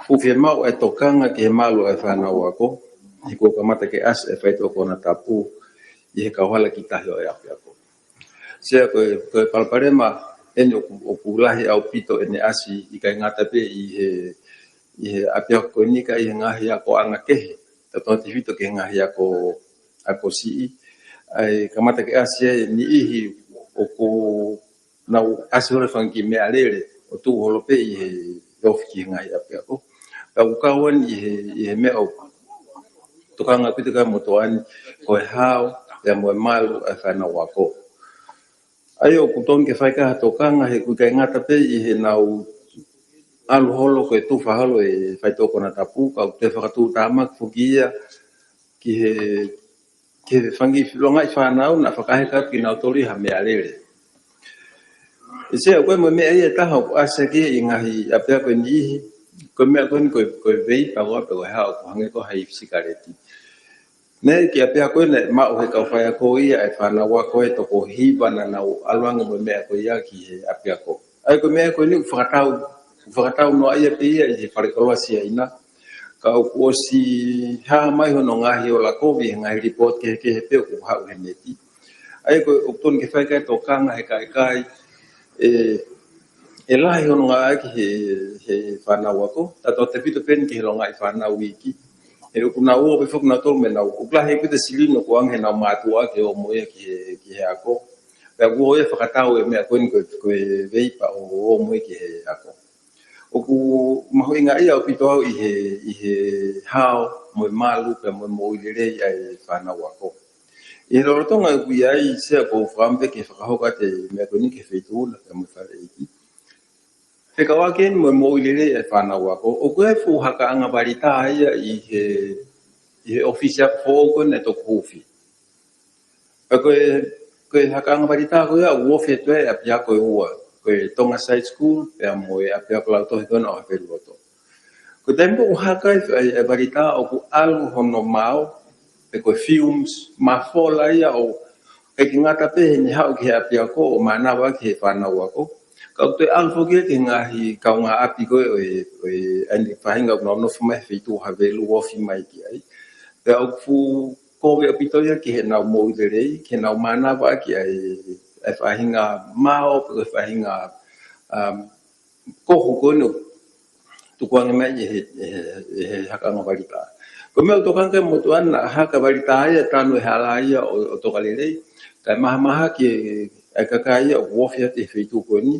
Fuʻu fiemaʻu e tokanga ki he malu ʻa e fānau ako, he kuo kamata ke ʻasi e faitoʻo konatapu ʻi he kauhala ki tahi ʻo e ʻapiako. Sea, ko e, ko e palopalema eni ʻoku, ʻoku lahi ʻaupito ʻene ʻasi, ʻikai ngata pē ʻi he, ʻi he ʻapiako ko eni ka ʻi he ngaahi akoʻanga kehe, tautautefito ki he ngaahi ako, ako siʻi. ʻA e kamata ke ʻasi ai e niʻihi ʻoku nau ʻasi holo he fanga kiʻi meʻalele ʻo tuʻu holo pē ʻi he ofi ki he ngaahi ʻapiako. Ka ʻoku kau eni ʻi he, ʻi he meʻa ʻoku tokanga ʻaupito ki ai e motuʻa ni, ko e hao pea mo e malu ʻa e fānau ako. ʻA ia ʻoku totonu ke fai ki ai ha tokanga, he ʻoku ʻikai ngata pē ʻi heʻenau ʻalu holo ko e tufa holo e faitoʻo konatapu, ka ʻoku toe fakatuʻutāmaki foki ia ki he, ki he fanga kiʻi longaʻi fānau naʻa fakaheka atu kinautolu ʻi ha meʻalele. ʻE Sea, ko e mo e meʻa ia ʻe taha ʻoku ʻasi ki he ngaahi ʻapiako ʻe niʻihi, ko e meʻa ko eni ko e, ko e veipa ko ē pe ko e hao, ʻoku hangē ko ha ifi sikaleti. Naʻe ʻi ai e kiʻi ʻapiako naʻe maʻu ʻe he kau faiako ia e fānau ako ʻe toko hiva naʻa nau ʻaluʻanga mo e meʻa ko ia ki he ʻapiako. ʻA ia ko e meʻa ko eni ʻoku fakatau, ʻoku fakatau noa ia pē ia ʻi he falekoloa Siaina. Ka ʻoku ʻosi hā mai hono ngaahi ola kovi he ngaahi lipooti kehekehe pē ʻoku haʻu he neti. ʻA ia ko e, ʻoku totonu ke fai ki ai e tokanga he kakai, ʻe, ʻe lahi hono ngāueʻaki he, he fānau ako, tautautefito pē eni ki he longaʻi fānau iiki. He ʻoku nau ō pē foki nautolu mei heʻenau, ʻoku lahi ʻaupito e silini ʻoku ʻoange heʻenau mātuʻa ke ō mo ia ki he, ki he ako. Pea ʻoku ō ia ʻo fakatau e meʻa ko eni ko e, ko e veipa ʻo ō mo ia ki he ako. ʻOku mahuʻingaʻia ʻaupito au ʻi he, ʻi he hao mo e malu pea mo e moʻui lelei ʻa e fānau ako. ʻI he lolotonga ʻeku ʻi ai, Sea, ʻoku ou fakaʻamu pē ke fakahoko atu e meʻa ko eni ki he Feituʻuna pea mo e Fale ʻEiki. Fekauʻaki eni mo e moʻui lelei ʻa e fānau ako, ʻoku ʻi ai e fuʻu hakaʻanga valitā ia ʻi he, ʻi he ʻōfisi ako foʻou ko eni naʻe toki huufi. Pea ko e, ko e hakaʻanga valitā ko ia ʻoku ofi atu ai e ʻapiako ʻe ua, ko e Tonga Side School pea mo e ʻapiako lautohi ko ena ʻo Haveluloto. Ko e taimi ʻoku haka ai e, e valitā ʻoku ʻalu hono mao, pe ko e fumes, mafola ia ʻo ʻikai ke ngata pē heʻene haʻu ki he ʻapiako ʻo mānava ki he fānau ako, ka ʻoku toe ʻalu foki ia ki he ngaahi kaungāʻapi ko ē ʻo e, ʻo e, ʻa e faʻahinga ʻoku nau nofo mai he feituʻu Havelu ʻo ofi mai ki ai. Pea ʻoku fuʻu kovi ʻaupito ia ki heʻenau moʻui lelei, ki heʻenau mānava ʻaki ʻa e, ʻa e faʻahinga mao, pe ko e faʻahinga, um, kohu ko eni ʻoku tukuange mai ʻe he, ʻe he, ʻe he hakaʻanga valitā. Ko e meʻa ʻoku tokanga ki ai e motuʻa ni, naʻa haka e valitā ia, tanu e hala ia ʻo, ʻo toka lelei, kae mahamahaki e, e kakai ia ʻoku ofi atu he feituʻu ko eni,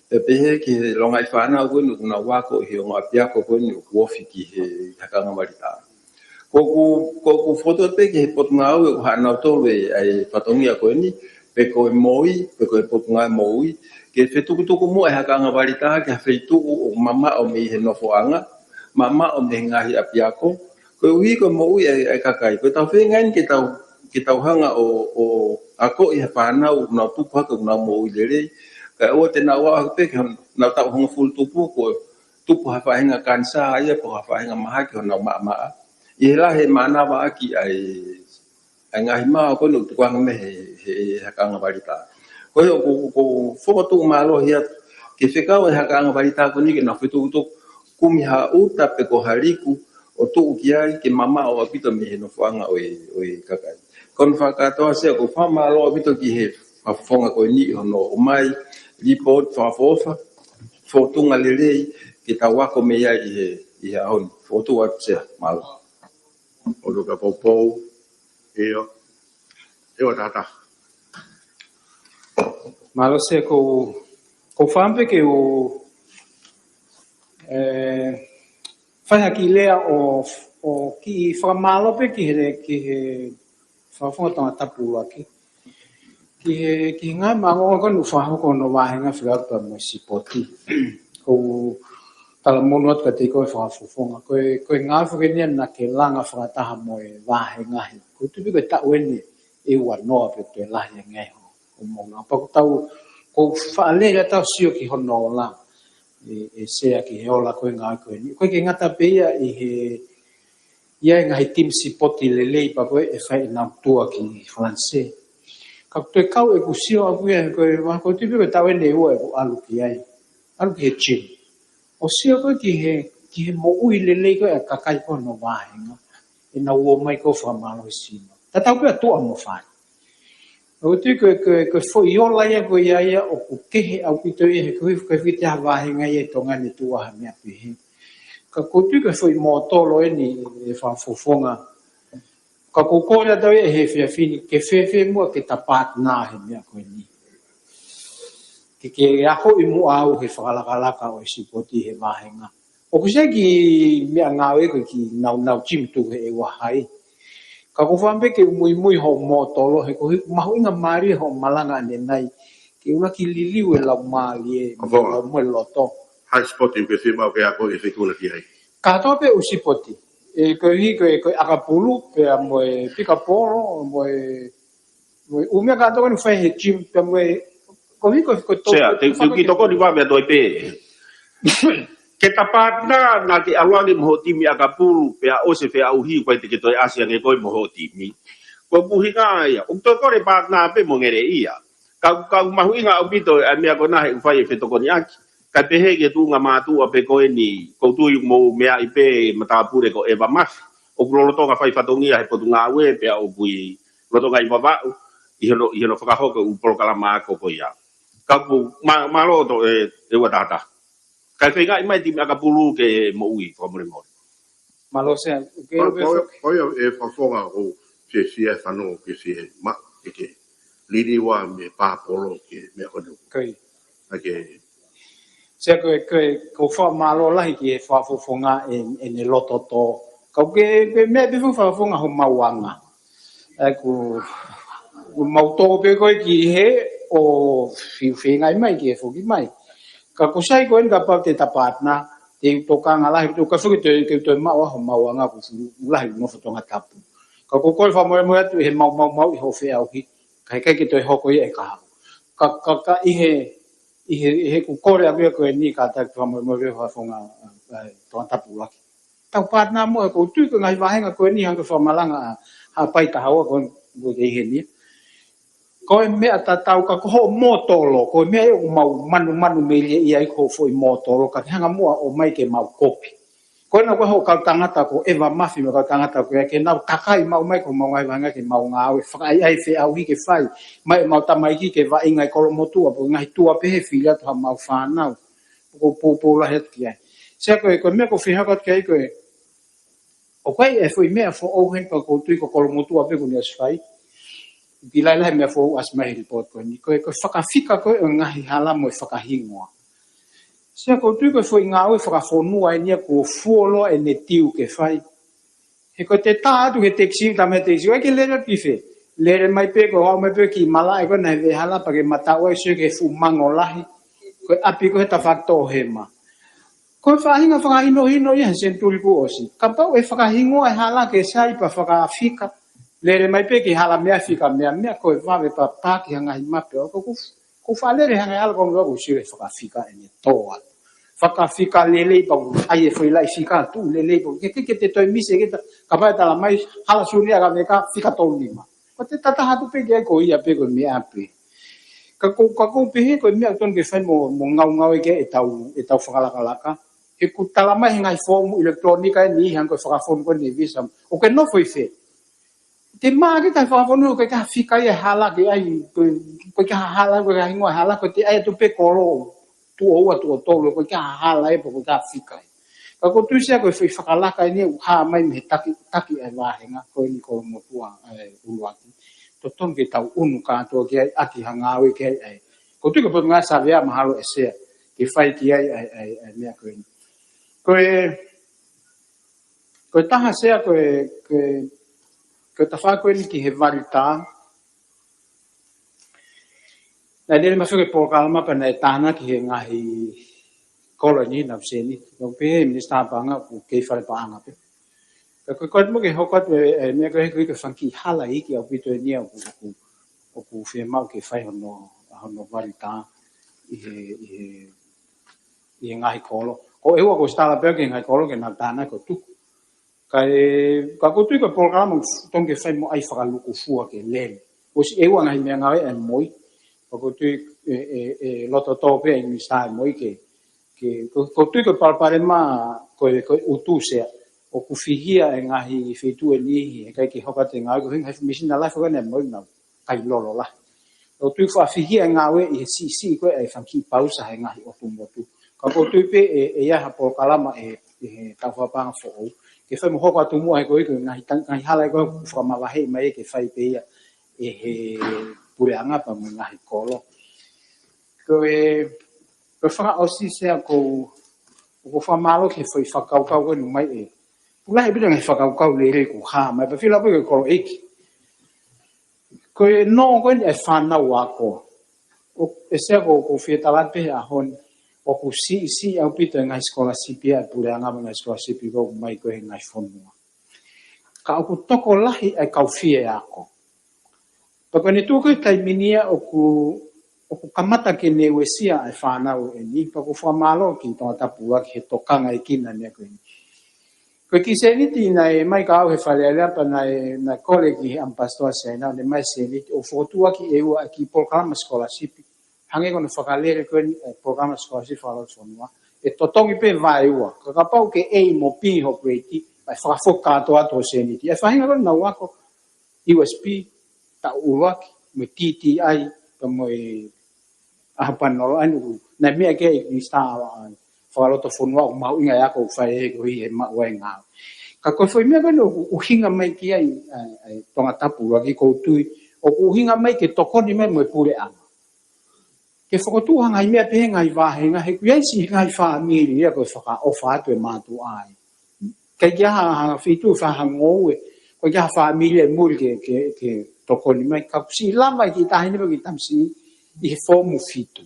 pea pehē ki he longaʻi fānau ko eni ʻoku nau ako ʻi he ongo ʻapiako ko eni ʻoku ofi ki he hakaʻanga valitā. ʻOku, ʻoku fokotuʻu pē ki he potungāue ʻoku haʻa nautolu e, ʻa e fatongia ko eni, pe ko e MOI, pe ko e Potungāue MOI, ke fetukutuku muʻa e hakaʻanga valitā ki ha feituʻu ʻoku mamaʻo mei he nofoʻanga, mamaʻo mei he ngaahi ʻapiako, koeʻuhi ko e moʻui ʻa e, ʻa e kakai. Ko ʻetau feinga eni ke tau, ke tau hanga ʻo, ʻo akoʻi ha fānau ʻoku nau tupu hake ʻoku nau moʻui lelei, kae ʻoua te nau aʻu hake pē ki honau taʻu hongofulu tupu kuo tupu ha faʻahinga kanisā ia pe ko ha faʻahinga mahaki honau maʻamaʻa. ʻI he lahi e mānava ʻaki ʻa e, ʻa e ngaahi mao ko eni ʻoku tukuange mai he, he, he hakaʻanga valitā. Ko ia ʻoku, ʻoku ou fokotuʻu mālohi atu ke fekau e hakaʻanga valitā ko eni ke nau fetukutuku, kumi ha ʻuta pe ko ha liku ʻo tuʻu ki ai ke mamaʻo ʻaupito mei he nofoʻanga ʻo e, ʻo e kakai. Ko hono fakakātoa Sea, ʻoku ou fakamālō ʻaupito ki he fakafofonga ko eni hono ʻomai lipooti fakaʻofoʻofa, fōtunga lelei ke tau ako mei ai ʻi he, ʻi he ʻaho ni. Fokotuʻu atu Sea, mālō. ʻOtua ka poupou, ʻio, ʻio tata. Mālō Sea, ʻoku ou, ʻoku ou fakaʻamu pē ke u, ē, fai ha kiʻi lea ʻo, ʻo kiʻi fakamālō pē ki he, ki he fakafofonga Tongatapu ʻUluaki. Ki he, ki he ngaahi māʻolunga ko eni ʻoku fakahoko hono vāhenga fekauʻaki pea mo e sipoti. ʻOku ou talamonū atu kiate koe fakafofonga. Ko e, ko e ngāue foki eni naʻa ke langa fakataha mo e vāhenga he. ʻOku ou tui pē ko e taʻu eni ʻe ua noa pe toe lahi ange ai ho, ho moʻunga. Pea ʻoku tau, ʻoku ou faʻa lele ʻa tau sio ki hono ola. ʻE, ʻe Sea ki he ola ko e ngāue ko eni. ʻOku ʻikai ke ngata pē ia ʻi he ʻi ai e ngaahi timi sipoti lelei pea ko ē ʻe fai ʻenau tour ki Falanisē. Ka ʻoku toe kau ʻeku sio ʻaʻaku ia he ko e, ʻoku ou tui pē ko e taʻu eni ʻe ua ʻeku ʻalu ki ai. ʻAlu ki he gym. ʻO sio ko ē ki he, ki he moʻui lelei ko ē ʻa e kakai ko ē hono vāhenga. ʻEnau ō mai ko ē ʻo fakamālohisino. Tatau pē ʻa tuʻa mo fai. ʻOku ou tui ko e, ko e, ko e foʻi ola ia ko ia ia ʻoku kehe ʻaupito ia he ko e, ko e fite ha vāhenga ia ʻi Tonga ni ʻe tuʻu ai ha meʻa pehē. Ka ʻoku ou tui ko e foʻi mōtolo eni ʻe fakafofonga. Ka ʻoku ou kole atu ia he efiafi ni ke fēfē muʻa ke ta partner he meʻa ko eni. Ke, ke akoʻi muʻa au he fakalakalaka ʻo e sipoti he vāhenga. ʻOku ʻikai ke meʻangāue ko e kiʻi naunau gym tuku he ʻe ua hai. Ka ʻoku ou fakaʻamu pē ke u muimui hoʻo mōtolo he ko e mahuʻinga mālie hoʻo malanga ʻanenai. Ke ʻuluaki liliu e laumālie, Ka foa. lau mo e loto. Hai sipoti ke fiemaʻu ke akoʻi e fekula ki ai. Kātoa pē ʻū sipoti. ʻE, ko e hiki, ko e, ko e ʻakapulu, pea mo e pikapolo, mo e, mo e ʻū meʻa kātoa ʻoku fai he gym, pea mo e, ko e hiki, ko e, ko e to-, Sea, ko e te, te u kiʻi tokoni vave atu ai pē. Ke ta partner naʻa ke ʻalu ange mo hoʻo timi ʻakapulu, pea ʻosi e feʻauhi, ʻoku ʻikai te ke toe ʻasi ange koe mo hoʻo timi. Ko e ʻuhinga ia, ʻoku toe kole partner pē mo ngele ia. Ka, ka ʻoku mahuʻinga ʻaupito ʻa e meʻa ko ena he ʻoku fai e fetokoniʻaki. Kae pehē ki he tuʻunga mātuʻa pē ko eni, ʻoku ou tui ʻoku mou meaʻi pē matāpule ko ʻEva Mafi. ʻOku lolotonga fai fatongia he potungāue pea ʻoku ʻi lolotonga ʻi Vavaʻu, ʻi hono, ʻi hono fakahoko ʻū polokalama ako ko ia. Ka ʻoku ma-, mālō ʻaupito ʻe, ʻe ua tata. Kae feingaʻi mai timi ʻakapulu ke moʻui, fakamolemole. Mālō Sea, ke Ko, ko, ko ia ʻe fakafofonga ʻoku ou fiefia e fanongo ke fie ma, ke, ke liliu ʻa e meʻa pāpolo ke meʻa ko eni. Ko ia. ʻA ke Sea ko e, ko e, ʻoku ou fakamālō lahi ki he fakafofonga ʻe, ʻene loto tō. Ka ʻoku ke, ke meʻa pē fakafofonga homau anga. ʻA ia ʻoku, ʻoku mau tō pē ko ē ki he ʻo fiu feingaʻi mai ke foki mai. Ka ʻoku sai ko eni kapau te ta partner, te u tokanga lahi, ʻoku ʻikai foki te, te u toe maʻu ʻa homau anga ʻoku fuʻu lahi nofo Tongatapu. Ka ʻoku ou kole fakamolemole atu ʻi he mau, mau, mau ʻi hoʻo feʻauhi. Ka ʻikai ke toe hoko ia ʻe kahaʻu. Ka, ka, ka ʻi he, ʻi he, ʻi he ʻoku kole ʻaku ia ko eni kātaki fakamolemole fakafofonga, ʻa, ʻa, Tongatapu ʻUluaki. Tau partner muʻa, ʻoku ou tui ko e ngaahi vāhenga ko eni hangē ko e fakamalanga ʻa, ʻa Haʻapai Kahaua ko, ko e kei heni. Ko e meʻa tatau ka ko hoʻo mōtolo, ko e meʻa ia ʻoku mau manumanu melie ia ai ko hoʻo foʻi mōtolo, ka ke hanga muʻa ʻo ʻomai ke mau kopi. Ko ena ko hoʻo kau tangata ko ʻEva Mafi mo e kau tangata ko ia ke nau kakai maʻu mai ko homau ngaahi vāhenga ke mau ngāue fakaʻaiʻai feʻauhi ke fai, mai ʻemau tamaiki ke vaʻinga ʻi Kolomotuʻa, pe ko e ngaahi tour pehē fili atu haʻamau fānau. ʻOku ou poupou lahi atu ki ai. Sea ko e, ko e meʻa ʻoku ou fie hoko atu ki ai ko e, ʻoku ʻi ai e foʻi meʻa foʻou heni pea ʻoku ou tui ko Kolomotuʻa pē ʻoku ne ʻosi fai. Kiʻi lahilahi meʻa foʻou ʻasi mai he report ko eni. Ko e, ko e fakafika ko ē ʻo e ngaahi hala mo e fakahingoa. Sea ʻoku ou tui ko e foʻi ngāue fakafonua eni ia kuo fuoloa ʻene tiu ke fai. He ko e te tā atu he taxi, tā mai he taxi, ʻoku ʻikai ke lele atu ki fē. Lele mai pē ko e aʻu mai pē ki malaʻe ko ena he veʻehala pea ke mataʻu ai sio ki he fuʻu mango lahi. Ko e ʻapi ko ē he tafaʻaki toʻohema. Ko e faʻahinga fakahinohino ia he senituli kuo ʻosi. Kapau ʻe fakahingoa e hala ke sai pea fakafika. Lele mai pē ki hala meʻa fika meʻa meʻa ko e vave pea pā ki ha ngaahi mape ʻoku, ʻoku, ʻoku faʻa lele hangē hala ko e meʻa ʻoku sio he fakafika ʻene toa. Fakafika lelei pea ʻoku ʻai e foʻi laʻi fika tuʻu lelei pea ʻoku ke, ke, ke te toe misi ke ta, kapau ʻe tala mai hala suni ʻa ka meka fika tolu nima. Ko e te tataha atu pē ki ai ko ia pē ko e meʻa pē. Ka ʻoku, ka ʻoku ou pehē ko e meʻa ʻoku totonu ke fai mo, mo ngaungaue ki ai ʻetau, ʻetau fakalakalaka. He ʻoku tala mai he ngaahi foomu ʻilekitulōnika ʻe niʻihi hangē ko e fakafonu ko eni e visa. ʻOku ke nofo ʻi fē? Te mā kita he fakafonu, ʻoku ʻikai ha fika ia ʻe hala ki ai, ʻoku ʻikai ha hala, ʻoku ʻikai ha hingoa ʻe hala, ko e te ʻai atu pē kolo tuʻo ua, tuʻo tolu, ʻoku ʻikai ha hala ia, ʻoku ʻikai ha fika ia. Ka ʻoku ou tui Sea ko e foʻi fakalaka eni ʻoku hā mai mei he taki, taki ʻa e vāhenga ko eni, Kolomotuʻa ʻa e ʻUluaki. Totonu ke tau ʻunu kātoa ki ai, ʻaki ha ngāue ki ai, ʻa e. ʻOku ou tui ko e Potungāue Savea, mahalo ʻe Sea ke fai ki ai ʻa e, ʻa e, ʻa e meʻa ko eni. Ko e, ko e taha Sea, ko e, ko e, ko e tafaʻaki ko eni ki he vali tā. Naʻe lele mai foki e polokalama pea naʻe tānaki he ngaahi kolo ʻe niʻihi naʻa ku sēniti. Naʻa ku pehē, Minisitā Paʻanga, ʻoku kei fale paʻanga pē. Ka ko e, ko e mo ke hoko atu e, e meʻa ko ē, ko e fanga kiʻi hala iiki ʻaupito eni ia ʻoku, ʻoku, ʻoku fiemaʻu ke fai hono, hono vali tā ʻi he, ʻi he, ʻi he ngaahi kolo. Ko e ua ko e stala pea ki he ngaahi kolo ke nau tānaki ʻo tuku. Ka e, ka ʻoku ou tui ko e polokalama ʻoku totonu ke fai mo ʻai fakalūkufua ke lele. ʻOsi ʻe ua ngaahi meʻangāue ʻa e M O I. Ka ʻoku ou tui ʻe, ʻe, ʻe loto tō pē ʻa e Minisitā ʻa e M O I ke, ke, ko, ʻoku ou tui ko e palopalema ko e, ko e utu Sea. ʻOku fihia e ngaahi feituʻu ʻe niʻihi, heʻikai ke hoko atu e ngāue, ko e ʻuhinga he misina lahi ko eni ʻa e M O I naʻa nau kai lolo lahi. ʻOku ou tui faʻa fihia e ngāue ʻi he siʻisiʻi ko ē ʻa e fanga kiʻi pausa he ngaahi ʻotu motu. Ka ʻoku ou tui pē ʻe, ʻe ʻi ai ha polokalama ʻe, ʻe he Tauhi Paʻanga foʻou ke fai mo hoko atu muʻa he ko e, ko e ngaahi tang-, ngaahi hala ʻe ko ē ʻoku fakamavaheʻi mai ke fai pē ia ʻe he puleʻanga pea mo e ngaahi kolo. Ko e, ko e fakaʻosi Sea ʻoku ou, ʻoku ou fakamālō ki he foʻi fakakaukau ko eni mai ē. Pulahi pita ngaahi fakakaukau lelei ʻoku hā mai, pea fila pē ko e kolo ʻeiki. Ko e nō ko eni e fānau ako. ʻO, ʻe Sea ko, ʻoku ou fie tala pē he ʻaho ni, ʻoku siʻisiʻi ʻaupito e ngaahi sikolasipi ʻa e puleʻanga mo e ngaahi sikolasipi ko ē ʻoku ʻomai ko ē he ngaahi fonua. Ka ʻoku tokolahi ʻa e kau fie ako. Pea ko ʻene tuʻu ko ē he taimi ni ia ʻoku, ʻoku kamata ke ne uesia ʻa e fānau ʻe niʻihi, pea ʻoku ou fakamālō ki Tongatapu ʻUluaki he tokangaʻi ʻa e kiʻi meʻa ko eni. Ko e kiʻi sēniti naʻe ʻomai kia au he Fale Alea pea naʻe, naʻe kole ki he ʻAmipasitoa Siaina, ne ʻomai e sēniti ʻo fokotuʻu ʻaki ʻe ua ʻa e kiʻi polokalama sikolasipi. Hangē ko hono fakalele ko eni e polokalama sikolasipi fakalotofonua. ʻE totongi pē vaeua. Ka kapau ʻoku ke A mo B ho grade, ʻe fakafoki kātoa atu ho sēniti. ʻA e faʻahinga ko ē naʻa nau ako, U S P, taʻu ʻuluaki, mo e T T I, pea mo e ʻaho paneolo ʻa eni ʻoku, naʻe meʻa ki ai e Minisitā ʻa e Fakalotofonua ʻoku mahuʻinga e ako ʻoku fai ʻe he ko ē he maʻu ai e ngāue. Ka ko e foʻi meʻa ko eni ʻoku ʻuhinga mai ki ai ʻa e, ʻa e Tongatapu ʻUluaki ʻoku ou tui, ʻoku ʻuhinga mai ke tokoni mai mo e puleʻanga. Ke fokotuʻu ha ngaahi meʻa pehē ngaahi vāhenga, he ʻoku ʻi ai siʻi ngaahi fāmili ia ko e fakaʻofa atu e mātuʻa ai. ʻIkai ke ʻi ai ha, ha feituʻu, fa ha ngoue, ʻoku ʻikai ke ʻi ai ha fāmili ʻe muli ke, ke, ke tokoni mai, ka ʻoku siʻi lava e kiʻi taʻahine mo e kiʻi tamasiʻi ʻi he foomu fitu.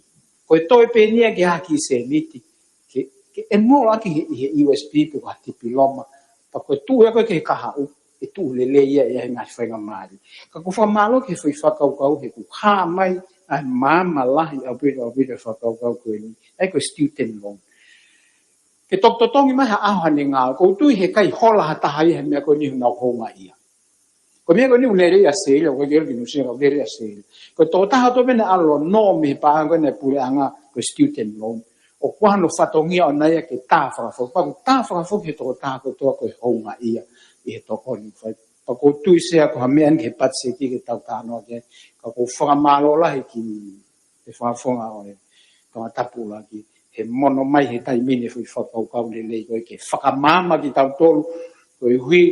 Ko e toe pē eni ia ke ʻai ha kiʻi sēniti, ke, ke enroll ʻaki he, ʻi he U S P pe ko ha tipiloma, pea ko e tuʻu ia ko ē ki he kahaʻu, ʻe tuʻu lelei ia ʻi he ngaahi faingamālie. Ka ʻoku ou fakamālō ki he foʻi fakakaukau he ʻoku hā mai ʻa e maama lahi ʻaupito, ʻaupito e fakakaukau ko eni, ʻa ia ko e student loan. Ke toki totongi mai ha ʻaho ʻa ʻene ngāue, ʻoku ou tui heʻikai hola ha taha ia he meʻa ko eni ʻoku nau houngaʻia. Ko e meʻa ko eni ʻoku lele ʻia Seila, ʻoku ʻikai ke ʻilo ki Nuʻusila, ʻoku lele ʻia Seila. Ko e tokotaha kotoa pē naʻe ʻalu ʻo nō mei he paʻanga ko eni ʻa e puleʻanga ko e student loan. ʻOku ʻi ai hono fatongia ʻoʻona ia ke tā fakafoki. Pea ʻoku tā fakafoki he tokotaha kotoa ko e houngaʻia ʻi he tokoni ʻoku fai. Pea ʻoku ou tui Sea ko ha meʻa eni ki he patiseti ke tau talanoa ki ai. Ka ʻoku ou fakamālō lahi ki he fakafofonga ʻo e Tongatapu ʻUluaki he mono mai he taimi ni e foʻi fakakaukau lelei ko ē ke fakamaama kitautolu, koeʻuhi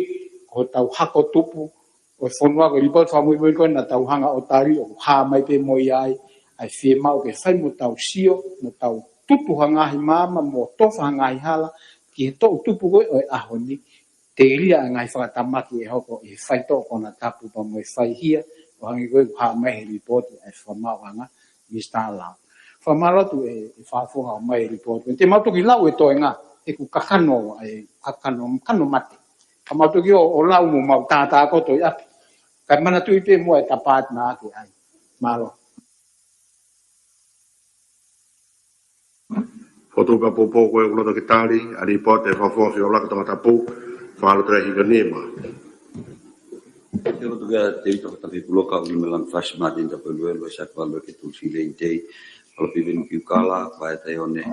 ko hotau hako tupu ʻo e fonua, ko e lipooti fakamuimui ko ē naʻa tau hanga ʻo tali ʻoku hā mai pē mo ia ai ʻa e fiemaʻu ke fai mo tau sio, mo tau tutu ha ngaahi maama, mo tofa ha ngaahi hala ki he toʻutupu ko ē ʻo e ʻaho ni. Telia e ngaahi fakatamaki ʻe hoko ʻi he faitoʻo konatapu pea mo e faihia, ʻo hangē ko ē ʻoku hā mai he lipooti ʻa e Fakamaauʻanga, Minisitā Lao. Fakamālō atu e, e fakafofonga ʻomai e lipooti. Te mau toki lau e toenga, he ʻoku kakano, e kakano, kano mate. Ka mau toki ō, ʻo lau mo mau tātā kotoa ʻi ʻapi. Kae manatuʻi pē muʻa e tapaat na ake ai. Mālō. Fotu ka popo ko e ʻuluaki tali, ʻa e lipooti ʻa e fakafofonga feʻola ki Tongatapu, Fālote Hikanima. Ke lotu kia Tēvita Katapi Puloka, Uli Melan Fasi Martin Tapueluelu, Isaac Valu ke Tulsi Leitei, Alofi Venu Kiukala, Vae Taione.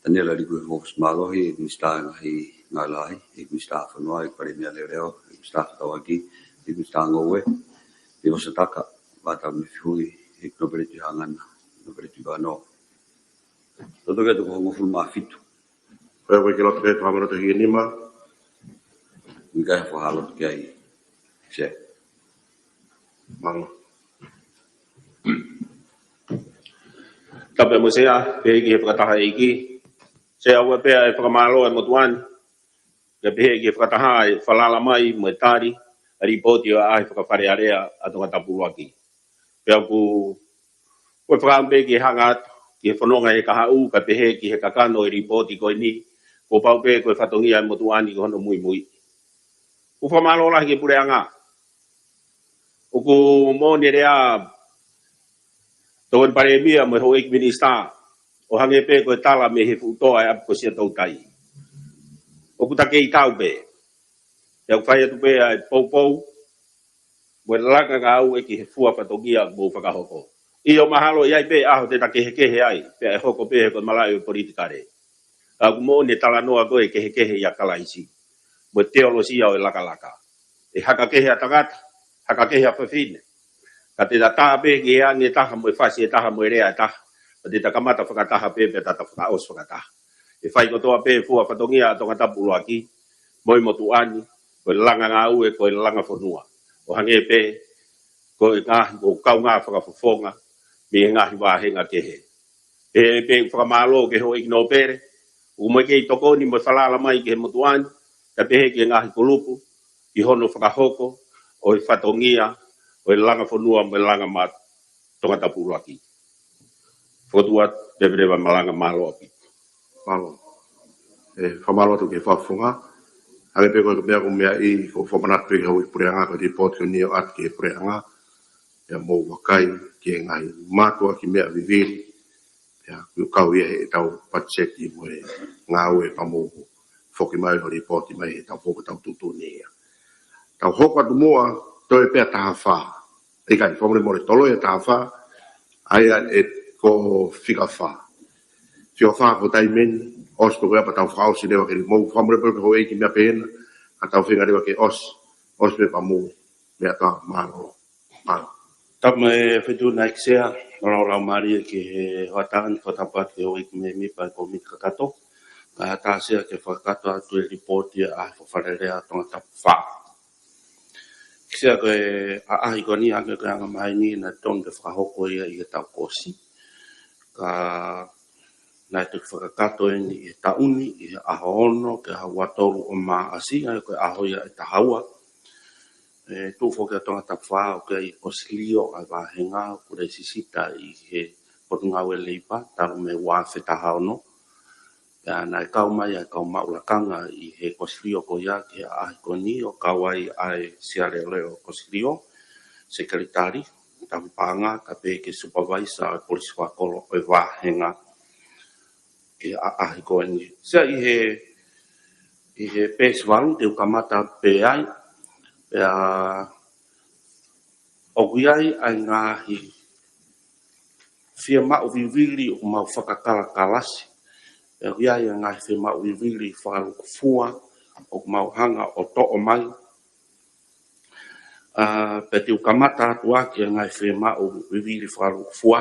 Taniela Liku Hofo Mālohi, ʻEiki Minisitā Ngaahi Ngāue Lahi, ʻEiki Minisitā Fonua, ʻEiki Palēmia Leoleo, ʻEiki Minisitā Fekauʻaki, ʻEiki Minisitā Ngoue, ʻEiki Vosataka, Vata Mefihui, ʻEiki Nōpele Tuʻihaʻangana, Nōpele Tuʻivānoa. Loto ke tuku hongofulu mā fitu. Ko e koe ke loto ke fakamālō atu ki he nima. Mikai ha fakahā loto ki ai. Sea. Mālō. Tapu mo e Sea, pehē ki he fakataha ʻEiki. Sea, ʻoua pē ʻe fakamālō e motuʻa ni. Kae pehē ki he fakataha ʻe falala mai mo e tali ʻa e lipooti ʻo e ʻaʻahi fakafalealea ʻa Tongatapu ʻUluaki. Pea ʻoku, ʻoku ou fakaʻamu pē ke hanga atu ki he fononga he kahaʻu, kae pehē ki he kakano e lipooti ko eni, kuo pau pē ko e fatongia e motuʻa ni ko hono muimui. ʻOku fakamālō lahi ki he puleʻanga. ʻOku moʻoni e lea ʻa e Tokoni Palēmia mo e Houʻeiki Minisitā, ʻo hangē pē ko e tala mei he fuʻu toa ʻa e ʻapi ko Siaʻatoutai. ʻOku ta kei tau pē. Pea ʻoku fai atu pē ʻa e poupou mo e langa ngāue ki he fua fatongia ʻoku mou fakahoko. ʻIo, mahalo ʻe ʻi ai pē ʻaho te ta kehekehe ai, pea ʻe hoko pē ko e malaʻe ʻo e politikale. Ka ʻoku moʻoni e talanoa ko e kehekehe ʻia Kalaisi mo e teolosia ʻo e lakalaka. ʻE haka kehe ʻa tangata, haka kehe ʻa fefine. Ka te ta tā pē ki he angi ʻe taha mo e fasi ʻe taha mo e lea ʻe taha. Ka te ta kamata fakataha pē, pea ta ta fakaʻosi fakataha. ʻE fai kotoa pē fua fatongia ʻa Tongatapu ʻUluaki mo e motuʻa ni, ko e langa ngāue, ko e langa fonua. ʻO hangē pē ko e ngaahi, ko e kaungā fakafofonga mei he ngaahi vāhenga kehe. Pea ʻoku ou fakamālō ki he Houʻeiki Nōpele, ʻoku mo e kei tokoni mo e falala mai ki he motuʻa ni, kae pehē ki he ngaahi kulupu, ki hono fakahoko ʻo e fatongia ʻo e langa fonua mo e langa mā Tongatapu ʻUluaki. Fokotuʻu atu, leveleva malanga, mālō ʻaupito. Mālō. ʻE, fakamālō atu ki he fakafofonga. Hangē pē ko e meʻa ʻoku ou meaʻi, ʻoku ou fakamanatu pē ki he Houʻeiki Puleʻanga, ko e lipooti ko eni ʻoku ʻoatu ki he puleʻanga. Pea mou vakai ki he ngaahi mātuʻaki meʻa vivili. Pea ʻoku kau ia heʻetau patiseti mo e ngāue, pea mou foki mai ʻo lipooti mai heʻetau foki ʻetau tuʻutuʻuni ia. Tau hoko atu muʻa, toe pē ʻa taha fā. ʻIkai, fakamolemole, toloi ʻa taha fā, ʻa ia ʻe ko e fika fā. Fika fā ko e taimi eni, ʻosi pē ko ia pea tau fakaʻosi leva ke li mou. Fakamolemole pē Houʻeiki, meʻa pē ena, ka tau feinga leva ke ʻosi, ʻosi pē pea mou meʻa atu, mālō. Mālō. Tapu mo e Fetuʻu Naʻa ʻEiki Sea, mālō laumālie ki he hoʻatā ni, fakatapu atu ki he Houʻeiki mēmipa ʻo e kōmiti kakato. Kae ʻatā Sea ke fakakakato atu e lipooti ʻa e ʻaʻahi fakafalealea ʻa Tongatapu fā. ʻEiki Sea, ko e ʻaʻahi ko eni, hangē ko e anga maheni, naʻe tonu ke fakahoko ia ʻi he taʻu kuo ʻosi. Ka naʻe toki fakakakato eni ʻi he taʻu ni, ʻi he ʻaho ono ki he ʻaho ua tolu ʻo Maʻasi, ʻa ia ko e ʻaho ia ʻe taha ua. ʻE tuʻu foki ʻa Tongatapu fā ʻoku ʻi ai e kosilio ʻa e vāhenga, ʻoku lēsisita ʻi he Potungāue Leipa, talu mei he ua afe taha ono. Pea naʻe kau mai ʻa e kau maʻu lakanga ʻi he kosilio ko ia ki he ʻaʻahi ko eni, ʻo kau ai ʻa e Sea Leoleo ʻo e Kosilio, Sekelitali, Tauhi Paʻanga, kae pehē ki he Supavaisa ʻo e Polisi Fakakolo ʻo e vāhenga ki he ʻaʻahi ko eni. Sea, ʻi he, ʻi he peesi valu te u kamata pē ai, pea ʻoku ʻi ai ʻa e ngaahi fiemaʻu vivili ʻoku mau fakakalakalasi. Pea ʻoku ʻi ai ʻa e ngaahi fiemaʻu vivili fakalūkufua ʻoku mau hanga ʻo toʻo mai. ʻA, pea te u kamata atu ʻaki ʻa e ngaahi fiemaʻu vivili fakalūkufua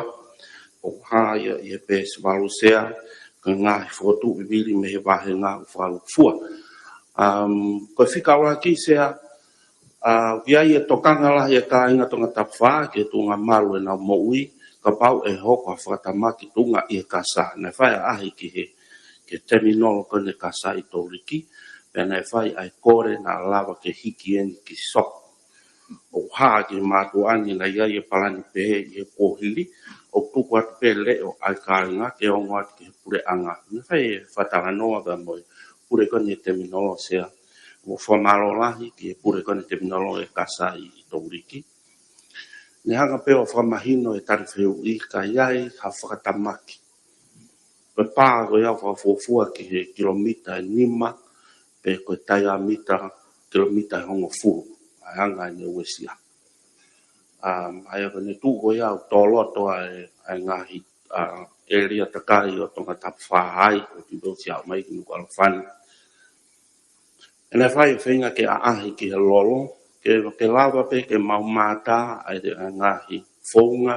ʻoku hā ia ʻi he peesi valu, Sea, ko e ngaahi fokotuʻu vivili mei he vāhenga ʻoku fakalūkufua. Um, ko e fika ʻuluaki, Sea, ʻa, ʻoku ʻi ai e tokanga lahi ʻa e kāinga Tongatapu fā ki he tuʻunga malu ʻenau moʻui, kapau ʻe hoko ha fakatamaki tuʻunga ʻi he kasa. Naʻe fai ʻa e ʻaʻahi ki he, ki he teminolo ko eni e kasa ʻi Touliki, pea naʻe fai ʻa e kole naʻa lava ke hiki eni ki Soko. ʻOku hā ki he mātuʻa ni naʻe ʻi ai e palani pehē ʻi he kuohili, ʻoku tuku atu pē leʻo ʻa e kāinga ke ongo atu ki he puleʻanga. Naʻe fai e fakatalanoa pea mo e pule ko eni e teminolo, Sea, ʻoku ou fakamālō lahi ki he pule ko eni e teminolo e kasa ʻi, ʻi Touliki. Ne hanga pē ʻo fakamahino e tali fehuʻi ka ʻi ai ha fakatamaki. Ko e pā ko ia ʻoku fakafuofua ki he kilomita ʻe nima, pe ko e taiamita kilomita ʻe hongofulu, ʻa e anga ʻene uesia. Um, ʻa ia ko ʻene tuʻu ko ia ʻoku tō loto ai ʻa e ngaahi, uh, ʻēlia takai ʻo Tongatapu fā ai, ʻo pito siʻa mai ki Nukuʻalofa ni. ʻE naʻe fai e feinga ke ʻaʻahi ki he lolo, ke, ke lava pē ke mau mātā ʻa e ngaahi founga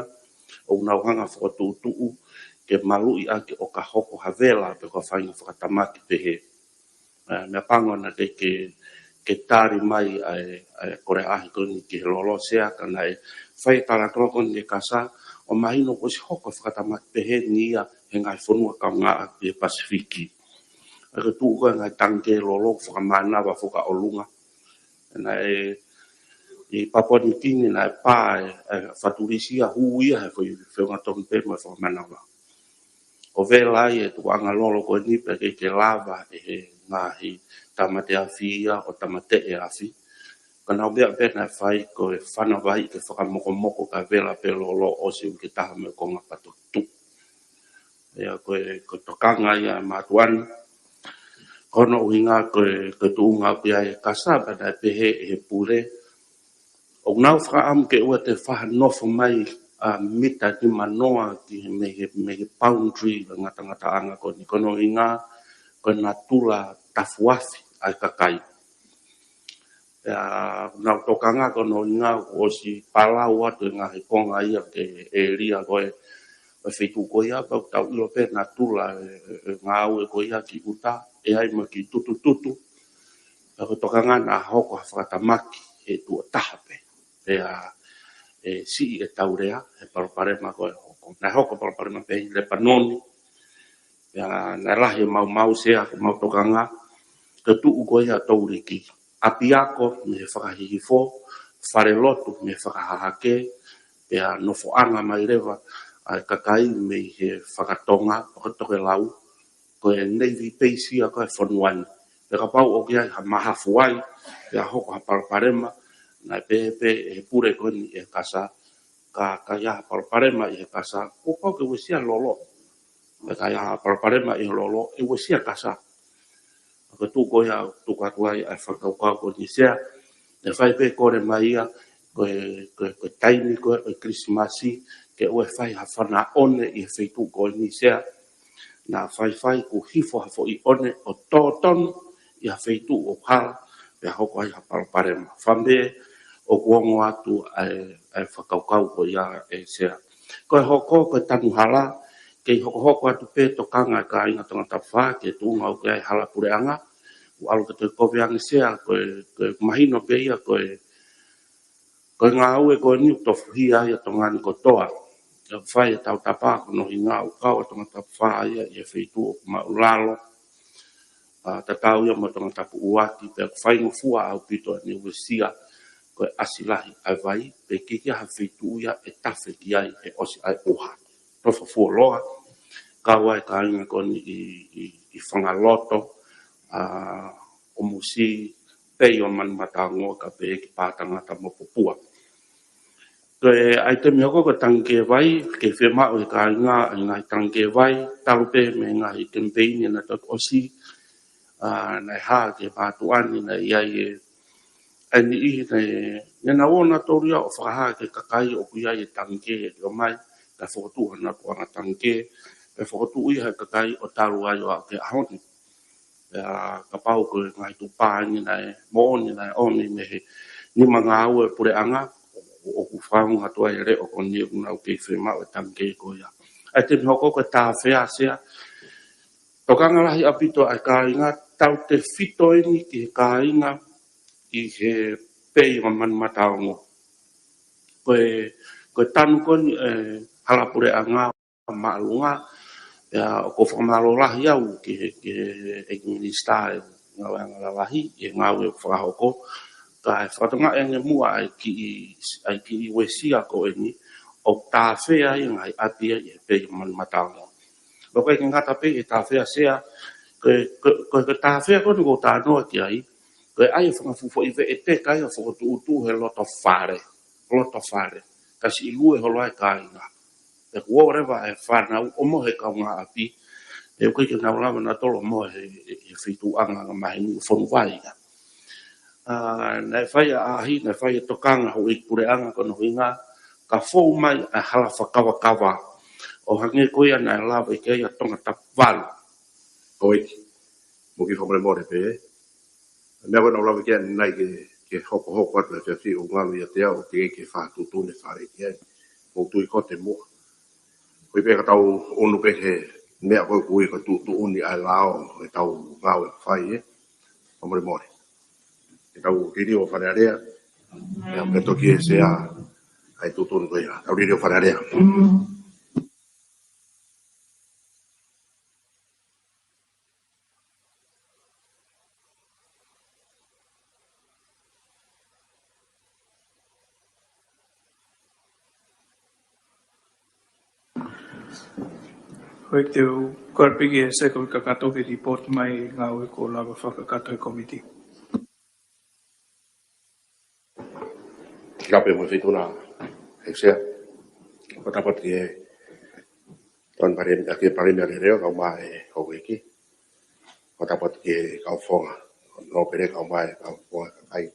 ʻoku nau hanga ʻo fokotuʻutuʻu ke maluʻi ʻaki ʻo ka hoko ha vela pe ko ha faʻahinga fakatamaki pehē. ʻA, meʻapango naʻe ʻikai ke, ke tali mai ʻa e, ʻa e kole ʻaʻahi ko eni ki he lolo Sea, ka naʻe fai e talanoa ko eni ʻe Kasa, ʻo mahino kuo ʻosi hoko e fakatamaki pehē ni ia he ngaahi fonua kaungāʻapi ʻi he Pasifiki. ʻA ia ko e tuʻu ko ē e ngaahi tangikē lolo fakamānava fakaʻolunga. Naʻe ʻi Papua Niu Kini naʻe pā e, e Fatu Lisi ia, hū ia he foʻi feʻunga tonu pē mo e fakamānava. ʻO vela ai e tukuʻanga lolo ko eni pea ʻikai ke lava ʻe he ngaahi tāmate afi ia ʻo tāmateʻi e afi. Ka nau meʻa pē naʻe fai ko e fana vai ke fakamokomoko kae vela pē lolo ʻosi uike taha mei he konga patotuʻu. ʻA ia ko e, ko e tokanga ia ʻa e mātuʻa ni. Ko hono ʻuhinga ko e, ko e tuʻunga ʻoku ʻi ai e Kasa pea naʻe pehē ʻe he pule, ʻoku nau fakaʻamu ke ʻoua te faʻa nofo mai ʻa mita nimanoa ki he mei he, mei he boundary ʻo e ngatangataʻanga ko eni, ko hono ʻuhinga ko e natula tafuafi ʻa e kakai. ʻA, nau tokanga ko hono ʻuhinga kuo ʻosi palau atu e ngaahi konga ia ki he ʻēlia ko ē ʻo e feituʻu ko ia, pea ʻoku tau ʻilo pē natula e, e, e ngāue ko ia ki ʻuta, ʻe ʻi ai mo e kiʻi tutututu. Pea ko e tokanga naʻa hoko ha fakatamaki he tuʻo taha pē. Pea ʻe siʻi e taulea he palopalema ko ē hoko. Naʻe hoko e palopalema pē ʻi Lepanoni. Pea naʻe lahi e maumau Sea, ko ʻemau tokanga, ko e tuʻu ko ia ʻo Touliki. ʻApiako mei he fakahihifo, falelotu mei he fakahahake, pea nofoʻanga mai leva ʻa e kakai mei he fakatonga, fakatokelau, ko e navy base ia ko ē e fonua ni. Pea kapau ʻoku ʻi ai ha mahafu ai, pea hoko ha palopalema, naʻe pehē pē ʻe he pule ko eni ʻe Kasa, ka, ka ʻi ai ha palopalema ʻi he Kasa, kuo pau ke uesia lolo. Pea ka ʻi ai ha palopalema ʻi he lolo, ʻe uesia Kasa. Ko e tuʻu ko ia, tuku atu ai ʻa e fakakaukau ko eni Sea, naʻe fai pē kole mai ia, ko e, ko e, ko e taimi ko ē ʻo e Kilisimasi, ke ʻoua ʻe fai ha fana ʻone ʻi he feituʻu ko eni Sea, naʻa faifai kuo hifo ha foʻi ʻone ʻo tō tonu ʻi ha feituʻu ʻoku hala, pea hoko ai ha palopalema. Fai pē ʻoku ongo atu ʻa e, ʻa e fakakaukau ko ia ʻe Sea. Ko e hoko, ko e tanu hala, kei hokohoko atu pē tokanga e kāinga Tongatapu fā ki he tuʻunga ʻoku ʻi ai e hala puleʻanga, ʻoku ʻalu ke toe kovi ange Sea, ko e, ko e mahino pē ia, ko e, ko e ngāue ko eni ʻoku tofuhia ai ʻa Tonga ni kotoa. ʻOku fai e tautapa ko hono ʻuhinga ʻoku kau ʻa Tongatapu fā ia ʻi he feituʻu ʻoku māʻulalo. ʻA, tatau ia mo Tongatapu ʻuluaki, pea ʻoku faingofua ʻaupito ʻene uesia, ko e ʻasi lahi ʻa e vai, pea ʻikai ke ʻi ai ha feituʻu ia ʻe tafe ki ai he ʻosi ʻa e ʻuha. Nofo fuoloa, kau ai e kāinga ko eni ʻi, ʻi, ʻi Fangaloto, ʻa, ʻo Musi, Pei ʻo Manumataongo kae pehē ki Pātangata mo Popua. Ko e ʻaitemi hoko ko e tangikē vai, kei fiemaʻu ʻe he kāinga ʻa e ngaahi tangikē vai, talu pē mei he ngaahi kemipeini naʻe toki ʻosi, ʻa, naʻe hā ki he mātuʻa ni naʻe ʻi ai e, ʻa e niʻihi naʻe, naʻa nau ō nautolu ia ʻo fakahā ki he kakai ʻoku ʻi ai e tangikē ʻe ʻomai, kae fokotuʻu hano tuʻunga tangikē, kae fokotuʻu ia ʻe he kakai ʻo talu ai ʻo aʻu ki he ʻaho ni. Pea kapau ko e ngaahi tuʻu pā eni naʻe moʻoni naʻe ʻomi mei he nima ngāue puleʻanga, ʻoku fakaongo atu ai e leʻo ko eni ʻoku nau kei fiemaʻu e tangikē ko ia. ʻAitemi hoko ko e tāfea Sea, tokanga lahi ʻaupito ʻa e kāinga, tautefito eni ki he kāinga ʻi he Pei ʻo Manumataongo. Ko e, ko e tanu ko eni e hala puleʻanga māʻolunga, pea ʻoku ou fakamālō lahi au ki he, ki he ʻEiki Minisitā ʻo e Ngāue ʻAnga Lalahi, ʻi he ngāue ʻoku fakahoko, kae fakatokangaʻi ange muʻa ʻa e kiʻi, ʻa e kiʻi uesia ko eni, ʻoku tāfea ai e ngaahi ʻapi ʻi he Pei ʻo Manumataongo. ʻOku ʻikai ke ngata pē he tāfea Sea, ko e, ko e, ko e, ko e tāfea ko eni ʻoku ou talanoa ki ai, ko e ʻai e fanga fuʻu foʻi veʻeteka ia ʻo fokotuʻutuʻu he loto fale, loto fale, ka siʻi lue holo ai e kāinga. Pea kuo ō leva e fānau ʻo mohe he kaungāʻapi, pea ʻoku ʻikai ke nau lava nautolu ʻo mohe he, he, he feituʻuʻanga angamaheni ʻo Fonuvai ia. ʻA, naʻe fai ʻa e ʻaʻahi, naʻe fai e tokanga houʻeiki puleʻanga ko hono ʻuhinga, ka fou mai ʻa e hala fakakavakava. ʻO hangē ko ia naʻe lave ki ai ʻa Tongatapu valu. ʻOi, mou kiʻi fakamolemole pē. Meʻa ko ē naʻa ku lave ki ai ʻanenai ke, ke hokohoko atu he efiafi ʻo ngalu ia te au ke, ke fakatuʻutuʻuni e Fale ʻEiki ai. Mou tui ko te muʻa. ʻOi pē ka tau ʻunu pē he meʻa ko ē ʻoku ui ko e tuʻutuʻuni ʻa e lao ʻetau ngāue ʻoku fai ē. Fakamolemole. Ke tau liliu ʻa Fale Alea. Ia, ke toki ʻe Sea ʻa e tuʻutuʻuni ko ia. Tau liliu ʻa Fale Alea. ʻOi, te u kole pē ki he Sēkope kakato ke lipoti mai ngāue kuo lava fakakakato ʻe he kōmiti. Kiʻi kape mo e Feituʻuna, ʻEiki Sea. Ko e tapu atu ki he Tokoni Palēmia, ki he Palēmia Leleo, kaeʻumaʻā e Houʻeiki. Ko e tapu atu ki he kau Fofonga, nō pele kaeʻumaʻā e kau Fofonga Kakai,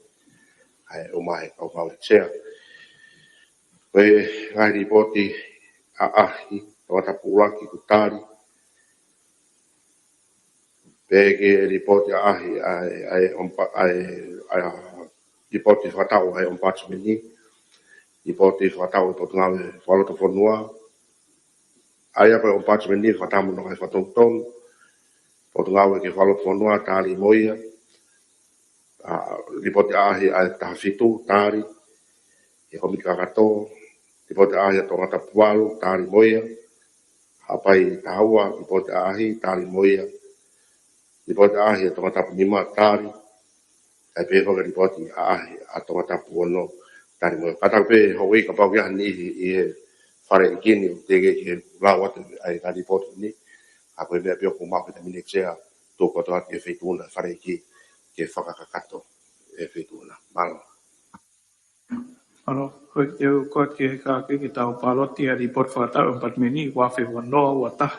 ʻa e ʻuma e kau kau ʻEiki Sea. Ko e ngaahi lipoti ʻaʻahi, Tongatapu ʻuluaki kuo tali, pea ki he lipoti ʻaʻahi ʻa e, ʻa e ompa-, ʻa e, ʻa e lipoti fakataʻu ʻa e Ombudsman, lipoti fakataʻu ʻa e Potungāue Fakalotofonua, ʻa ia ko e Ombudsman fakataha mo hono ngaahi fakatonutonu, Potungāue ki he Fakalotofonua, tali mo ia, ʻa, lipoti ʻaʻahi ʻa e taha fitu, tali, ʻe he kōmiti kakato, lipoti ʻaʻahi ʻa Tongatapu valu, tali mo ia, Haʻapai taha ua, lipoti ʻaʻahi, tali mo ia, lipoti ʻaʻahi ʻa Tongatapu nima, tali, ʻa ia pē foki lipoti ʻaʻahi ʻa Tongatapu ono, tali mo ia. Kātaki pē Houʻeiki kapau ʻoku ʻi ai ha niʻihi ʻi he Fale ʻEiki ni ʻoku teʻeki ke lau atu ʻa e ngaahi lipoti ni, ʻa ko e meʻa pē ʻoku maʻu ke ta mine ʻEiki Sea, tuku atu ki he Feituʻuna Fale ʻEiki ke fakakakato ʻe he Feituʻuna. Mālō. Mālō, ko e te u kole ki he kakai ke tau pāloti ʻa e lipoti fakataʻu ʻa e Ombudsman ua afe ua noa, ua taha,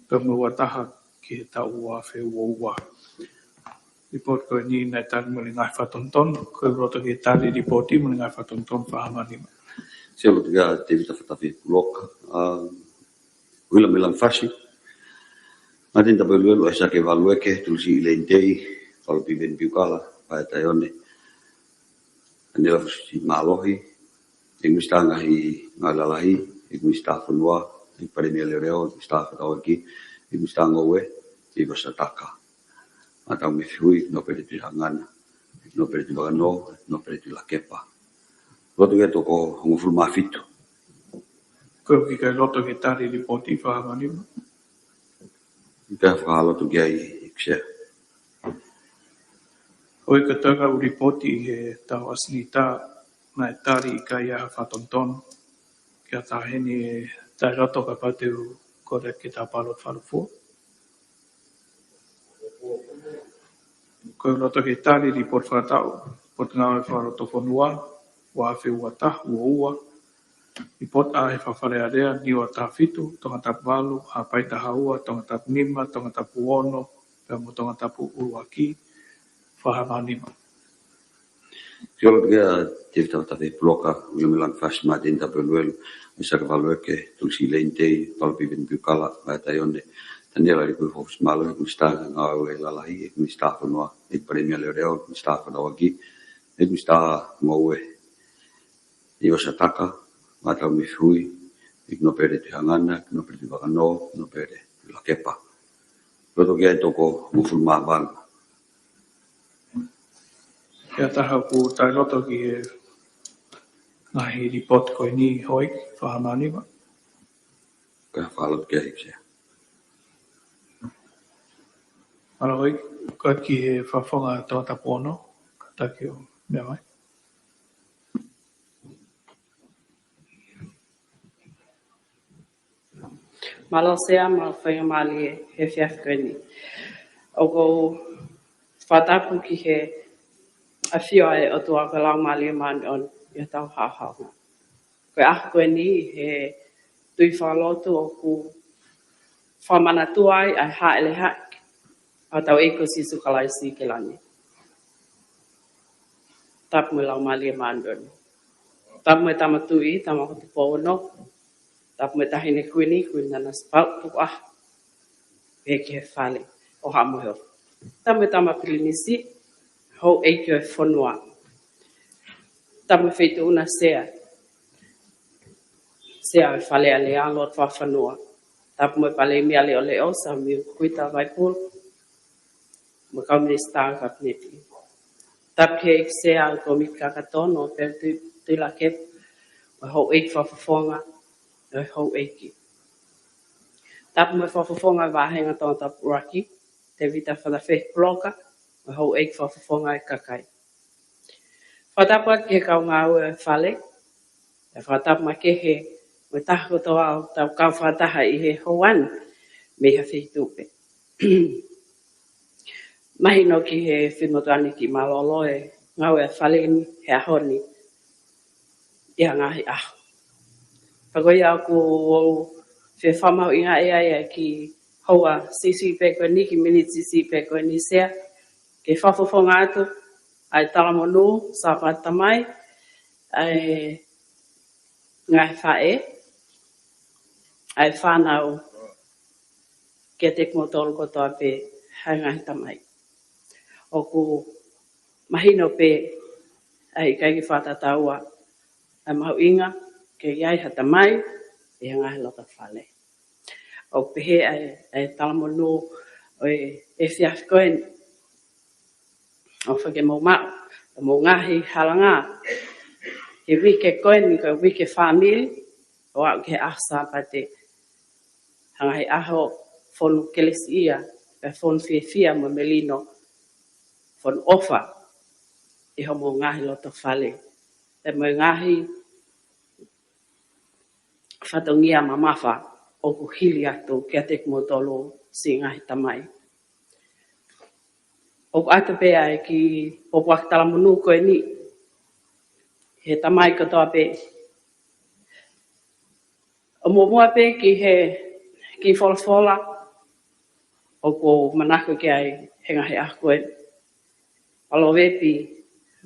pea mo e ua taha ki he taʻu ua afe ua ua. Lipoti ko eni naʻe tali mo e ngaahi fakatonutonu, ko e loto ke tali lipoti mo e ngaahi fakatonutonu, fakahamanima. Sio loto kia Tēvita Fatafepuloka, ʻa, Uila Melanifasi, Mātini Tapueluelu, ʻAisake Valueke, Tulisiʻi Leinitei, Falo Piveni Piukala, Paea Taione, ʻAnela Fusi Mālohi, ʻEiki Minisitā Ngaahi Ngāue Lalahi, ʻEiki Minisitā Fonua, ʻEiki Palēmia Leoleo, ʻEiki Minisitā Fakataulaʻeiki, ʻEiki Minisitā Ngoue, ʻEiki Vasataka. Maʻataumaife Hui, Nōpele Tuʻihangana, Nōpele Tuʻivakanō, Nōpele Tuʻilakepa. Loto ke toko hongofulu mā fitu. Ko e kiʻi loto ke tali lipoti, fakahamanima. Pea fakaloto ki ai, ʻEiki Sea. ʻOi, kātaki ʻa e lipoti ʻi he tau ʻasi ni, naʻe tali ʻikai ha fakatonutonu. Ke ʻatā heni e tali loto, kapau te u kole ke ta pāloti fakalūkufua. Ko e loto ke tali lipoti fakataʻu Potungāue Fakalotofonua, ua afe ua taha, ua ua. Lipoti ʻaʻahi faka-Fale Alea, Niua taha fitu, Tongatapu valu, Haʻapai taha ua, Tongatapu nima, Tongatapu ono, pea mo Tongatapu ʻuluaki, fakahamanima. Sio loto kia Tēvita Fatafepuloka, Uila Melanifasi, Mātini Tapueluelu, ʻAisake Valueke, Tulisiʻi Leinitei, Falo Piveni Piukala, Paea Taione, ʻAnela Likuihofu Fusi Mālohi, ʻEiki Minisitā Ngaahi Ngāue Lalahi, ʻEiki Minisitā Fonua, ʻEiki Palēmia Leoleo, ʻEiki Minisitā Fakataulaʻeiki, ʻEiki Minisitā Ngoue, ʻEiki Vasataka, Maʻataumaife Hui, ʻEiki Nōpele Tuʻihangana, ʻEiki Nōpele Tuʻivakanō, Nōpele Tuʻilakepa. Loto ke toko hongofulu mā valu. Ke ʻatā haʻaku tali loto ki he ngaahi lipoti ko eni, Houʻeiki, fakahamanima. Ka fakaloto ki ai, ʻEiki Sea. Mālō Houʻeiki, kātaki ki he Fakafofonga Tongatapu ono, kātaki ʻo meʻa mai. Mālō Sea, mālō faingamālie he efiafi ko eni. ʻOku ou fakatapu ki he ʻafio ʻa e ʻOtua ko e Laumālie Māʻoniʻoni ʻi hotau haʻohaʻonga. Ko e ʻaho ko eni he tui fakalotu ʻoku fakamanatua ai ʻa e hāʻele hake ʻa hotau ʻEiki ko Sīsū Kalaisi ki langi. Tapu mo e Laumālie Māʻoniʻoni. Tapu mo e Tama Tuʻi, Tama Fakatupu ono. Tapu mo e Taʻahine Kuini, Kuini Nanasipauʻu Tukuʻaho, pehē ki he Fale ʻo Haʻa Moheofo. Tapu mo e Tama Pilinisi, Houʻeiki ʻo e fonua. Tapu mo e Feituʻuna Sea, Sea ʻo e Fale Alea, Lord Fakafanua. Tapu mo e Palēmia Leʻoleʻo, Samiu Kuita Vaipulu, mo e kau Minisitā Kapineti. Tapu ki he ʻEiki Sea ʻo e Kōmiti Kakato, Nōpele Tui-, Tuʻilakepa, mo e Houʻeiki Fakafofonga ʻo e Houʻeiki. Tapu mo e Fakafofonga ʻo e Vāhenga Tongatapu ʻUluaki, Tēvita Fatafehi Puloka, mo e Houʻeiki Fakafofonga ʻo e Kakai. Fakatapu atu ki he kau ngāue ʻo e Fale, pea fakatapu makehe mo e taha kotoa ʻo ʻetau kau fakataha ʻi he houa ni mei ha feituʻu pē. Mahino ki he finemotuʻa ni kiʻi mālōlō e ngāue ʻa e Fale ni he ʻaho ni ʻi ha ngaahi ʻaho. Pea ko ia ʻoku ou fie fakamahuʻingaʻi ai ʻa e kiʻi houa siʻisiʻi pē ko eni, kiʻi miniti siʻisiʻi pē ko eni Sea, ke fakafofonga atu ʻa e talamonū, Sāpate Tamai, ʻa e ngaahi faʻē, ʻa e fānau, kiate kimoutolu kotoa pē ʻa e ngaahi tamai. ʻOku mahino pē ʻa e ʻikai ke fakatataua ʻa e mahuʻinga ke ʻi ai ha tamai ʻi he ngaahi loto fale. ʻOku pehē ʻa e, ʻa e talamonū ʻo e, e efiafi ko eni. ʻOfa ke mou maʻu ʻemau ngaahi halanga he uike ko eni, ko e uike fāmili, ʻo aʻu ki he ʻaho Sāpate, ha ngaahi ʻaho fonu kelesiʻia, pea fonu fiefia mo melino, fonu ʻofa ʻi homou ngaahi loto fale, pea mo e ngaahi fatongia mamafa ʻoku hili atu kiate kimoutolu siʻi ngaahi tamai. ʻOku ʻoatu pē ʻa e kiʻi pōpoaki talamonū ko eni he tamai kotoa pē. ʻO muʻomuʻa pē ki he kiʻi folofola ʻoku ou manako ki ai he ngaahi ʻaho ko eni. Palōvepi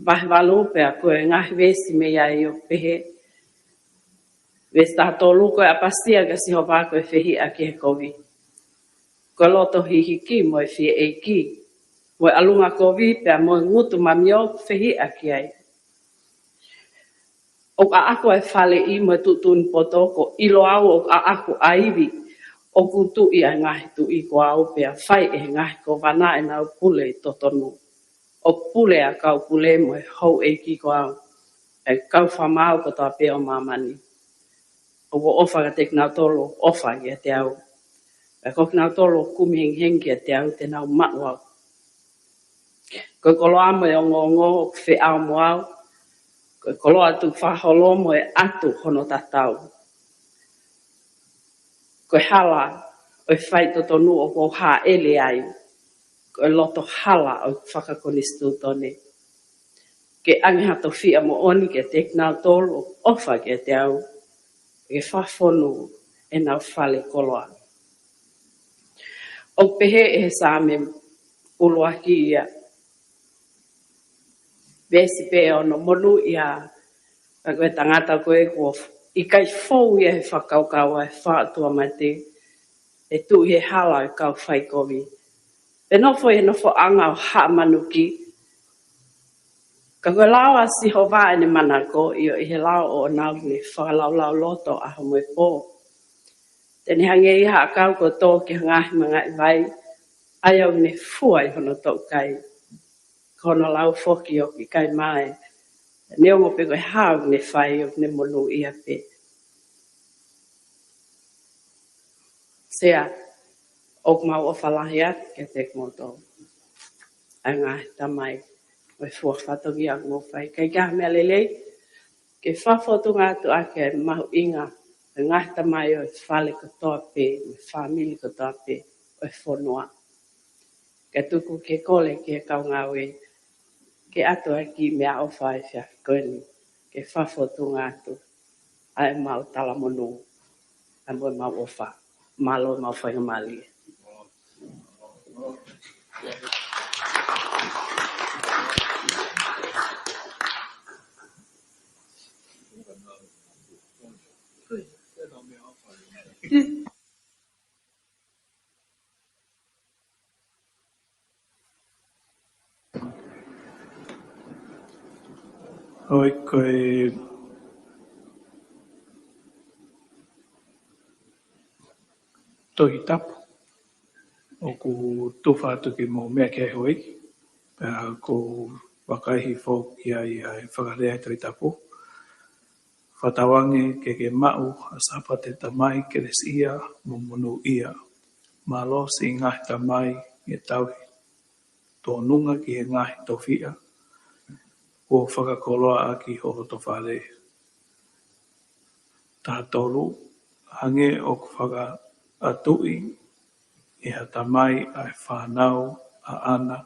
vahe valu, pea ko e ngaahi veesi mei ai ʻoku pehē. Veesi taha tolu: Ko e ʻapasia kia Sihova ko e fehiʻa ki he kovi. Ko e loto hihiki mo e fie ʻeiki, mo e ʻalunga kovi pea mo e ngutu mamio ʻoku fehiʻa ki ai. ʻOku ʻaʻaku ʻa e faleʻi mo e tuʻutuʻuni poto, ko ʻIlo au ʻoku ʻaʻaku ʻa e ivi. ʻOku tuʻi ʻa e ngaahi tuʻi ko au, pea fai ʻe he ngaahi kōvana ʻenau pule totonu. ʻOku pule ʻa e kau pule mo e houʻeiki ko au, ʻa e kau fakamaau kotoa pē ʻo māmani. ʻOku ou ʻofa kiate kinautolu ʻoku ʻofa kiate au, pea ko kinautolu ʻoku kumi hengihengi kiate au te nau maʻu au. Ko e koloa mo e ongoongo ʻoku feʻao mo au, ko e koloa tukufakaholo mo e ʻatu hono tatau. Ko e hala ʻo e faitotonu ʻoku ou hāʻele ai, ko e loto hala ʻo e fakakonisitūtone. Ke ʻange ha tofiʻa moʻoni kiate kinautolu ʻoku ʻofa kiate au, ke fakafonu ʻenau fale koloa. ʻOku pehē ʻe he Saame ʻuluaki ia, veesi pē ono: Monūʻia ʻa e tangata ko ē kuo ʻikai fou ia he fakakaukau ʻa e fakaʻotuamate, ʻe tuʻu ʻi he hala ʻo e kau faikovi, pe nofo ʻi he nofoʻanga ʻo haʻa manuki. Ka ko e lao ʻa Sihova ʻene manako, ʻio, ʻi he lao ʻoʻona ʻoku ne fakalaulauloto ʻaho mo e pō. Te ne hangē ia ha ʻakau kuo tō ki ha ngaahi mangaʻi vai, ʻa ia ʻoku ne fua ʻi hono toʻukai. Ko hono lau foki ʻoku ʻikai mae, neongo pe ko e hā ʻoku ne fai, ʻoku ne monūʻia pē. Sea, ʻoku mau ʻofa lahi atu kiate kimoutolu, ʻa e ngaahi tamai, mo e fua fatongia ʻoku mou fai. Kae ʻikai ha meʻa lelei ke fakafotunga atu ʻaki ʻa e mahuʻinga ʻo e ngaahi tamai ʻo e Fale kotoa pē, mo e fāmili kotoa pē ʻo e fonua. Kae tuku ke kole ki he kau ngāue ke ʻoatu ʻa e kiʻi meʻaʻofa ʻi he efiafi ko eni, ke fakafotunga atu ʻa ʻemau talamonū, ʻa ʻemau ʻofa. Mālō ʻemau faingamālie. ʻOi, ko e Tohi Tapu ʻoku tufa atu ke mou meʻa ki ai, houʻeiki, pea ʻoku ou vakai hifo ki ai ʻa e fakalea ʻa e Tohi Tapu. Fakatauange ke ke maʻu ʻa Sāpate Tamai kelesiʻia mo monūʻia. Mālō siʻi ngaahi tamai ʻi he tauhi tōnunga ki he ngaahi tofiʻa kuo fakakoloa ʻaki ho lotofale. Taha tolu, hangē ʻoku fakaʻatuʻi ʻe ha tamai ʻa e fānau ʻaʻana,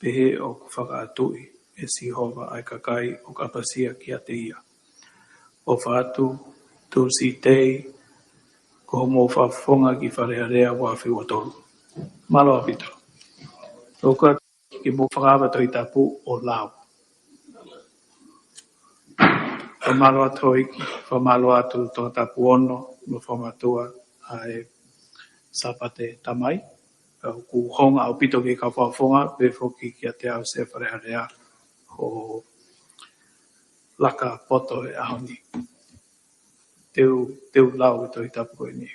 pehē ʻoku fakaʻatuʻi ʻe Sihova ʻa e kakai ʻoku ʻapasia kiate ia. ʻOfa atu, Tūsitei, ko hoʻomou fakafofonga ki Fale Alea ua afe ua tolu. Mālō ʻaupito. ʻOku ke mou fakaava Tohi Tapu ʻo lau. Fakamālō atu, houʻeiki, fakamālō atu Tongatapu Ono, mo Fakamatua, ʻa e Sāpate Tamai. ʻOku hanga ʻaupito ke kau fakafofonga, pehē foki kiate au Sea Fale Alea, hoʻo laka poto he ʻaho ni. Te u, te u lau e Tohi Tapu ko eni.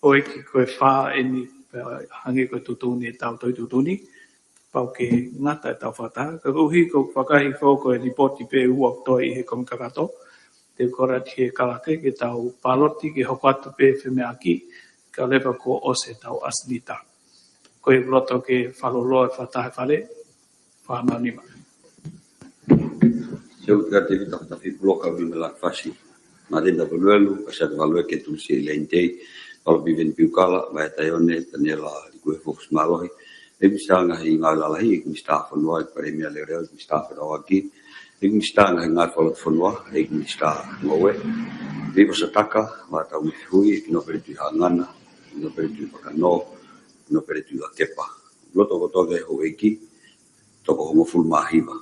ʻOi, ko e fā eni, pea hangē ko e tuʻutuʻuni ʻetau tohi tuʻutuʻuni, pau ke ngata ʻetau fakataha. Ka koeʻuhi ko e vakai hifo ko e lipooti pē ʻoku toe ʻi he Kōmiti Kakato, te u kole atu ki he kalake ke tau pāloti ke hoko atu pē femeʻaʻaki, kae ʻoua leva kuo ʻosi ʻetau ʻasenita. Ko ia ʻoku loto ke fakalōloa e fakataha he fale, fā mau nima. Seu te kate kita kata fi pulo ka vi mela fasi. Marina Valuelu, Kasat Valueke, Tūsitei Leintei, Palo Piveni Piukala, Vaea Taione, Taniela Likue Fox Mālohi, ʻEiki Minisitā Ngaahi Ngāue Lalahi, ʻEiki Minisitā Fonua, ʻEiki Palēmia Leoleo, ʻEiki Minisitā Fekauʻaki, ʻEiki Minisitā Ngaahi Ngāue Fakalotofonua, ʻEiki Minisitā Ngoue, ʻEiki Vasataka, Matau Mifihui, ʻEiki Nōpele Tuʻihaʻangana, ʻEiki Nōpele Tuʻivakanō, ʻEiki Nōpele Tuʻivakepa. Loto kotoa ke houʻeiki, toko hongofulu mā hiva.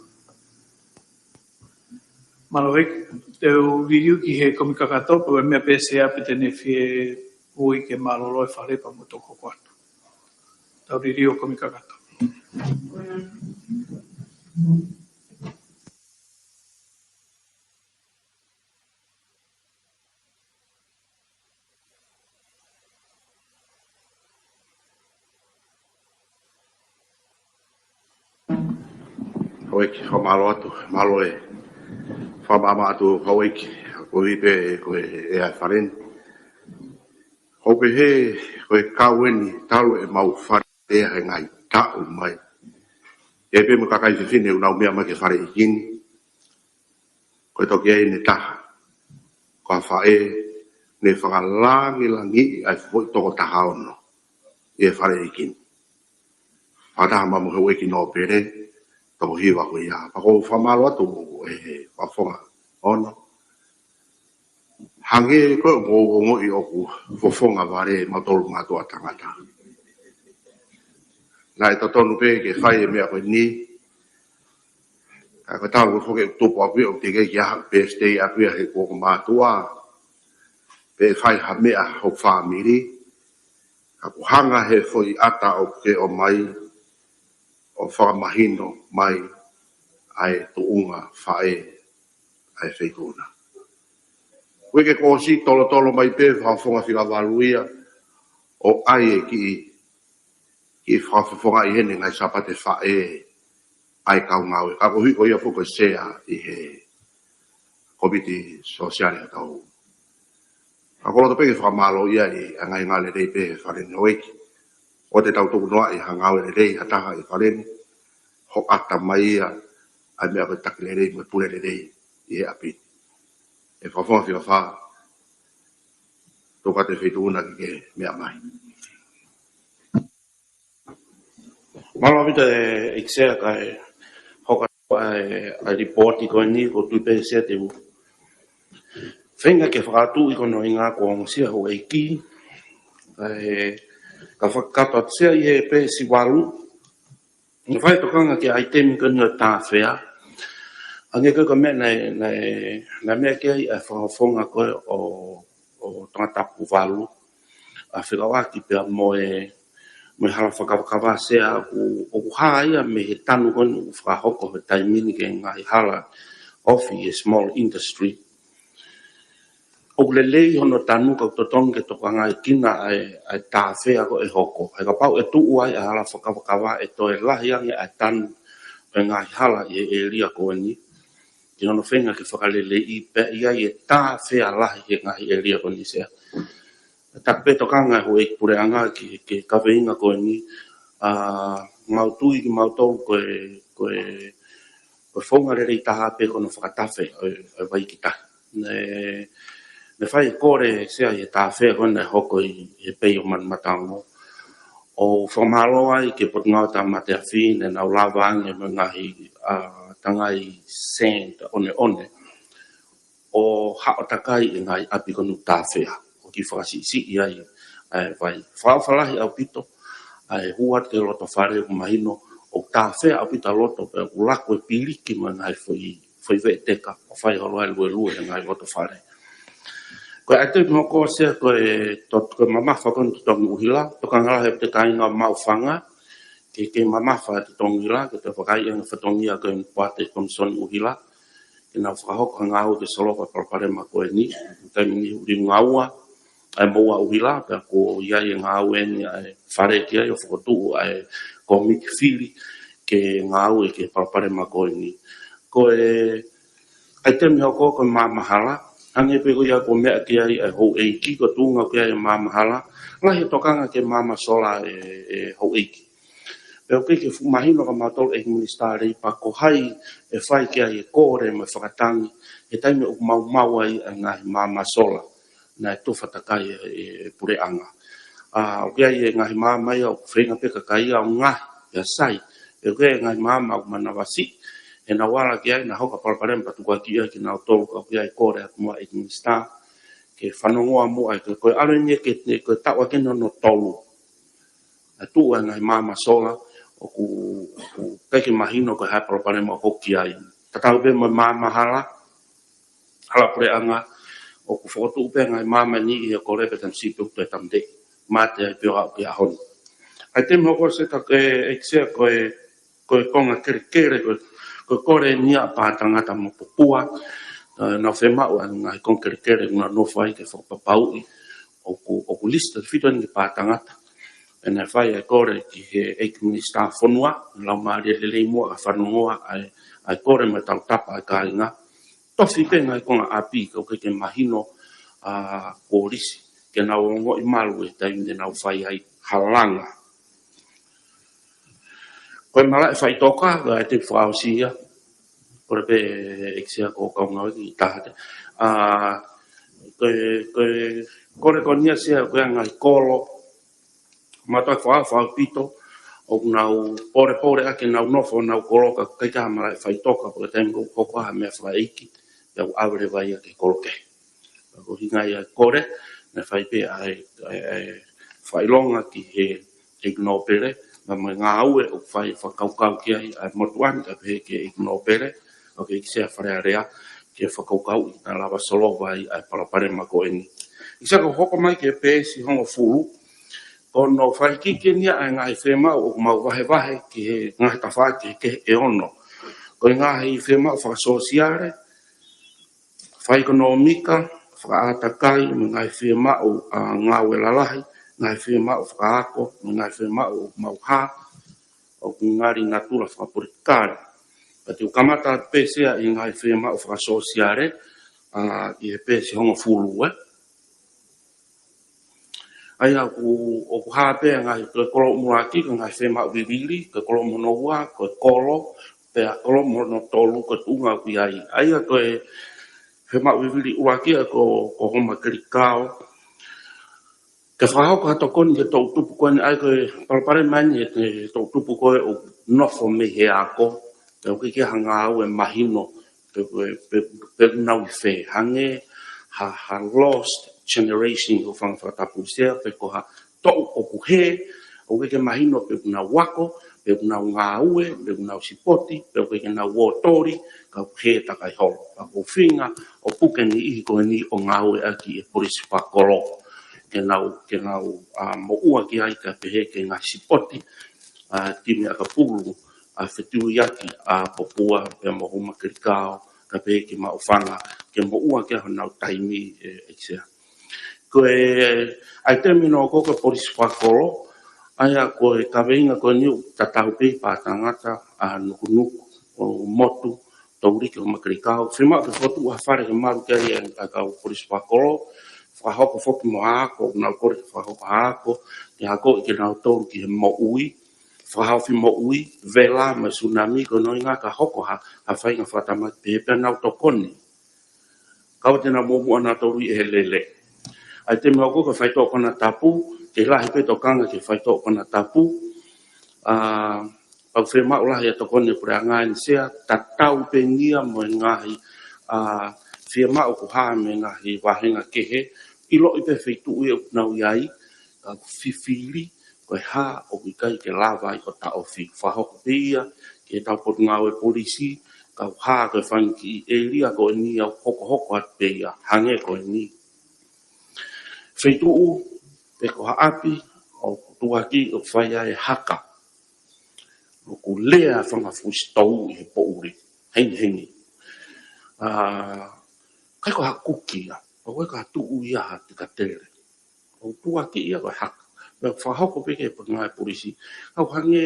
Mālō ʻEiki, te u liliu ki he Kōmiti Kakato, pea meʻa pē Sea pe te ne fie ui ke mālōlō e fale pea mo toko hoko atu. Tau liliu Kōmiti Kakato. Houʻeiki, fakamālō atu, mālō e fakamaama atu houʻeiki, koeʻuhi pē ko e ʻea e fale ni. ʻOku pehē, ko e kau eni talu ʻemau fale ʻea he ngaahi taʻu mai. ʻE pē mo e kakai fefine ʻoku nau meʻa mai ki he fale ʻeiki ni. Ko e toki ʻi ai ʻene taha, ko ha faʻē ne fakalangilangiʻi ʻa e foʻi toko taha ono ʻi he fale ʻeiki ni. Fakataha mai mo e houʻeiki nōpele, toko hiva ko ia. Pea ʻoku ou fakamālō atu ʻe he fakafofonga Ono. Hangē ko ē ʻoku ou ongoʻi ʻoku fofonga vale ʻemau tolu mātuʻa tangata. Naʻe totonu pē ke fai e meʻa ko eni, ka ko e talu foki ʻeku tupu ʻaʻaku ia ʻoku teʻeki ai ke ʻi ai ha birthday ʻaʻaku ia he kuo ʻoku ou mātuʻa, pe fai ha meʻa hoku fāmili, ka kuo hanga he foʻi ʻata ʻoku ke ʻomai ʻo fakamahino mai ʻa e tuʻunga faʻē ʻa e feituʻu na. Uike kuo ʻosi tolotolo mai pē fakafofonga fika valu ia ʻo ʻai e kiʻi, kiʻi fakafofongaʻi heni ngaahi Sāpate Faʻē ʻa e kau ngāue. Ka koeʻuhi ko ia foki ko e sea ʻi he Kōmiti Sōsiale ʻa e tau. Ka ʻoku ou loto pē ke fakamālō ia ʻi he ngaahi ngāue lelei pē he fale ni houʻeiki. ʻOua te tau tuku noaʻi ha ngāue lelei ha taha ʻi he fale ni, hoʻata mai ia ʻa e meʻa ko e taki lelei mo e pule lelei ʻi he ʻapi ni. ʻE fakafofonga fika fā, tuku atu e feituʻu na ke ke meʻa mai. Mālō ʻaupito ʻEiki Sea kae hoko atu ʻa e, ʻa e lipooti ko eni, ʻoku ou tui pē Sea te u feinga ke fakaʻatuʻi ko hono ʻuhinga kuo ongosia houʻeiki, kae, ka fakakakato atu Sea ʻi he peesi valu, naʻe fai e tokanga ki he ʻaitemi ko eni ʻo e tāfea. Hangē ko e meʻa naʻe, naʻe, naʻe meʻa ki ai ʻa e fakafofonga ko ē ʻo, ʻo Tongatapu valu, ʻa e fekauʻaki pea mo e, mo e hala fakakavakava Sea ʻoku, ʻoku hā ia mei he tanu ko eni ʻoku fakahoko he taimi ni ki he ngaahi hala ofi e small industry. ʻOku lelei hono tanu ka ʻoku totonu ke tokangaʻi kina ʻa e, ʻa e tāfea ko ē ʻe hoko. He kapau ʻe tuʻu ai ʻa e hala fakakavakava ʻe toe lahi ange ʻa e tanu ʻo e ngaahi hala ʻi he ʻēlia ko eni. Ke hono feinga ke fakaleleiʻi pea ʻi ai e tāfea lahi he ngaahi ʻēlia ko eni Sea. Taku pē tokanga ʻa e houʻeiki puleʻanga ki he, ki he kaveinga ko eni, ʻa, mau tui kimautolu ko e, ko e, ko e founga lelei taha pē ko hono fakatafe ʻo e, ʻo e vai ki tahi. Ne, ne fai e kole Sea ʻi he tāfea ko ē naʻe hoko ʻi he pei ʻo Manumataongo. ʻOku fakamālō ai ki he Potungāue Tāmate Afi ne nau lava ange mo e ngaahi, ʻa, tangai sand ʻoneʻone ʻo haʻo takai e ngaahi ʻapi ko eni ʻoku tāfea, ʻo kiʻi fakasiʻisiʻi ai ʻa e vai. Fakaʻofa lahi ʻaupito ʻa e hū atu ki he loto fale ʻoku mahino ʻoku tāfea ʻaupito ʻa loto pea ʻoku laku e piliki mo e ngaahi foʻi, foʻi veʻeteka ʻo fai holo ai luelue he ngaahi loto fale. Ko e ʻaitemi hoko Sea ko e, to-, ko e mamafa ko eni totongi ʻuhila, tokanga lahi ʻaupito e kāinga Maʻufanga ki he, ki he mamafa totongi ʻuhila, ke toe vakaiʻi ange fatongia ko e poate komisoni ʻuhila ke nau fakahoko ha ngāue ke solova e palopalema ko eni. Taimi ni ʻoku liunga ua ʻa e moua ʻuhila, pea kuo ʻi ai e ngāue eni ʻa e fale ki ai ʻo fokotuʻu ʻa e kōmiti fili ke ngāue ki he palopalema ko eni. Ko e ʻaitemi hoko ko e maama hala, hangē pē ko ia kuo meʻa ki ai ʻa e houʻeiki, ko e tuʻunga ʻoku ʻi ai e maama hala, lahi e tokanga ki he maama sola ʻe, ʻe houʻeiki. Pea ʻoku ʻikai ke fuʻu mahino kia mautolu ʻEiki Minisitā Leipa ko hai ʻe fai ki ai e kole mo e fakatangi he taimi ʻoku maumau ai ʻa e ngaahi maama sola naʻe tufa takai ʻe, ʻe, ʻe puleʻanga. ʻA, ʻoku ʻi ai e ngaahi maama ia ʻoku feinga pē kakai ia ʻo ngaohi pea sai. Pea ʻoku ʻi ai e ngaahi maama ʻoku manavasiʻi, he naʻa nau ala ki ai, naʻa hoko e palopalema pea tukuakiʻi ai kinautolu, ka ʻoku ʻi ai e kole atu muʻa ʻEiki Minisitā ke fanongoa muʻa, ko e, ko e ʻalu eni ke, ko e taʻu ʻaki eni hono tolu ʻa e tuʻu ʻa e ngaahi maama sola, ʻoku, ʻoku ʻikai ke mahino ko e hā e palopalema ʻoku hoko ki ai. Tatau pē mo e maama hala, hala puleʻanga, ʻoku fokotuʻu pē ngaahi maama ni ʻi he kole pea taimi siʻi pē ʻoku toe tāmateʻi. Mate ai pē ʻo aʻu ki he ʻaho ni. ʻAitemi hoko Sea, ka ko e ʻEiki Sea ko e, ko e konga kelekele, ko e, ko e kole eni ia ʻa Pātangata mo Popua, ʻa, naʻa nau fiemaʻu ʻa e ngaahi konga kelekele ʻoku nau nofo ai ke fakapapauʻi ʻoku, ʻoku lisi tefito eni ki Pātangata. Pea naʻe fai ʻa e kole ki he ʻEiki Minisitā Fonua, laumālie lelei muʻa ka fanongoa ʻa e, ʻa e kole mo e tautapa ʻa e kāinga. Tofi pē ngaahi konga ʻapi ka ʻoku ʻikai ke mahino, ʻa, kuo lisi, ke nau ongoʻi malu he taimi te nau fai ai halanga. Ko e malaʻe faʻitoka, ko e ʻaitemi fakaʻosi ia. Kole pē ʻEiki Sea ko e kaungā ʻEiki Tahate. ʻA, ko e, ko e, kole ko eni ia Sea ko e ngaahi kolo, mātuʻa fakaʻofa ʻaupito, ʻoku nau polepole ʻaki ʻenau nofo honau kolo ka ʻoku ʻikai ke ʻi ai ha malaʻe faʻitoka, ko e taimi ʻoku hoko ai ha meʻa fakaʻeiki, pea ʻoku ʻave leva ia ki he kolo kehe. Ko e ʻuhinga ia e kole, naʻe fai pē ʻa e, ʻa e, ʻa e fakaʻilonga ki he ʻEiki Nōpele, pea mo e ngāue ʻoku fai fakakaukau ki ai ʻa e motuʻa ni kae pehē ki he ʻEiki Nōpele, ʻa e ʻEiki Sea Fale Alea, ke fakakaukauʻi naʻa lava solova ai ʻa e palopalema ko eni. ʻEiki Sea, ko e hoko mai ki he peesi hongofulu, ko hono fakahikihiki eni ia ʻa e ngaahi fiemaʻu ʻoku mau vahevahe ki he ngaahi tafaʻaki kehe ʻe ono. Ko e ngaahi fiemaʻu fakasōsiale, fakaʻekonōmika, fakaʻātakai, mo e ngaahi fiemaʻu, ʻa, ngāue lalahi, ngaahi fiemaʻu fakaako, mo e ngaahi fiemaʻu ʻoku mau hā, ʻoku ngali natula fakapolitikale. Ka te u kamata pē Sea ʻi he ngaahi fiemaʻu fakasōsiale, ʻa, ʻi he peesi hongofulu, ē. ʻA ia ʻoku, ʻoku hā pē ngaahi, ko e kolomu ʻuluaki, ko e ngaahi fiemaʻu vivili, ko e kolomu hono ua, ko e kolo, pea kolomu hono tolu, ko e tuʻunga ʻoku ʻi ai. ʻA ia ko e fiemaʻu vivili ʻuluaki, ʻa, ko, ko Homa Kelikao. Ke fakahoko ha tokoni ki he toʻutupu ko eni, ʻa ia ko e palopalema eni he, he toʻutupu ko ē ʻoku nofo mei he ako, pea ʻoku ʻikai ke ʻi ai ha ngāue mahino, pe, pe, pe, pe ʻoku nau ʻi fē, hangē ha, ha lost generation ʻoku fanga fakatapu Sea, pe ko ha toʻu ʻoku hē, ʻoku ʻikai ke mahino pe ʻoku nau ako, pe ʻoku nau ngāue, pe ʻoku nau sipoti, pe ʻoku ʻikai ke nau ō toli, ka ʻoku hē takai holo. Pea ko e ʻuhinga ʻo e puke niʻihi ko eni ʻo ngāueʻaki ʻe he polisi fakakolo. ke nau, ke nau, ā, moʻua ki ai kae pehē ki he ngaahi sipoti, ā, timi ʻakapulu, ā, fetuiaki, ā, Popua pea mo Houʻeiki Makelikao, kae pehē ki Maʻufanga, ke moʻua ki ai honau taimi, ē, ʻEiki Sea. Ko e ʻaitemi hono hoko ko e polisi fakakolo, ʻa ia ko e kaveinga ko eni ʻoku tatau pē ʻi Pātangata, ā, Nukunuku, ʻo Motu, Touliki, ʻo Makelikao. Fiemaʻu ke fokotuʻu ha fale ke malu ki ai ʻa e kau polisi fakakolo, fakahoko foki mo ha ako, ʻoku nau kole ke fakahoko ha ako, ke akoʻi kinautolu ki he moʻui, fakahaofi moʻui, vela mo e sunami, ko hono ʻuhinga ka hoko ha, ha faʻahinga fakatamaki pehē pea nau tokoni. Kau te nau muʻomuʻa nautolu ʻi he lele. ʻAitemi hono hoko ko e faitoʻo konatapu, ke lahi pē tokanga ki he faitoʻo konatapu. Ā, pea ʻoku fiemaʻu lahi ʻa e tokoni ʻa e puleʻanga ʻEiki Sea, tatau pē ia mo e ngaahi, ā, fiemaʻu ʻoku hā mei he ngaahi vāhenga kehe, ʻiloʻi pē feituʻu ʻoku nau ʻi ai, ka ʻoku fifili, ko e hā ʻoku ʻikai ke lava ai ʻo taʻofi. Fakahoko pē ia ki heʻetau potungāue polisi, ka ʻoku hā ko e fanga kiʻi ʻēlia ko eni ʻoku hokohoko atu pē ia, hangē ko eni. Feituʻu, pe ko ha ʻapi, ʻoku tuʻuaki ʻoku fai ai e haka. ʻOku lea fanga fuʻu sitou ʻi he poʻuli, hengihengi. Ā, ʻikai ko ha kuki ia, ʻoku ʻikai ko ha tuʻu ia ha tikatele. ʻOku tuʻuaki ia ko e haka. Pea fakahoko pē ki he potungāue polisi, ʻoku hangē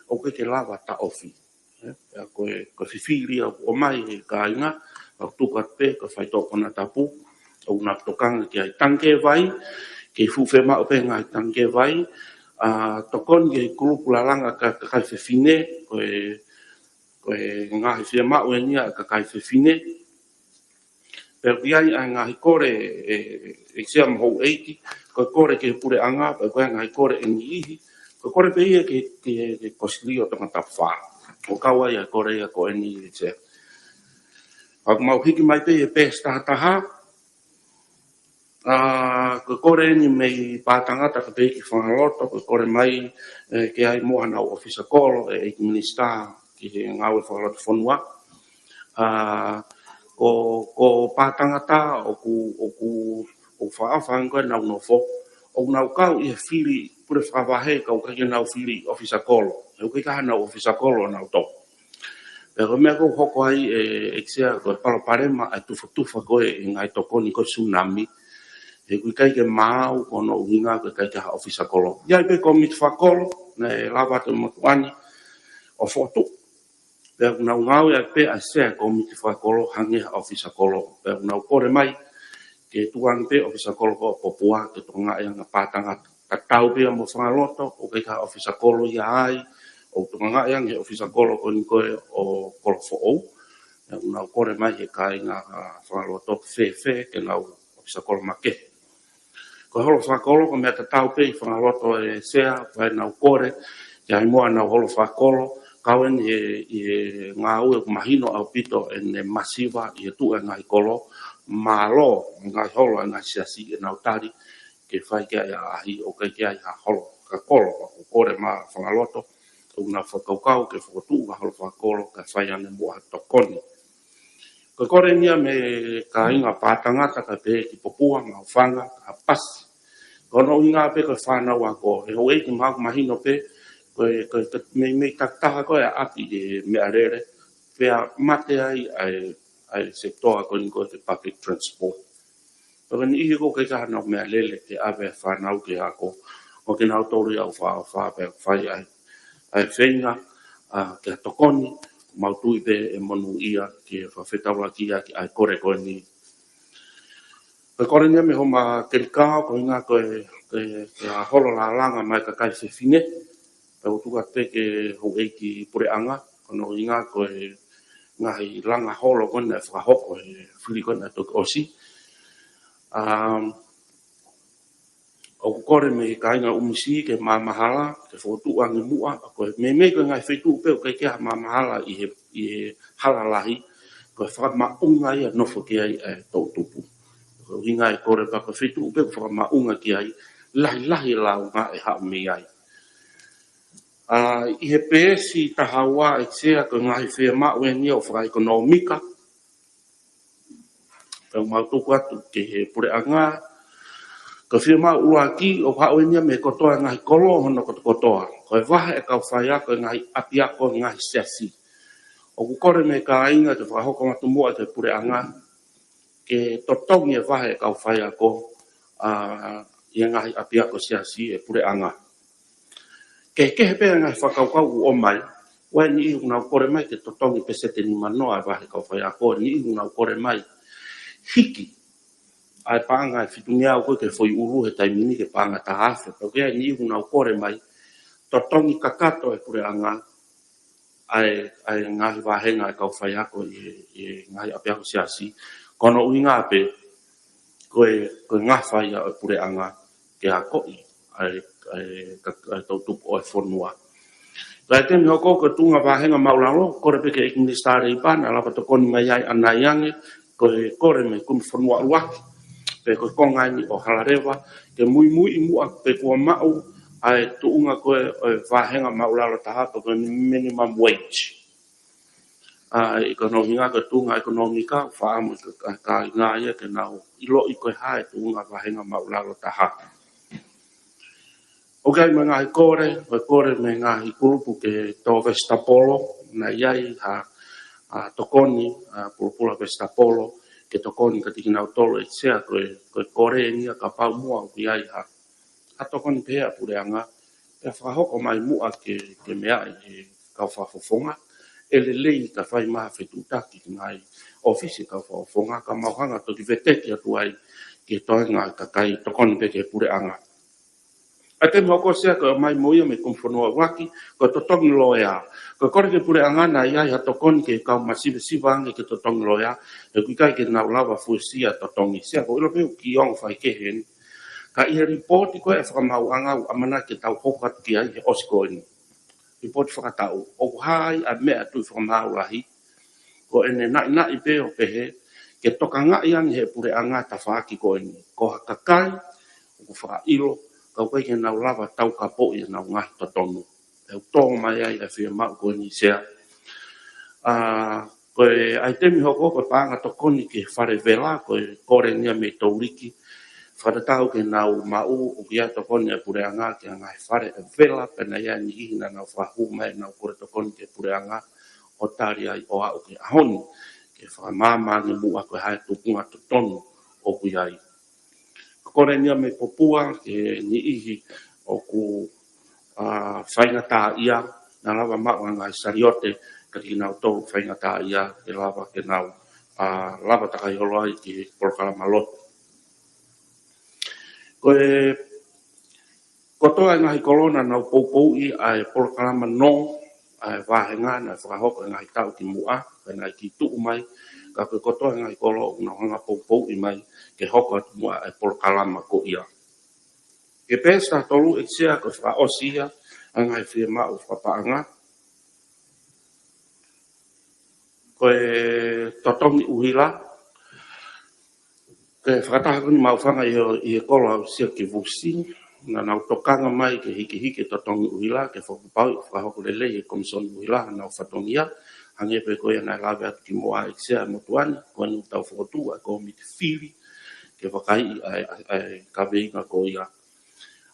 ʻoku ʻikai ke lava taʻofi. Ē, pea ko e, ko e fifili ʻoku ʻomai ʻe he kāinga, ʻoku tuku atu pē ko e faitoʻo konatapu, ʻoku nau tokanga ki ai. Tangikē vai, ke fuʻu fiemaʻu pē ngaahi tangikē vai, ā, tokoni ki he kulupu lalanga ka, kakai fefine, ko e, ko e ngaahi fiemaʻu eni ia ʻa e kakai fefine. Pea ʻoku ʻi ai ʻa e ngaahi kole ʻe, ʻEiki Sea mo Houʻeiki, ko e kole ki he puleʻanga, pea ʻoku ʻi ai ʻa e ngaahi kole ʻe niʻihi, ko e kole pē ia ki, ki, ki he Kōsilio Tongatapu Fā. ʻOku kau ai ʻa e kole ia ko eni ʻEiki Sea. Pea ʻoku mau hiki mai pē ʻi he peesi taha taha, ā, ko e kole eni mei Pātangata kae pehē ki Fangaloto, ko e kole mai, ē, ke ʻi ai muʻa hanau ʻōfisa kolo, ē, ʻEiki Minisitā ki he Ngāue Fakalotofonua. Ā, ko, ko Pātangata ʻoku, ʻoku, ʻoku fakaʻofa ange ko ē ʻenau nofo, ʻoku nau kau ʻi he fili pule fakavahe ka ʻoku ʻikai ke nau fili ʻōfisa kolo. He ʻoku ʻikai ke ʻi ai hanau ʻōfisa kolo ʻanautolu. Pea ko e meʻa ʻoku hoko ai ʻe, ʻEiki Sea, ko e palopalema ʻa e tufatufa ko ē ʻi he ngaahi tokoni ko e sunami. He ʻoku ʻikai ke maau ko hono ʻuhinga ko e ʻikai ke ʻi ai ha ʻōfisa kolo. ʻI ai pē kōmiti fakakolo, naʻe lava atu ʻe he motuʻa ni ʻo fokotuʻu. Pea ʻoku nau ngāueʻaki pē ʻa e sea kōmiti fakakolo hangē ha ʻōfisa kolo. Pea ʻoku nau kole mai ke tuku ange pē ʻōfisa kolo ko Popua ke tokangaʻi ange ʻa Pātangata. Tatau pē ia mo Fangaloto, ʻoku ʻikai ha ʻōfisa kolo ia ai, ʻoku tokangaʻi ange he ʻōfisa kolo ko eni ko ē ʻo Kolofoʻou. Pea ʻoku nau kole mai he kāinga ʻa Fangaloto fēfē ke nau ʻōfisa kolo makehe. Ko e holo fakakolo, ko e meʻa tatau pē ʻi Fangaloto ʻEiki Sea, ko ʻenau kole ke ʻi ai muʻa ʻenau holo fakakolo, kau eni he, ʻi he ngāue ʻoku mahino ʻaupito ʻene masiva ʻi he tuʻu ʻa e ngaahi kolo, mālō, ngaahi holo ʻa e ngaahi siasi ʻenau tali, ke fai ki ai ʻa e ʻaʻahi ʻoku ʻikai ke ʻi ai ha holo fakakolo, ʻoku kole mai Fangaloto, ʻoku nau fakakaukau ke fokotuʻu ha holo fakakolo, kae fai ange muʻa ha tokoni. Ko e kole eni ia mei he kāinga Pātangata kae pehē ki Popua, Maʻufanga, Kapasi. Ko hono ʻuhinga pē ko e fānau ako, ʻe houʻeiki, mahalo ʻoku mahino pē, ko e, ko e, ko e meimei takitaha ko ē ʻa e ʻapi ʻi he meʻalele, pea mate ai ʻa e, ʻa e sekitoa ko eni ko e public transport. Pea ko e niʻihi ʻoku ʻikai ke ʻi ai hanau meʻalele ke ʻave ʻa e fānau ke ako, ʻoku kinautolu ia ʻoku fakaʻofa pea fai ʻa e, ʻa e feinga, ā, ke tokoni, mau tui pē ʻe monūʻia ke fakafetaulaki ʻaki ʻa e kole ko eni. Ko e kole eni ia mei Houʻeiki Makelikao, ko e ʻuhinga ko e, ko e, ko e holo lalanga mai ʻa e kakai fefine, pea ʻoku tuku atu pē ki he houʻeiki puleʻanga, ko hono ʻuhinga ko e ngaahi langa holo ko ē naʻe fakahoko he fili ko ē naʻe toki ʻosi. Um, ʻoku kole mei he kāinga ʻUmisi ke maamahala, ke fokotuʻu ange muʻa, ko e meimei ko e ngaahi feituʻu pē ʻoku ʻikai ke ʻi ai ha maamahala ʻi he, ʻi he hala lahi, ko e fakamaʻunga ia ʻo nofo ki ai ʻa e toʻutupu. Ko e ʻuhinga e kole pea ko e feituʻu pē ʻoku fakamaʻunga ki ai, lahilahi e lāunga ʻe haʻu mei ai. Ā, ʻi he peesi taha ua ʻEiki Sea, ko e ngaahi fiemaʻu eni ia ʻo e fakaʻekonōmika. Pea ʻoku mau tuku atu ki he puleʻanga, Ko e fiemaʻu ʻuluaki ʻoku haʻu eni ia mei he kotoa e ngaahi kolo hono kotokotoa. Ko e vahe e kau faiako e ngaahi ʻapiako e ngaahi siasi. ʻOku kole mei he kāinga ke fakahoko atu muʻa ki he puleʻanga ke totongi e vahe e kau faiako ʻa e ngaahi ʻapiako siasi e puleʻanga. Kehekehe pē ngaahi fakakaukau ʻoku ʻomai, ʻoku ʻi ai e niʻihi ʻoku nau kole mai ke totongi pēseti nimanoa e vahe kau faiako, niʻihi ʻoku nau kole mai hiki ʻa e paʻanga e fitungeau ko ē ki he foʻi ʻulu he taimi ni ki he paʻanga taha afe. Pea ʻoku ʻi ai e niʻihi ʻoku nau kole mai totongi kakato e puleʻanga ʻa e, ʻa e ngaahi vāhenga e kau faiako ʻi he, ʻi he ngaahi ʻapiako siasi. Ko hono ʻuhinga pē, ko e, ko e ngafa ia ʻo e puleʻanga ke akoʻi ʻa e, ʻa e, ka-, ʻa e toʻutupu ʻo e fonua. Ka ʻi he taimi hoko ko e tuʻunga vāhenga māʻulalo, kole pē ki he ʻEiki Minisitā Leipa naʻa lava tokoni mai ai ʻanai ange, ko e kole mei he Kumi Fonua ʻUluaki, pe ko e konga eni ʻo Halaleva, ke muimui muʻa pe kuo maʻu ʻa e tuʻunga ko ē ʻo e vāhenga māʻulalo taha pe ko e minimum wage. ʻA, ʻi hono ʻuhinga ko e tuʻunga ʻekonōmika, faʻa mo e ka-, ka-, kāinga ia ke nau ʻiloʻi ko e hā e tuʻunga vāhenga māʻulalo taha. ʻOku ʻi ai mo e ngaahi kole, ko e kole mei he ngaahi kulupu ki he tō Vesitapolo, naʻe ʻi ai ha, ʻa, tokoni, ʻa, Pulopula Vesitapolo, ke tokoni kiate kinautolu ʻEiki Sea, ko e, ko e kole eni ia kapau muʻa ʻoku ʻi ai ha, ha tokoni pehē ʻa e puleʻanga, pea fakahoko mai muʻa ke, ke meaʻi ʻe he kau fakafofonga, ʻe lelei ka fai mai ha fetuʻutaki ki he ngaahi ʻōfisi e kau fakafofonga, ka mau hanga toki veteki atu ai ki he toenga e kakai tokoni pē ki he puleʻanga. ʻA e taimi hoko Sea ko e ʻomai mo ia mei he Kumi Fonua ʻUluaki, ko e totongi loea. Ko e kole ki he puleʻanga naʻa ʻi ai ha tokoni ki he kau masivesiva ange ki he totongi loea, he ʻoku ʻikai ke nau lava fuesia totongi. Sea ʻoku ou ʻilo pē ʻoku kiʻi ongo faikehe eni. Ka ʻi he lipooti ko ē ʻa e fakamaauʻanga ʻoku ʻamanaki ke tau hoko atu ki ai he ʻosi ko eni. Lipooti fakataʻu. ʻOku hā ai ʻa e meʻa Tuʻi Fakamaau Lahi, ko ʻene naʻinaʻi pē ʻo pehē, ke tokangaʻi ange ʻe he puleʻanga e tafaʻaki ko eni. Ko ha kakai ʻoku fakaʻilo, ka ʻoku ʻikai ke nau lava taukapoʻi ʻenau ngaahi totonu. ʻE ʻoku tō mai ai ʻa e fiemaʻu ko eni Sea. ʻA, ko e ʻaitemi hoko ko e paʻanga tokoni ki he fale vela, ko e kole eni ia mei Touliki. Fakatatau ki heʻenau maʻu, ʻoku ʻi ai e tokoni ʻa e puleʻanga ki he ngaahi fale vela, pea naʻe ʻi ai e niʻihi naʻa nau fakahū mai ʻenau kole tokoni ki he puleʻanga, ʻo tali ai ʻo aʻu ki he ʻaho ni, ke fakamaama ange muʻa ko e hā e tuʻunga totonu ʻoku ʻi ai. Ko e kole eni ia mei Popua ki he niʻihi ʻoku, ʻa, faingataʻaʻia, naʻa lava maʻu ʻa e ngaahi saliote kiate kinautolu faingataʻaʻia, ke lava ke nau, ʻa, lava takai holo ai ki he polokalama lotu. Ko e kotoa e ngaahi kolo naʻa nau poupouʻi ʻa e polokalama nō, ʻa e vāhenga naʻe fakahoko he ngaahi taʻu kimuʻa, pea naʻe kiʻi tuʻu mai, ka ko e kotoa e ngaahi kolo ʻoku nau hanga poupouʻi mai, ke hoko atu muʻa e polokalama ko ia. Ki he peesi taha tolu ʻEiki Sea ko e fakaʻosi ia ʻa e ngaahi fiemaʻu fakapaʻanga. Ko e totongi ʻuhila, ko e fakataha ko eni maʻufanga ʻi he, ʻi he kolo aʻusia ki Vusi, naʻa nau tokanga mai ke hikihiki e totongi ʻuhila, ke fakapapauʻi ʻoku fakahoko lelei ʻe he Komisoni ʻUhila honau fatongia, hangē pē ko ia naʻe lave atu kimuʻa ʻEiki Sea, motuʻa ni, ko eni ʻoku tau fokotuʻu ʻa e kōmiti fili, ke vakaiʻi ʻa e, ʻa e, ʻa e kaveinga ko ia.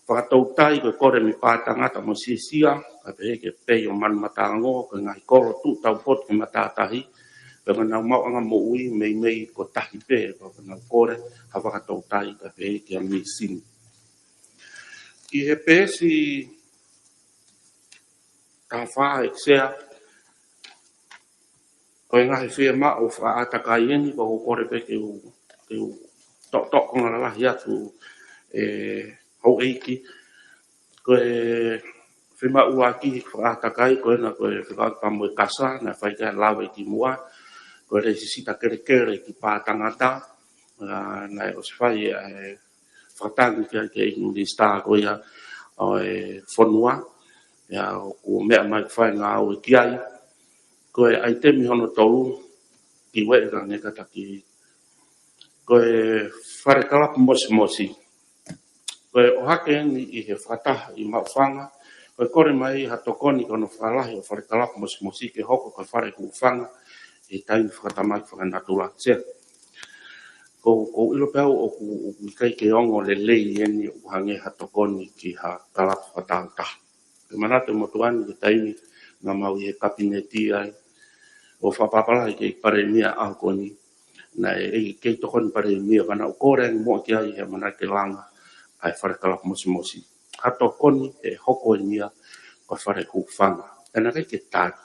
Fakatoutai ko e kole mei Pātangata mo Sisia, kae pehē ki Peio Manumataongo, ko e ngaahi kolo tuʻu taupotu ki he matātahi, pea mo ʻenau maʻuʻanga moʻui meimei ko e tahi pē, pea ko ʻenau kole ha fakatoutai kae pehē kia Misini. Ki he peesi taha fā ʻEiki Sea, ko e ngaahi fiemaʻu fakaʻātakai eni, ʻoku ou kole pē ke u, ke u toʻotoʻo konga lalahi atu ʻe houʻeiki. Ko e fiemaʻu ʻuluaki fakaʻātakai, ko ena ko e fekauʻaki pea mo e kasa, naʻe fai ki ai e lave kimuʻa, ko e lēsisita kelekele ki Pātangata, ʻa, naʻe ʻosi fai ʻa e fakatangi ki ai ki he ʻEiki Minisitā ko ia ʻo e fonua, ʻa ia ʻoku meʻa mai fai ngāue ki ai. Ko e ʻaitemi hono tolu, kiʻi ueʻi ange kātaki, ko e fale kalapu mosimosi. Ko e ʻohake eni ʻi he fakataha ʻi Maʻufanga, ko e kole mai ha tokoni ki hono fakalahi ʻo e fale kalapu mosimosi ke hoko ko e fale hūfanga ʻi he taimi fakatamaki fakanatula, Sea. ʻoku ou ʻilo pē au ʻoku, ʻoku ʻikai ke ongo lelei eni ʻoku hangē ha tokoni ki ha kalapu fakatāutaha. Ke manatu e motuʻa ni ki he taimi naʻa mau ʻi he kapineti ai, ʻo fakapapālangi ki he palēmia ʻaho ko eni, naʻe ʻikai ke tokoni palēmia, ka naʻa ku kole ange muʻa ki ai he ʻamanaki ke langa ʻa e fale kalapu mosimosi. Ha tokoni ʻe hoko eni ia ko e fale hūfanga. Pea naʻe ʻikai ke tali.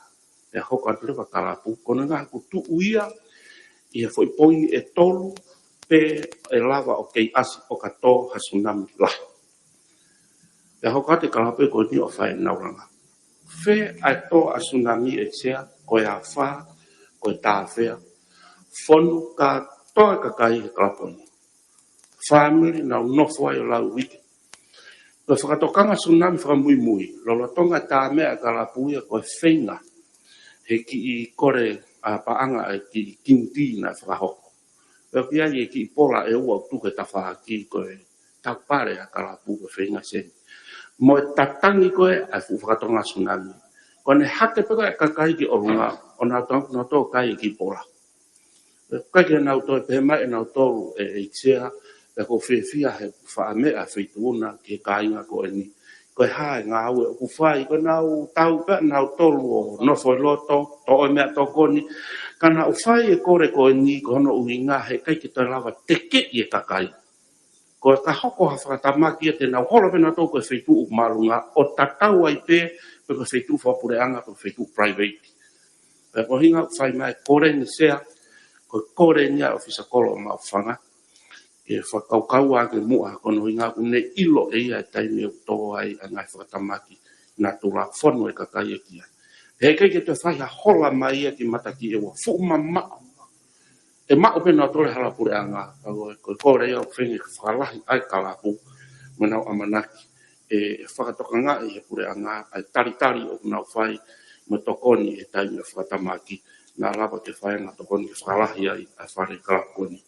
Pea hoko atu leva e kalapu, ko hono ʻuhinga ʻoku tuʻu ia ʻi he foʻi poini ʻe tolu pē ʻe lava ʻo kei ʻasi ʻo ka tō ha sunami lahi. Pea hoko atu e kalapu ko eni ʻo fai ʻenau langa. Fē ʻa e tō ʻa e sunami, ʻe Sea, ko e afā, ko e tāfea? Fonu kātoa e kakai he kalapu ni. Fāmili naʻa nau nofo ai ʻo lau uike. Ko e fakatokanga sunami fakamuimui, lolotonga e tā meʻa e kalapu ia ko e feinga he kiʻi kole ʻa paʻanga ʻa e kiʻi kinitī naʻe fakahoko. Pea pea ʻi ai e kiʻi pola ʻe ua ʻoku tuku he tafaʻaki ko e taupale ʻa e kalapu ko e feinga seni. Mo e tatangi ko ē ʻa e fuʻu fakatokanga sunami. Ko ʻene hake pē ko ē e kakai ki ʻolunga, ʻo nau tau, nau tō kai e kiʻi pola. ʻIkai ke nau toe pehē mai ʻe nautolu ʻe, ʻe ʻEiki Sea, pea ʻoku ou fiefia he faʻa meʻa feituʻu na ki he kāinga ko eni. Ko e hā e ngāue ʻoku fai, ko ʻenau tau pē nautolu ʻo nofo ʻi loto, toʻo e meʻatokoni, ka naʻa ku fai e kole ko eni ko hono ʻuhinga he ʻikai ke toe lava tekeʻi e kakai. Ko e ka hoko ha fakatamaki ia te nau holo pē nautolu ko e feituʻu māʻolunga ʻo tatau ai pē, pe ko e feituʻu fakapuleʻanga, pe ko e feituʻu private. Pea ko e ʻuhinga ʻoku fai mai e kole ni Sea, ko e kole ni ʻa e ʻōfisa kolo ʻo Maʻufanga, ke fakakaukau ake muʻa, ko hono ʻuhinga ʻoku ne ʻilo ʻe ia e taimi ʻoku tō ai ʻa e ngaahi fakatamaki naʻa tau fonu e kakai ia ki ai. He ʻikai ke toe fai ha hola mai ia ki matakiʻeua, fuʻu mamaʻo. ʻE maʻu pē nautolu e hala puleʻanga, ka ko e, ko e kole ia ʻoku feinga ke fakalahi ʻa e kalapu, mo ʻenau ʻamanaki ʻe, ʻe fakatokangaʻi he puleʻanga ʻa e talitali ʻoku nau fai mo e tokoni he taimi ʻo e fakatamaki, naʻa lava ke fai ʻa e tokoni ke fakalahi ai ʻa e fale kalapu ko eni.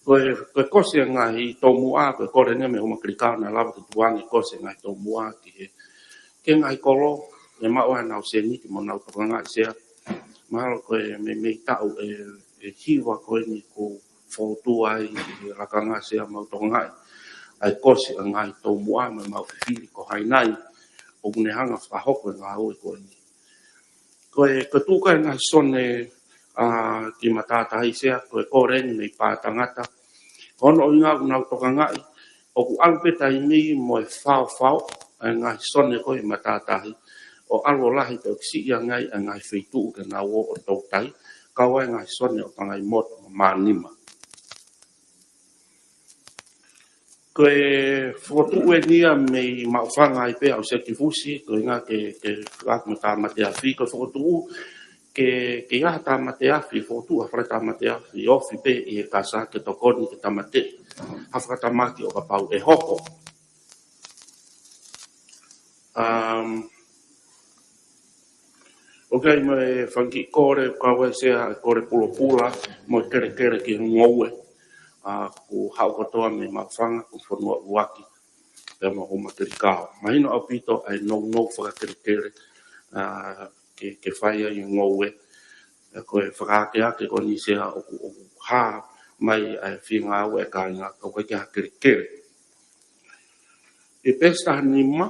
Ko e, ko e kosi e ngaahi toumuʻa, ko e kole ni mei Houmakilikao naʻa lava ke tukuange kosi e ngaahi toumuʻa ki he, ki he ngaahi kolo, ʻe maʻu ai ʻenau sēniti mo nau tokangaʻi Sea. Mahalo ko e meimei taʻu ʻe, ʻe hiva ko eni ʻoku fokotuʻu ai ʻi he lakanga Sea, mau tokangaʻi ʻa e kosi ʻa e ngaahi toumuʻa mo ʻemau fifili ko hai nai ʻoku ne hanga fakahoko e ngāue ko eni. Ko e, ko e tuʻu ko ē e ngaahi sone, ʻa, ki matātahi Sea, ko e kole ni mei Pātangata. Ko hono ʻuhinga ʻoku nau tokangaʻi, ʻoku ʻalu pē taimi mo e faofao ʻa e ngaahi sone ko ē ʻi matātahi, ʻo ʻalu ʻo lahi pea ʻoku siʻi ange ai ʻa e ngaahi feituʻu ke nau ō ʻo toutai, kau ai e ngaahi sone ʻo Pangaimotu mo Mānima. Ko e fokotuʻu eni ia mei Maʻufanga ai pē ʻa ʻUseki Fusi, ko e ʻuhinga ke, ke, ke ʻaku mo e Tāmate Afi, ko e fokotuʻu ke, ke ʻi ai ha tāmate afi, fokotuʻu ha fale tāmate afi ofi pē ʻi he kasa ke tokoni ke tāmateʻi ha fakatamaki ʻo kapau ʻe hoko. Um, ʻOku ʻi ai mo e fanga kiʻi kole, kau ai Sea, kole pulopula mo e kelekele ki he ngoue. ʻA, ʻoku haʻu kotoa mei Maʻufanga, ko e fonua ʻuluaki pea mo Houmakilikao. Mahino ʻaupito ʻa e nounou fakakelekele, ʻa, ke, ke fai ai e ngoue. ʻA, ko e fakaakeake ko eni Sea ʻoku, ʻoku hā mai ʻa e fie ngāue ʻa e kāinga, ka ʻoku ʻikai ke ha kelekele. ʻI he peesi taha nima,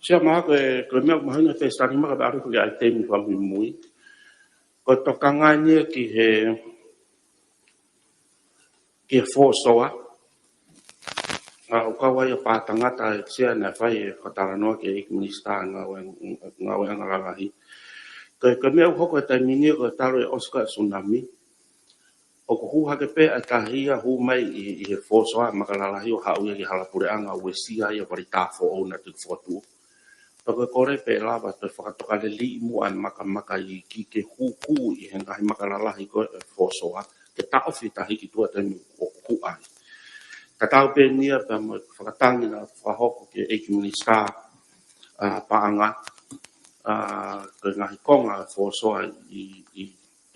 Sea, mahalo ko e, ko e meʻa ʻoku mahino he peesi taha nima ka pea ʻalu ki he ʻaiteni fakamuimui. Ko e tokanga eni ia ki he, ki he Fosoa. ʻA, ʻoku kau ai ʻa Pātangata, ʻEiki Sea, naʻe fai e fakatalanoa ki he ʻEiki Minisitā Ngāue, Ngāueʻanga Lalahi. Ko e, ko e meʻa ʻoku hoko he taimi ni ko e talu e ʻosi ko ē e sunami, ʻoku hū hake pē ʻa e tahi ia hū mai ʻi, ʻi he Fosoa Makalalahi ʻo haʻu ia ki he hala puleʻanga ʻo uesia ia e vali tā foʻou naʻe toki fokotuʻu. Pea ko e kole pē ʻe lava toe fakatokaleliʻi muʻa e makamaka iiki ke hū ʻi he ngaahi maka lalahi ko ē ʻo e Fosoa, ke taʻofi e tahi ki tuʻa taimi ʻoku hū ai. Tatau pē eni ia pea mo e fakatangi naʻe fakahoko ki he ʻEiki Minisitā, ʻa, Paʻanga, ʻa, ko e ngaahi konga ʻo e Fosoa ʻi, ʻi,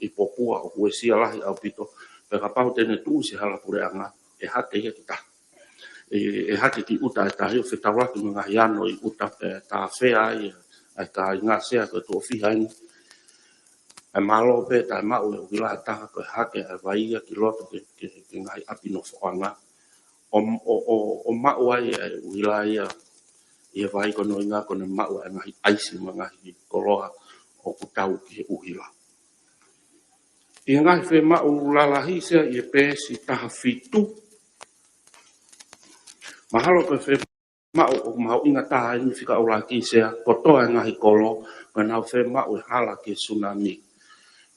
ʻi Popua ʻoku uesia lahi ʻaupito, pea kapau te ne tuʻusi e hala puleʻanga, ʻe hake ia ki tahi. ʻE, ʻe hake ki ʻuta e tahi, ʻo fetaulaki mo e ngaahi ano ʻi ʻuta, pea tāfea ai ʻa e kāinga. Sea, ko e tuʻo fiha eni ʻa e mālō pē taʻemaʻu e ʻuhila ʻe taha, ko e hake ʻa e vai ia ki loto ki he, ki he, ki he ngaahi ʻapi nofoʻanga. ʻO, ʻo, ʻo, ʻo maʻu ai ʻa e ʻuhila ia ʻi he vai, ko hono ʻuhinga ko ʻene maʻu ʻa e ngaahi ʻaisi mo e ngaahi koloa ʻoku tau ki he ʻuhila. ʻI he ngaahi fiemaʻu lalahi, Sea, ʻi he peesi taha fitu. Mahalo ko e fiemaʻu ʻoku mahuʻinga taha eni, fika ʻuluaki, Sea, kotoa e ngaahi kolo, ko ʻenau fiemaʻu e hala ki he sunami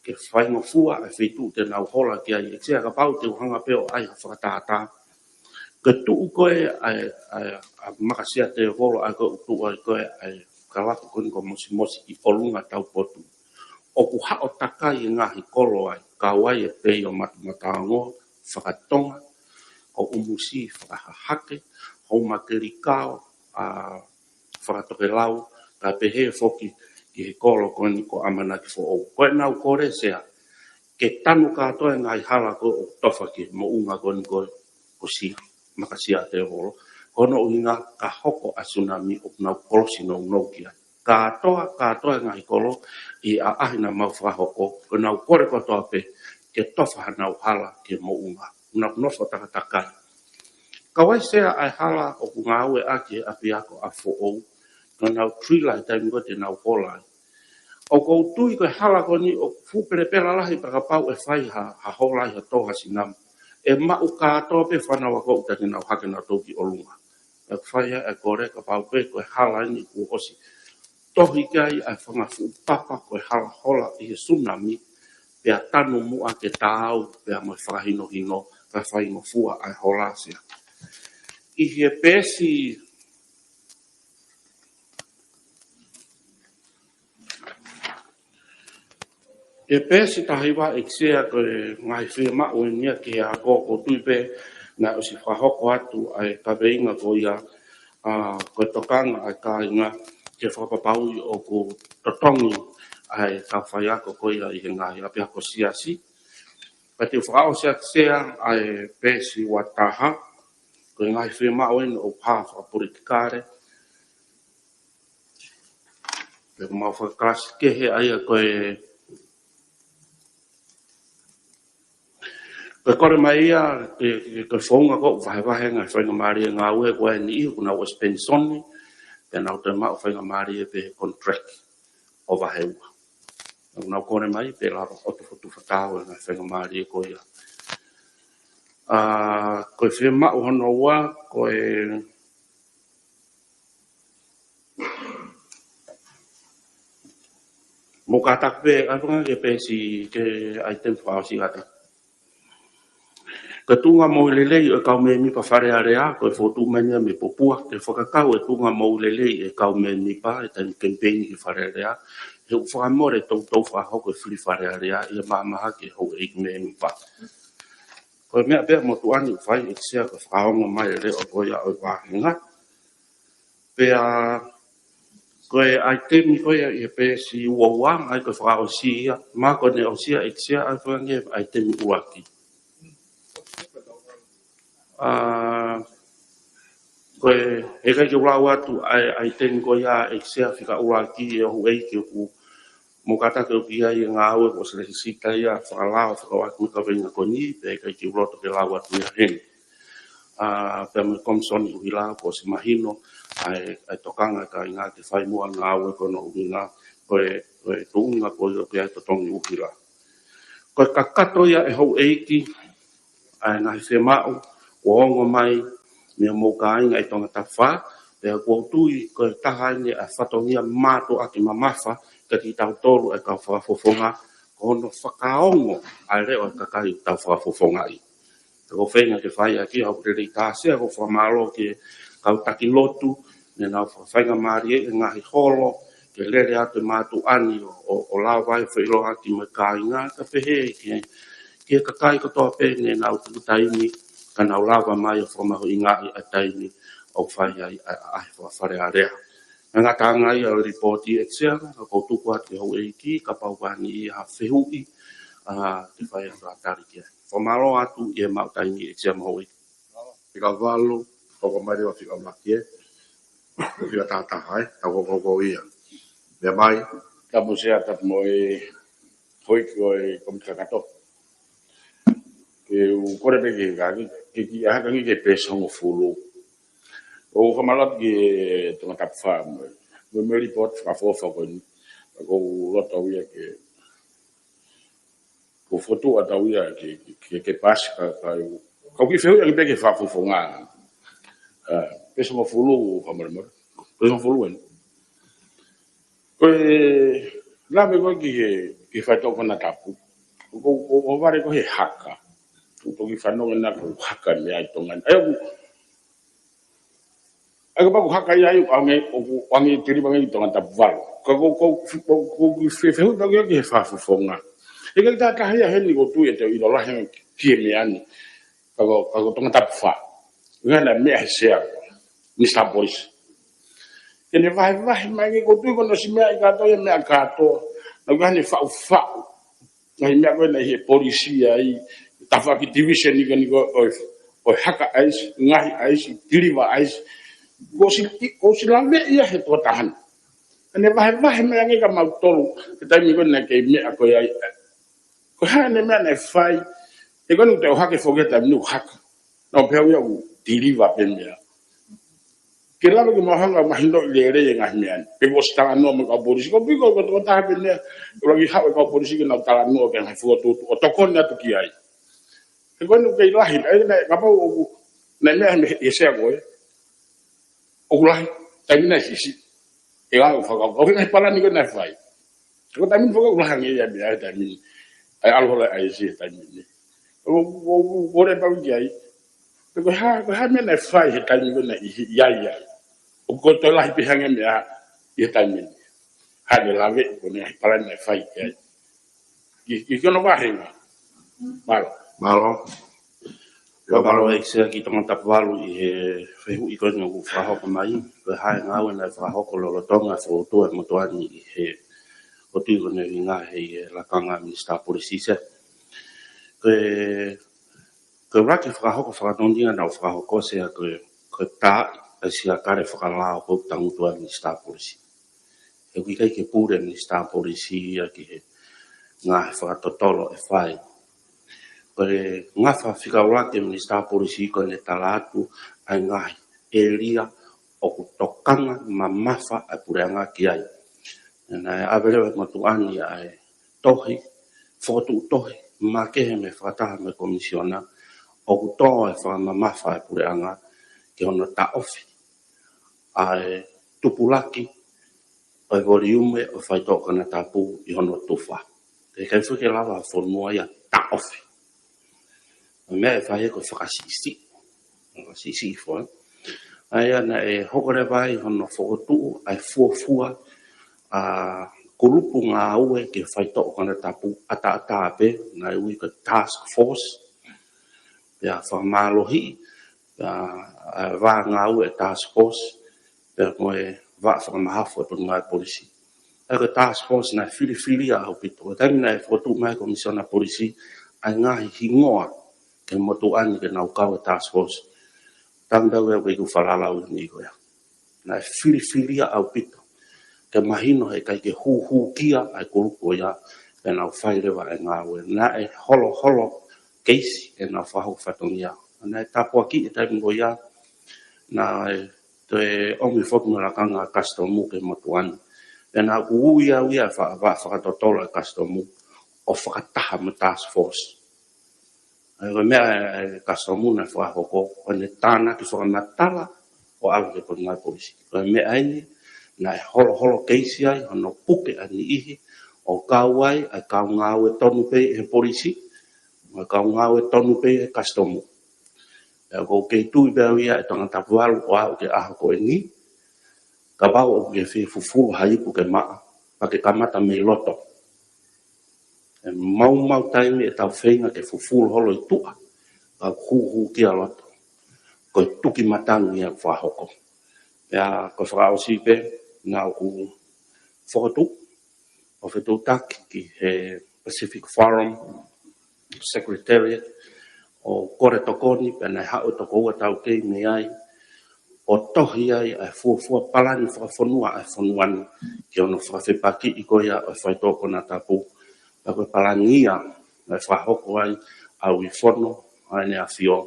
ke faingofua e feituʻu te nau hola ki ai. ʻEiki Sea, kapau te u hanga pē ʻo ʻai ha fakatātā, ko e tuʻu ko ē ʻa e, ʻa e, ʻa e makasia tēvolo, ʻa ē ko ē ʻoku tuʻu ai ko ē ʻa e kalapu ko eni ko Mosimosi ʻi ʻolunga Taupotu, ʻoku haʻo takai e ngaahi kolo ai, kau ai e Pei ʻo Matumataongo fakatonga, ko ʻUmusi fakahahake, Houmakelikao, ʻa, fakatokelau, kae pehē foki ki he kolo ko eni ko ʻAmanaki Foʻou. Ko ʻenau kole, Sea, ke tanu kātoa e ngaahi hala ko ē ʻoku tofa ki he moʻunga ko eni ko, ko Sea, makasia tēvolo. Ko hono ʻuhinga ka hoko ʻa e sunami ʻoku nau kolosi nounou ki ai. Kātoa, kātoa e ngaahi kolo ʻi he ʻaʻahi naʻa mau fakahoko, ko ʻenau kole kotoa pē ke tofa hanau hala ki he moʻunga. ʻOku nau nofo takatakai. Kau ai, Sea, ʻa e hala ʻoku ngāueʻaki ʻe he ʻapiako ʻa Foʻou, ko ʻenau trila he taimi ko ē te nau hola ai. ʻOku ou tui ko e hala ko eni ʻoku fuʻu pelepela lahi pea kapau ʻe fai ha, ha hola ai ha tō ha sinamu, ʻe maʻu kātoa pē fānau ako ʻoku taki nau hake nautolu ki ʻolunga. Pea ʻoku fai ai e kole, kapau pē ko e hala eni kuo ʻosi tohi ki ai ʻa e fanga fuʻu papa ko e hala hola ʻi he sunami, pea tanu muʻa ke taau pea mo e fakahinohino, kae faingofua ʻa e hola, Sea. ʻI he peesi, ʻi he peesi taha hiva, ʻEiki Sea, ko e ngaahi fiemaʻu eni ia ki he ako, ʻoku ou tui pē naʻe ʻosi fakahoko atu ʻa e kaveinga ko ia, ʻa, ko e tokanga ʻa e kāinga ke fakapapauʻi ʻoku totongi ʻa e kau faiako ko ia ʻi he ngaahi ʻapiako siasi. Pea te u fakaʻosi atu, Sea, ʻa e peesi ua taha, ko e ngaahi fiemaʻu eni ʻoku hā fakapolitikale. Pea ʻoku mau fakakalasi kehe ʻa ia ko e, ko e kole mai ia, ko e, ko e, ko e founga ko ē ʻoku vahevahe e ngaahi faingamālie ngāue ko eni ʻoku nau ʻosi penisoni, pea nau toe maʻu faingamālie pē he contract ʻo vahe ua. ʻOku nau kole mai pē lava ʻo tufa, tufa taau e ngaahi faingamālie ko ia. ʻA, ko e fiemaʻu hono ua, ko e, mou kātaki pē, ʻai fanga ke peesi, ki he ʻaitemi fakaʻosi kātaki. Ko e tuʻunga moʻui lelei ʻo e kau mēmipa Fale Alea, ko e fokotuʻu mai ia mei Popua, ke fakakau e tuʻunga moʻui lelei e kau mēmipa he taimi kemipeini ki Fale Alea, he ʻoku fakamole toutou fakahoko e fili Fale Alea ʻi he mahamahaki e houʻeiki mēmipa. Ko e meʻa pē ia motuʻa ni ʻoku fai, ʻEiki Sea, ko e fakaongo mai e leʻo ko ia ʻo e vāhenga. Pea ko e ʻaitemi ko ia ʻi he peesi ua ua, ʻa ia ko e fakaʻosi ia, mahalo ko ʻene ʻosi ia, ʻEiki Sea, ʻai fanga ke ʻaitemi ʻuluaki. ʻA, ko e, heʻikai ke u lau atu ʻa e ʻaitemi ko ia, ʻEiki Sea, fika ʻuluaki, ʻe houʻeiki, ʻoku mou kātaki ʻo pehē ʻa e ngāue kuo ʻosi lēsisita ia, fakalao, fakahoko ʻaki mo e kaveinga ko eni, pea ʻikai ke u loto ke lau atu ia heni. ʻA, pea mo e Komisoni ʻUhila kuo ʻosi mahino ʻa e, ʻa e tokanga e kāinga ke fai muʻa e ngāue, ko hono ʻuhinga ko e, ko e tuʻunga ko ia ʻoku ʻi ai e totongi ʻuhila. Ko e kakato ia ʻe houʻeiki ʻa e ngaahi fiemaʻu kuo ongo mai mei homou kāinga ʻi Tongatapu Fā, pea ʻoku ou tui ko e taha eni ʻa e fatongia mātuʻaki mamafa kiate kitautolu e kau fakafofonga, ko hono fakaongo ʻa e leʻo e kakai ʻoku tau fakafofongaʻi. Pea ʻoku ou feinga ke fai ʻaki ʻa hoku lelei tā, Sea, ko e fakamālō ki he kau taki lotu ne nau fakafaingamālieʻi e ngaahi holo ke lele atu e mātuʻa ni ʻo, ʻo, ʻo lava ai e feʻiloaki mo e kāinga, kae pehē ki he, ki he kakai kotoa pē ne nau tuku taimi ka nau lava mai ʻo fakamahuʻingaʻi ʻa e taimi ʻoku fai ai ʻa e, ʻa e ʻaʻahi faka-Fale Alea. Ngataʻanga ia ʻo e lipooti, ʻEiki Sea, ka ʻoku ou tuku atu ki he houʻeiki, kapau ʻe ʻi ai ha fehuʻi ʻa, ke fai ʻa e tali ki ai. Fakamālō atu ʻi he maʻu taimi ʻEiki Sea mo e Houʻeiki. Fika valu, hoko mai leva fika ʻuluaki ē. Fika taha taha ē, tau hoko hoko ia. Meʻa mai. Tapu Sea, tapu mo e Houʻeiki ʻo e Kōmiti Kakato. Ke u kole pē ke, ke, ke, ke ʻalu hake ange ki he peesi hongofulu. ʻOku ou fakamālō atu ki he Tongatapu Fā mo e, mo e, mo e lipooti fakaʻofoʻofa ko eni. Ka ʻoku ou loto au ia ke, ʻoku ou fokotuʻu atu au ia ke, ke, ke, ke paasi ka, ka, ka u kiʻi fehuʻi ange pē ki he fakafofonga. ʻA, peesi hongofulu, fakamolemole. Peesi hongofulu eni. Ko e lave ko ē ki he, ki he faitoʻo konatapu. Ko, ko, ko e vale ko ē he haka. Ko e toki fanongo naʻa ko e haka meʻa ʻi Tonga ni. ʻA ia ʻoku, ʻa ia kapau ko e haka ia ʻoku ʻange, ʻoku ʻange ʻe teliva ange ʻi Tongatapu valu. Ka ko, ko, ko, ko e kiʻi fe, fehuʻi pē ko ē ki he fakafofonga. ʻIkai ke ʻi ai ha taha ia heni ʻoku ou tui ʻe toe ʻilo lahi ange ki he meʻa ni. Ka ko, ka ko Tongatapu Fā. Ngaahi meʻa he Sea ko ē, Minisitā Polisi. Ke ne vahevahe mai ange, ʻoku ou tui ko hono ʻosi meʻa ʻi kātoa, meʻa kātoa. Naʻa ku ʻi ai heni faʻufaʻu. Ngaahi meʻa ko ē naʻe ʻi he polisi ai, tafaʻaki division ʻi ko eni ko ē, ʻo e, ʻo e haka ʻaisi, ngaohi ʻaisi, teliva ʻaisi. ʻOku ʻosi, ʻoku ʻosi laveʻi ia he tokotaha ni. Ke ne vahevahe mai ange kia mautolu, he taimi ko ē naʻe kei meʻa ko ē ai. Ko e hā ʻene meʻa naʻe fai, he ko eni ʻoku toe ʻohake foki he taimi ni ʻoku haka. Naʻa ku pehē au ia ʻoku teliva pē meʻa. Ke lava ke mau hanga ʻo mahinoʻi lelei e ngaahi meʻa ni. Pe kuo ʻosi talanoa mo e kau polisi. Ko e piko ko e tokotaha pē meʻa, ʻuluaki haʻu e kau polisi ke nau talanoa ki he ngaahi fokotuʻutuʻu ʻo tokoni atu ki ai. He ko eni ʻoku kei lahi, ʻa ia naʻe kapau ʻoku, naʻe meʻa he, he Sea ko ē. ʻOku lahi, taimi naʻe siʻisiʻi. ʻE ʻalu fakakaukau ki he ngaahi palani ko ē naʻe fai. Ko e taimi ni foki ʻoku lahi ange ia meʻa he taimi ni. ʻA e ʻalu holo ʻa e ʻaisi he taimi ni. ʻOku, ʻoku, ʻoku kole pau ki ai. Ko e hā, ko e hā meʻa naʻe fai he taimi ko ē naʻe ʻi, ʻi ai ai. ʻOku toe lahi pē ange meʻa ʻi he taimi ni. Hā ʻene lave ko eni he palani naʻe fai ki ai. Ki, ki, ki hono vāhenga. Mālō. Mālō. Mālō, mālō ʻEiki Sea ki Tongatapu valu ʻi he fehuʻi ko eni ʻoku fakahoko mai. Ko e hā e ngāue naʻe fakahoko lolotonga e fokotuʻu e motuʻa ni ʻi he ʻoku ou tui ko ʻene ʻuhinga he, he lakanga Minisitā Polisi Sea. Ko e, ko e ʻuluaki fakahoko fakanonga naʻe fakahoko Sea ko e, ko e tā e siakale fakalao ko ē ʻoku tangutu ai e Minisitā Polisi. He ʻoku ʻikai ke pule Minisitā Polisi ia ki he ngaahi fakatotolo ʻe fai. Ko e ngafa fika ʻuluaki e Minisitā Polisi ko ʻene tala atu ʻa e ngaahi ʻēlia ʻoku tokanga mamafa ʻa e puleʻanga ki ai. Naʻe ʻave leva ʻe he motuʻa ni ʻa e tohi, fokotuʻu tohi makehe mei he fakataha mo e Komisiona ʻoku tō e fakamamafa ʻa e puleʻanga ki hono taʻofi ʻa e tupulaki ʻo e voliume ʻo e faitoʻo konatapu ʻi hono tufa. He ʻikai foki ke lava ha fonua ia ʻo taʻofi. Ko e meʻa ʻe fai ko e fakasiʻisiʻi. Fakasiʻisiʻi foki. ʻA ia naʻe hoko leva ai hono fokotuʻu ʻa e fuofua ʻa e kulupu ngāue ki he faitoʻo konatapu ʻataʻatā pē, naʻe ui ko e task force. Pea fakamālohiʻi ʻa, ʻa e vā ngāue ʻa e task force, pea mo e vā fakamahafu ʻa e Potungāue Polisi. ʻA ia ko e task force naʻe filifilia ʻaupito. Ko e taimi naʻe fokotuʻu mai ʻe he Komisiona Polisi ʻa e ngaahi hingoa ki he motuʻa ni ke nau kau he task force. Taimi pē ʻoku ʻikai ke u falala au ʻi he meʻa ko ia. Naʻe filifilia ʻaupito. Ke mahino he ʻikai ke hūhūkia ʻa e kulupu ia, pea nau fai leva e ngāue. Naʻe holoholo keisi ʻenau fakahoko fatongia. Naʻe tāpuakiʻi e taimi ko ia, naʻe toe ʻomi foki mo e lakanga kasitomu ki he motuʻa ni. Pea naʻa ku ui au ia ʻa e fa-, fa-, fakatotolo e kasitomu ʻo fakataha mo e task force. ʻA ia ko e meʻa e, e kasitomu naʻe fakahoko, ko ʻene tānaki fakamatala ʻo ʻalu ki he Potungāue Polisi. Ko e meʻa eni, naʻe holoholo keisi ai, hono puke ʻa e niʻihi, ʻo kau ai ʻa e kau ngāue tonu pē ʻi he polisi, mo e kau ngāue tonu pē ʻi he kasitomu. Pea ʻoku ou kei tui pē au ia ʻe Tongatapu valu ʻo aʻu ki he ʻaho ko eni, kapau ʻoku ke fie fufulu ha ipu ke maʻa, pea ke kamata mei loto. ʻE maumau taimi ʻetau feinga ke fufulu holo ʻi tuʻa, ka hūhūkia loto. Ko e tuki matangi ia ʻoku fakahoko. Pea ko e fakaʻosi pē, naʻa ku fokotuʻu ʻo fetuʻutaki ki he Pacific Forum Secretariat ʻo kole tokoni, pea naʻe haʻu e toko ua taukei mei ai ʻo tohi ai ʻa e fuofua palani fakafonua ʻa e fonua ni ki hono fakafepakiʻi ko ia ʻo e faitoʻo konatapu. Pea ko e palani ia naʻe fakahoko ai ʻa e uifono ʻa ʻEne ʻAfio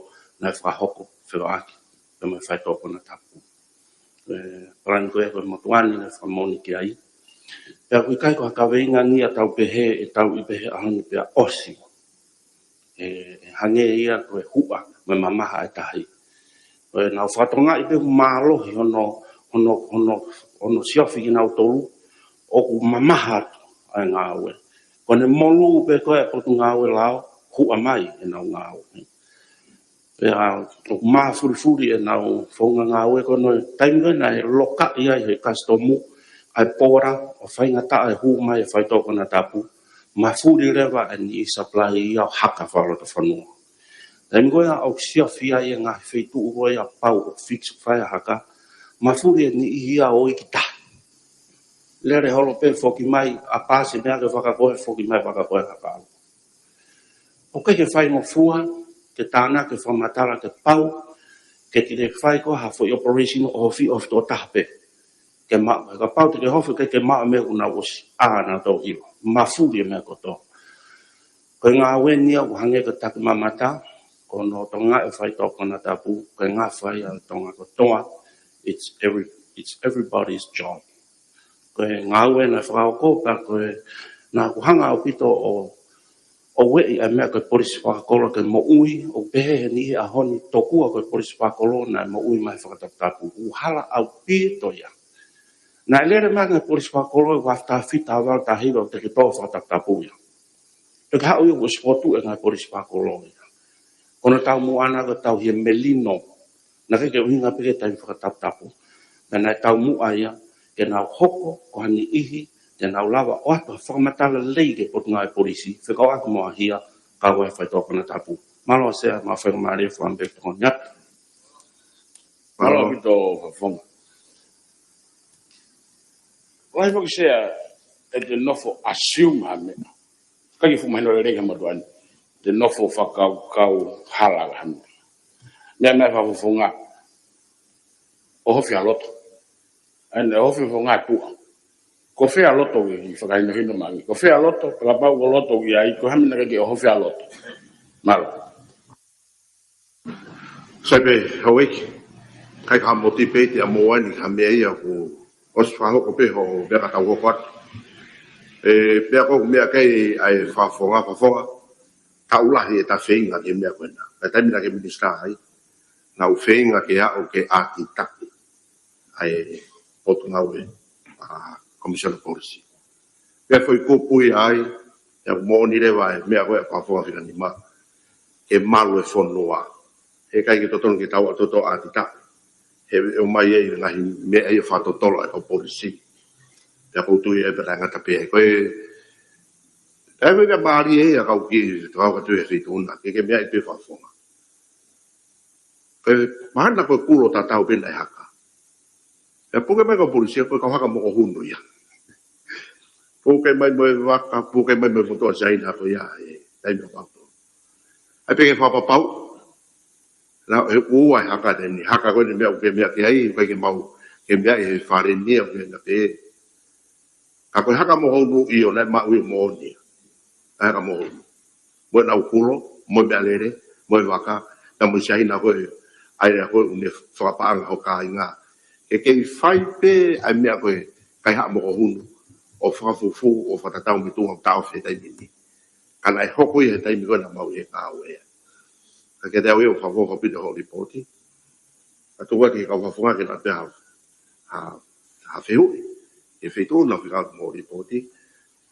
naʻe fakahoko fekauʻaki pea mo e faitoʻo konatapu. E, palani ko ia ko e motuʻa ni naʻe fakamoʻoni ki ai. Pea ʻoku ʻikai ko ha kaveinga ni ia tau pehē, ʻe tau ʻi pehē ʻaho ni pea ʻosi. E, ʻe hangē ia ko e huʻa mo e mamaha ʻa e tahi. Ko ʻenau fakatokangaʻi pē ʻoku mālohi hono, hono, hono, hono siofi kinautolu, ʻoku mamaha atu ʻa e ngāue. Ko ʻene molū pē ko ē ʻa e Potungāue Lao, huʻa mai ʻenau ngāue. Pea ʻoku mafulifuli ʻenau founga ngāue ko ē, ko e taimi ko ē naʻe lokaʻi ai he kasitomu ʻa e pōla ʻo faingataʻa e hū mai e faitoʻo konatapu, mafuli leva e niʻihi supply ia ʻo haka fakalotofonua. Taimi ko ia ʻoku siofi ai e ngaahi feituʻu ko ia pau ʻoku fix fai ʻa e haka, mafuli e niʻihi ia ʻo ʻikai ke taha. Lele holo pē, foki mai, ʻapasi e meʻa ke fakakoe, foki mai fakakoe haka. ʻOku ʻikai ke faingofua ke tānaki e fakamatala ke pau ke te fai ko ha foʻi operation ʻohofi, ʻohofi tokotaha pē. Ke maʻu, he kapau te ke ʻohofi ʻikai ke maʻu e meʻa ʻoku nau ʻosi, ʻa, naʻa tau ʻilo. Mafuli e meʻa kotoa. Ko e ngāue ni ia ʻoku hangē ko e takimamata, ko hono tokangaʻi e faitoʻo konatapu, ko e ngafa ia ʻa Tonga kotoa, it's every, it's everybody's job. Ko e ngāue naʻe fakahoko, pea ko e, naʻa ku hanga ʻaupito ʻo, ʻo ueʻi ʻa e meʻa ko e polisi fakakolo ke moʻui, ʻo pehē he niʻihi ʻaho ni tokua ko e polisi fakakolo naʻe moʻui mai fakataputapu. ʻOku hala ʻaupito ia. Naʻe lele mai e polisi fakakolo ʻi he after fita ʻa valu taha hiva ʻo te ke tō fakataputapu ia. Pea ke haʻu ia ʻo ʻosi fokotuʻu e ngaahi polisi fakakolo ia. Ko hono taumuʻa naʻe ko e tauhi e melino. Naʻe ʻikai ke ʻuhinga pē ki he taimi fakataputapu. Naʻe taumuʻa ia ke nau hoko ko ha niʻihi te nau lava ʻo ʻoatu ha fakamatala lelei ki he Potungāue Polisi, fekauʻaki mo ʻAhia, kau ai e faitoʻo konatapu. Mālō Sea, mo e faingamālie ʻo fakaʻamu pē ke tokoni atu. Mālō ʻaupito Fakafofonga. Lahi foki Sea, ʻe te nofo assume ha meʻa. ʻIkai ke fuʻu mahino lelei ki he motuʻa ni. Te nofo fakakaukau hala ha meʻa. Meʻa mai Fakafofonga, ʻohofi ʻa loto. ʻAi ʻohofi Fakafofonga tuʻa. Ko fē ʻa loto ʻi he fakahinohino mai? Ko fē ʻa loto, kapau ko loto ʻi ai, ko e hā e meʻa naʻe ʻikai ke ʻohofi ʻa loto? Mālō. Sai pē, Hauiki, ʻikai ke ha motivate ʻa moua ni ki ha meʻa ia kuo ʻosi fakahoko pē hoʻo meʻa ka tau hoko atu. E, pea ko e meʻa ki ai Fakafofonga, Fakafofonga, taʻu lahi ʻeta feinga ki he meʻa ko ena. Ka taimi naʻa ke minisitā ai, naʻa ku feinga ke aʻu ke ʻākitaki ʻa e Potungāue, ʻa, Komisiona Polisi. Pea foʻi kupu ia ai, ʻa ia ʻoku moʻoni leva e meʻa ko ē ʻa Fakafofonga fika nima, ke malu e fonua. He ʻikai ke totonu ke tau ʻa toto ʻākitaki. He ʻe ʻomai e ngaahi meʻa ia ʻo fakatotolo ʻa e kau polisi. Pea ʻoku ou tui ʻe pē taʻengata pē. Ko e, ʻe meʻa mālie ia kau ki, kau ka tui e feituʻu na, ke ke meʻa ʻi pē Fakafofonga. Ko e mahalo ko e kulo tatau pē naʻe haka. Pea puke mai kau polisi ia ko e kau haka mokohunu ia. Puke mai mo e vaka, puke mai mo e motuʻa Siaina ko ia, e, taimi ʻo pau. ʻAi pē ke fakapapau. Naʻe ʻi ai e haka ʻeni, haka ko eni meʻa ʻoku ke meʻa ki ai, ʻikai ke maʻu, ke meʻa ʻi he fale ni ʻoku ke meʻa pē. Ka ko e haka mokohunu ʻio naʻe maʻu ia moʻoni. Naʻe haka mokohunu. Mo ʻenau kulo, mo e meʻalele, mo e vaka, na mo e Siaina ko ē, ʻa ia ko ē ʻoku ne fakapaʻanga ho kāinga. Ke kei fai pē ʻa e meʻa ko e kaihaʻa mokohunu, ʻo fakafufū, ʻo fakatatau mo e tuʻunga ʻoku taʻofi he taimi ni. Ka naʻe hoko ia he taimi ko ē naʻa mau ʻi he ngāue. Ka kiate au ia ʻoku fakafoki ʻaupito hoʻo lipooti. Ka tuku atu ki he kau Fakafofonga ke nau pehē ha, ha, ha fehuʻi. He feituʻu naʻa fika mo lipooti.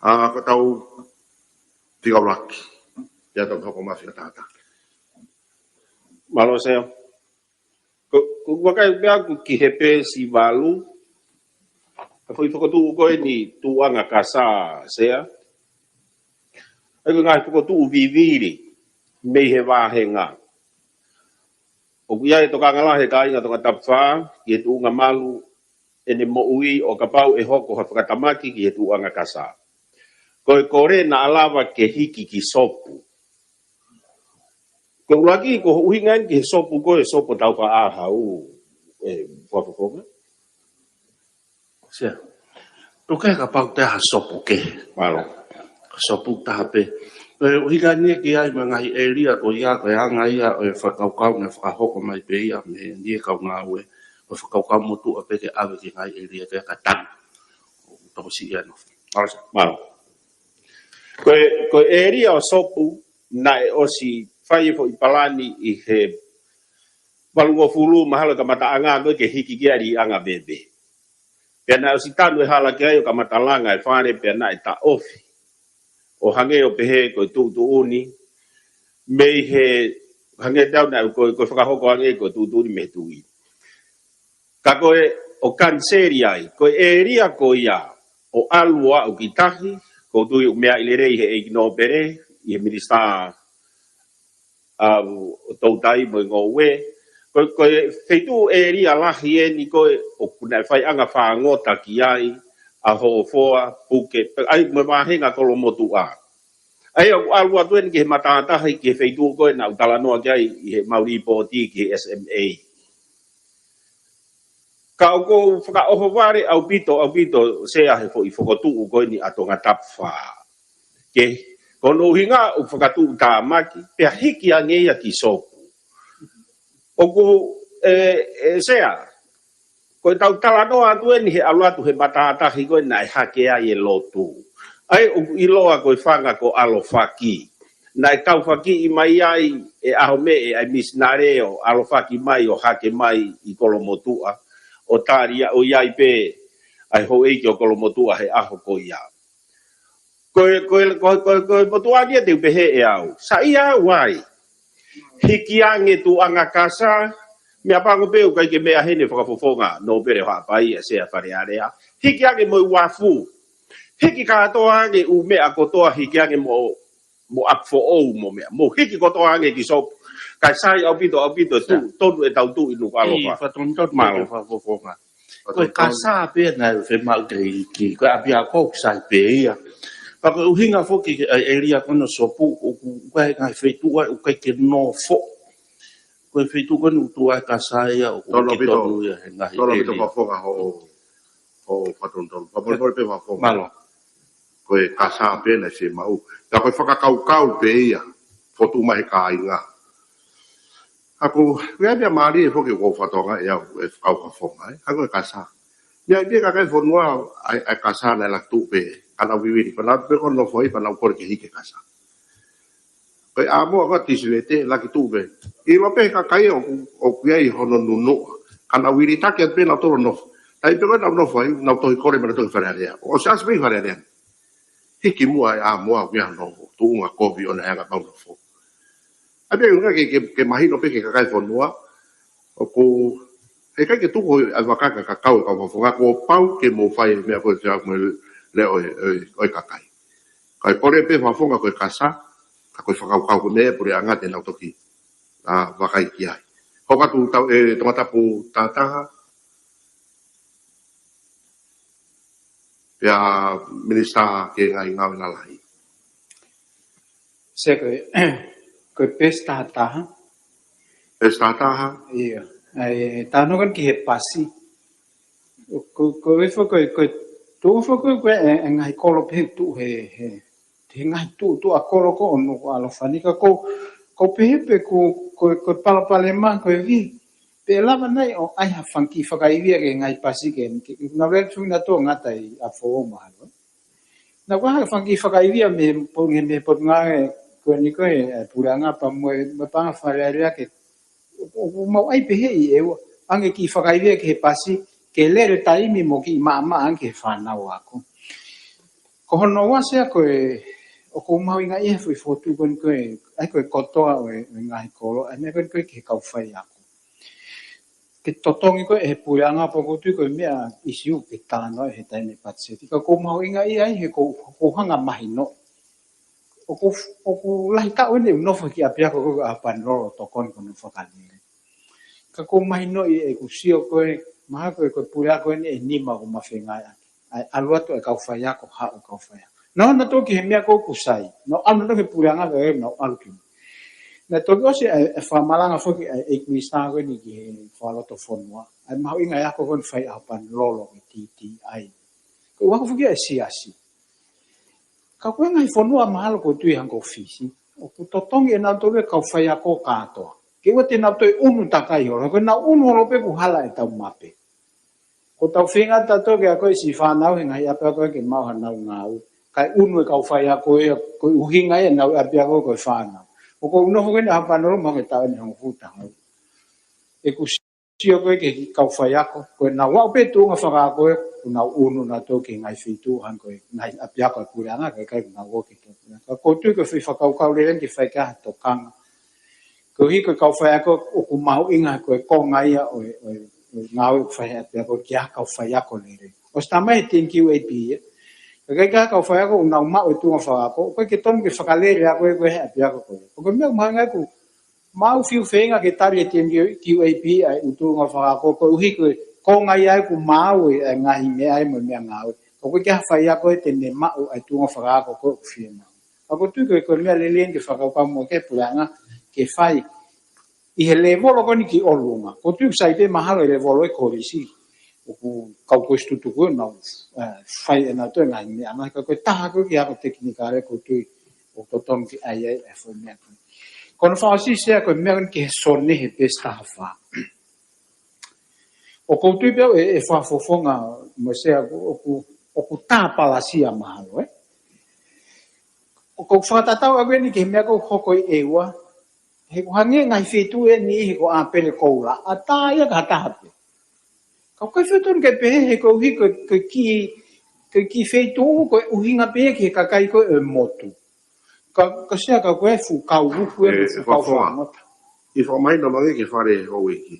ʻA, ko ʻetau fika ʻuluaki. Pea tau hoko mai fika taha taha. Mālō Sea. Ko, ko e vakai pē ʻaku ki he peesi valu. ʻA e foʻi fokotuʻu ko eni Tuʻuʻanga Kasa Sea. ʻA ia ko e ngaahi fokotuʻu vivili mei he vāhenga. ʻOku ʻi ai e tokanga lahi he kāinga Tongatapu fā ki he tuʻunga malu ʻene moʻui ʻo kapau ʻe hoko ha fakatamaki ki he Tuʻuʻanga Kasa. Ko e kole naʻa lava ke hiki ki Sopu. Ko e ʻuluaki, ko e ʻuhinga eni ki he Sopu ko e Sopu tau ka ʻa hau, ʻe Fakafofonga. Sea. Tuku ke kapau te ha Sopu ke. Mālō. Sopu taha pē. Ko e ʻuhinga eni ki ai mo e ngaahi ʻēlia ko ia, ko e anga ia ʻo e fakakaukau naʻe fakahoko mai pē ia mei he kaungāue. Ko e fakakaukau motuʻa pē ke ʻave ki he ngaahi ʻēlia ke ka tanu. Tokosiʻi ange. Mālō, sea. Mālō. Ko e, ko e ʻēlia ʻo Sopu, naʻe ʻosi fai e foʻi palani ʻi he valungofulu mahalo kamataʻanga ko ē ke hiki ki ai Liʻanga Veve. Pea naʻe ʻosi tanu e hala ki ai ʻo kamata langa e fale pea naʻe taʻofi. ʻO hangē ʻo pehē ko e tuʻutuʻuni, mei he hangē tau naʻe ko, ko e fakahoko ange ko e tuʻutuʻuni mei he tuʻi. Ka ko e ʻo kaniseli ai, ko e ʻēlia ko ia ʻo ʻalu ʻo aʻu ki tahi, ko u tui ʻoku meaʻi lelei he ʻEiki Nōpele, ʻi he minisitā ʻa ʻo Toutai mo e ngoue. Ko, ko e feituʻu ʻēlia lahi eni ko ē ʻoku naʻe faiʻanga fāngota ki ai ʻa Hofoa, Puke, ʻa ia mo e vāhenga Kolomotuʻa. ʻA ia ʻoku ʻalu atu eni ki he matātahi ki he feituʻu ko ē naʻa ku talanoa ki ai ʻi heʻemau lipooti ki he S M A. Ka ʻoku ou fakaʻohovale ʻaupito, ʻaupito, Sea, he foʻi fokotuʻu ko eni ʻa Tongatapu fā. Ke, ko hono ʻuhinga ʻoku fakatuʻutāmaki, pea hiki ange ia ki Sopu. ʻOku, ʻe, ʻe, Sea, ko ʻetau talanoa atu eni he ʻalu atu he matātahi ko ē naʻe hake ai e lotu. ʻA ia ʻoku ʻiloa ko e fanga ko ʻAlofaki. Naʻe taufakiʻi mai ai ʻe ʻAhomeʻe ʻa e misinale ʻo ʻalofaki mai ʻo hake mai ʻi Kolomotuʻa. ʻO tali ia ʻo ʻi ai pē ʻa e houʻeiki ʻo Kolomotuʻa he ʻaho ko ia. Ko e, ko e, ko e, ko e, ko e motuʻa eni ia te u pehē ʻe au. Saiʻia au ai. Hiki ange tuʻunga kasa, meʻapango pē ʻoku ʻikai ke meʻa heni Fakafofonga Nōpele ʻo Haʻapai ʻa Sea Falealea. Hiki ange mo e uafu. Hiki kātoa ange ʻū meʻa kotoa, hiki ange mo, mo ʻapi foʻou mo meʻa. Mo hiki kotoa ange ki Sopu. Kae sai ʻaupito, ʻaupito, tu, Sea. Tonu ʻetau tuʻi Nukuʻalofa. ʻEi, fakatonutonu Mālō. Fakafofonga. Ko e kasa pē naʻe fiemaʻu ke hiki, ko e ʻapiako ʻoku sai pē ia. Pea ko e ʻuhinga foki ʻa e ʻēlia ko ena ʻo Sopu, ʻoku, ʻoku ʻikai ngaahi feituʻu ai, ʻoku ʻikai ke nofo. Ko e feituʻu ko eni ʻoku tuʻu ai e kasa ia, ʻoku Tonu ʻaupito. Tonu ia he ngaahi Tonu ʻaupito ʻēlia. Fakafofonga hoʻo, hoʻo fakatonutonu. Fakamolemole pē Fakafofonga. Mālō. Ko e kasa pē naʻe fiemaʻu. Pea ko e fakakaukau pē ia, fotu mai he kāinga. ʻA ia ko e meʻa mālie foki ʻoku ou fakatokangaʻi ʻe au ʻe Fakafofonga, ē. ʻA ia ko e kasa. Meʻa ʻi he kakai fonua, ʻa e, ʻa e kasa naʻe laki tuʻu pē, ka nau vivili, ka nau pē ko e nofo ai, ka nau kole ke hiki e kasa. Ko e ʻamoa ko ē ʻa Tisilete, laki tuʻu pē. ʻIlo pē he kakai ʻoku, ʻoku ʻi ai hono nunuʻa. Ka nau vilitaki atu pē nautolu ʻo nofo. Taimi pē ko ē naʻa nau nofo ai, nau tohi kole mo e tohi Falealea. ʻOsi ʻasi pē ʻi Falealea. Hiki muʻa e ʻamoa ʻoku ʻi ai hono tuʻunga kovi ʻo ne hanga ʻo nofo. ʻA ia, ʻuhinga ke, ke, ke mahino pē ki he kakai fonua, ʻoku, heʻikai ke tuku ʻa e vaka ki he kakai ʻo e kau Fakafofonga, kuo pau ke mou fai e meʻa ko ē ʻoku fiemaʻu mei he leʻo ʻo e, ʻo e, ʻo e kakai. Ka ʻe kole pē Fakafofonga ko e kasa, ka ko e fakakaukau ko e meʻa ʻa e puleʻanga te nau toki, ʻa, vakai ki ai. Hoko atu tau ʻe Tongatapu tahataha, pea Minisitā ki he Ngaahi Ngāue Lalahi. Sea ko e, ko e peesi tahataha. Peesi tahataha? ʻIo. ʻA e, talanoa ko eni ki he pasi. Ko, ko e foʻi, ko e, ko e tuʻu foʻi ko e, ko e, ʻe, ʻe ngaahi kolo pē tuʻu he, he, he ngaahi tuʻu, tuʻu ʻa kolo ko ē ʻo Nukuʻalofa ni ka ko, ko e pehē pē ko, ko, ko e palopalema ko e vi. Pe ʻe lava nai ʻo ʻai ha fanga kiʻi fakaivia ki he ngaahi pasi ke, ke, na vea tu na tō ngata ʻi ʻApifoʻou mahalo. Na ko ha fanga kiʻi fakaivia mei he po-, mei he potungāue ko eni ko e, ʻe, puleʻanga pea mo e, mo e paʻanga Falealea ke, ʻo, ʻo mau ʻai pē hē ʻi ʻEua, ʻange kiʻi fakaivia ki he pasi, ke lele taimi mo kiʻi maʻamaʻa ange ki he fānau ako. Ko hono ua Sea ko e, ʻoku ou mahuʻingaʻia he foʻi fokotuʻu ko eni ko e, ʻa ia ko e kotoa ʻo e, ʻo e ngaahi kolo, ʻa ia meʻa ko eni ko e ki he kau faiako. Ke totongi ko ē ʻe he puleʻanga pea ʻoku ou tui ko e meʻa ʻisiū ke talanoa he taimi patiseti. Ka ʻoku ou mahuʻingaʻia ai he ʻoku ou, ʻoku ou hanga mahino. ʻOku, ʻoku lahi taʻu eni ʻeku nofo ki ʻapiako ko ē ʻa Panilolo tokoni ko hono fakalele. Ka ʻoku ou mahinoʻi ʻeku sio ko ē, mahalo ko e, ko e puleako eni ʻe nima ʻoku ma fengāueʻaki. ʻA e ʻalu atu e kau faiako, haʻu e kau faiako. Naʻa nau toki he meʻa ko ē ʻoku sai. Naʻa nau ʻalu nautolu ki he puleʻanga, ē, naʻa nau ʻalu ki. Naʻe toki ʻosi e, e fakamalanga foki ʻa e ʻEiki Minisitā ko eni ki he fakalotofonua. ʻA e mahuʻinga e ako ko eni fai ʻa e panelolo ki he T T I. Ko e ako foki ʻa e siasi. Ka ko e ngaahi fonua mahalo ʻoku ou tui hangē ko Fisi, ʻoku totongi ʻe nautolu e kau faiako kātoa. Ke ʻoua te nau toe ʻunu takai holo, ko ʻenau ʻunu holo pē kuo hala ʻetau mape. Ko ʻetau feinga tautolu ke ako e siʻi fānau he ngaahi ʻapiako ke maʻu haʻanau ngāue. Kae ʻunu e kau faiako ia, ko e ʻuhinga ia ʻenau ʻapiako ko e fānau. ʻOku ou nofo ko eni ʻaho panelolo mahalo ko e taʻu ʻe hongofulu taha. ʻOku sio ko ē ki he kau faiako, ko ʻenau aʻu pē tuʻunga fakaako ē, ʻoku nau ʻunu nautolu ki he ngaahi feituʻu hangē ko e ngaahi ʻapiako ʻa e puleʻanga, kae ʻikai ke nau ō ki he puleʻanga. Ka ʻoku ou tui ko e foʻi fakakaukau lelei ke fai ki ai ha tokanga. Koeʻuhi ko e kau faiako ʻoku mahuʻinga ko e konga ia ʻo e, ʻo e, ʻo e ngāue ʻoku fai he ʻapiako ki he kau faiako lelei. ʻOsi tā mai he T N Q A P ia. Kae ʻikai ke kau faiako ʻoku nau maʻu e tuʻunga fakaako, ʻoku ʻikai ke tonu ke fakalele ako ē ko e he ʻapiako ko ē. Ko e meʻa ʻoku mahuʻinga ʻoku mau fiu feinga ke tali e T N Q A P ʻa e tuʻunga fakaako koeʻuhi ko e konga ia ʻoku maʻu e ngaahi meʻa ē mo e meʻangāue. Ka ʻoku ʻikai ke ha faiako ē te ne maʻu ʻa e tuʻunga fakaako ko ē ʻoku fiemaʻu. Ka ʻoku ou tui ko e, ko e meʻa lelei ke fakakaukau mo e puleʻanga ke fai ʻi he lēvolo ko eni ki ʻolunga. ʻOku ou tui ʻoku sai pē mahalo e lēvolo e kolisi. ʻOku kau ko e institute ko ē ʻoku nau, eh, fai ʻe nautolu e ngaahi meʻa. Mahalo ko e taha ko ē ki he ako tekinikale ʻoku ou tui ʻoku totonu ke ʻai ai e foʻi meʻa ko ē. Ko hono fakaʻosi Sea ko e meʻa ko eni ki he SONE he peesi taha fā. ʻOku ou tui pē au ʻe, ʻe fakafofonga mo Sea ʻoku, ʻoku, ʻoku tāpalasia mahalo, ē? ʻOku ou fakatatau au eni ki he meʻa ko ē ʻoku hoko ʻi ʻEua. He ʻoku hangē ngaahi feituʻu eni ʻi he ko ʻApele Koula. ʻAtā ia ka ʻatā pē. Ka ʻoku ʻikai fiu tonu ke pehē he koeʻuhi ko e, ko e kiʻi, ko e kiʻi feituʻu ko e ʻuhinga pē ia ki he kakai ko ē ʻo e motu. Ka, ka Sea ka ko e fuʻu kau uku ē, ʻe, fuʻu kau fakafofonga. Fakamata. ʻI he fakamahino mai ki he fale houʻeiki.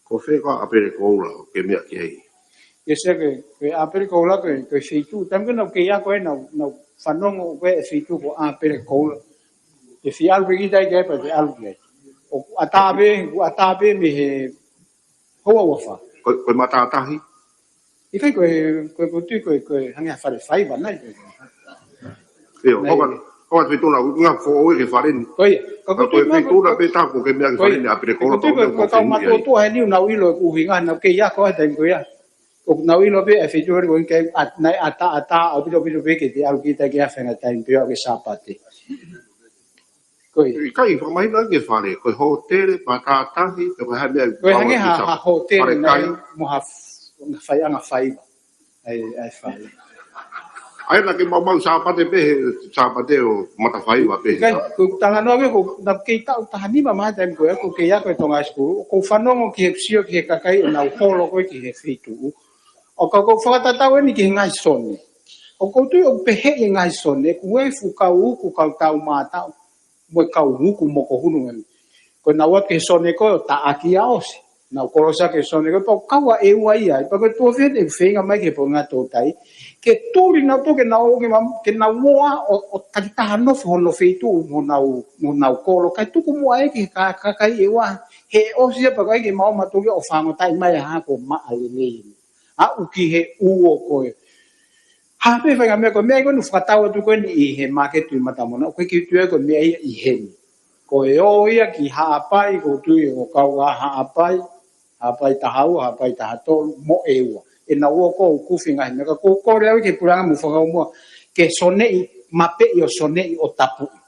Ko fē ko ʻApele Koula ʻoku ke meʻa ki ai? ʻIo Sea ko e, ko e ʻApele Koula ko e, ko e feituʻu. Taimi ko ē naʻa ku kei ako ai naʻa ku, naʻa ku fanongo ko e feituʻu ko ʻApele Koula. Te fie ʻalu pē kita ki ai pea te ʻalu ki ai. ʻOku ʻatā pē, ʻoku ʻatā pē mei he houa ua fā. Ko, ko e matātahi? ʻIkai ko e, ko e, ʻoku ou tui ko e, ko e hangē ha fale faiva nai ko e. ʻIo, nai. Ko e, ko e feituʻu naʻa ku ngaahi foʻou ki he fale ni. Ko ia. Ka ʻoku ou tui ko e feituʻu naʻa pē taha ʻoku ke meʻa ki he fale ni, ʻApele Koula. ʻOku ou tui ko e, ko e kau mātuʻa tuʻu he niu naʻa ku ʻilo ʻuhinga naʻa ku kei ako he taimi ko ia. ʻOku nau ʻilo pē ʻa e feituʻu ko ē ʻoku ʻikai ʻat-, naʻe ʻatā, ʻatā, ʻaupito, ʻaupito pē ke te ʻalu kita ki ai fenga taimi pē ʻo ke Sāpate. Ko ia. ʻIkai, fakamahino ki he fale, ko e hōtele, matātahi, pe ko e hā e meʻa, ko e hangē ha, ha hōtele fale kai. Mo ha f-, faiʻanga faiva. ʻAi, ʻai fale. ʻAi naʻa ke maumau Sāpate pē, he Sāpate ʻo matafaiva pē. ʻIkai, ko e talanoa ko ē, ko, naʻa ku kei taʻu taha nima mai taimi ko ē, ʻoku ou kei ako ʻi Tonga High School, ʻoku ou fanongo ki he sio ki he kakai ʻoku nau holo ko ē ki he feituʻu. ʻOku ou, ʻoku ou fakatatau eni ki he ngaahi SONE. ʻOku ou tui ʻoku pehē ʻi he ngaahi SONE, ko e fuʻu kau uku, kau taumātaʻu, mo e kau uku mokohunu eni. Ko ʻenau ō ki he SONE ko ē ʻo taʻaki ia ʻosi. Nau kolosi ki he SONE ko ē, pea ʻoku kau ʻa ʻEua ia, pea ko e tuʻo fiha ʻeku feinga mai ki he ponga tōtai. Ke tuli nautolu ke nau, ke ma-, ke nau ō ʻo, ʻo takitaha nofo hono feituʻu mo honau, mo honau kolo. Kae tuku muʻa ē ki he ka-, kakai ʻEua, he ʻosi ia pea ʻikai ke maʻu mautolu ia ʻo fāngotaʻi mai ha ko maʻa lelei. Aʻu ki he uo ko ē. Ha pē fai ngaahi meʻa ko e meʻa ia ko eni ʻoku fakatau atu ko eni ʻi he māketi Tuʻi Matamona, ʻoku ʻikai ke u tui au ko e meʻa ia ʻi heni. Ko e ō ia ki Haʻapai, ʻoku ou tui ʻoku kau ʻa Haʻapai, Haʻapai taha ua, Haʻapai taha tolu, mo ʻEua. ʻEnau ō ko ē ʻo kufi ngaahi meʻa, ka ʻoku ou kole au ki he puleʻanga mo fakaʻumaʻā ke SONE-ʻi, mapeʻi ʻo SONE-ʻi ʻo tapuʻi.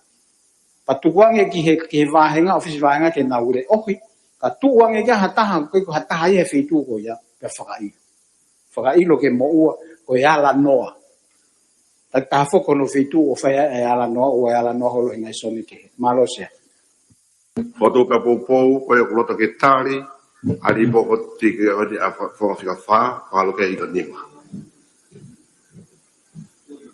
Pea tukuange ki he, ki he vāhenga, ʻōfisi vāhenga ke nau leʻohi. Ka tukuange ki ha taha, ko e, ko ha taha ia he feituʻu ko ia, pea fakaʻilo. Fakaʻilo ke moʻua, ko e ala noa. Takitaha foki hono feituʻu ʻoku fai ai e ala noa, ʻoua e ala noa holo he ngaahi SONE kehe. Mālō Sea. Fotu pea poupou, ko ia ʻoku loto ke tali, ʻa e lipō ko ē ki he ʻOtua ʻa e fa-, fanga fika fā, fakaʻalu ki he hiko nima.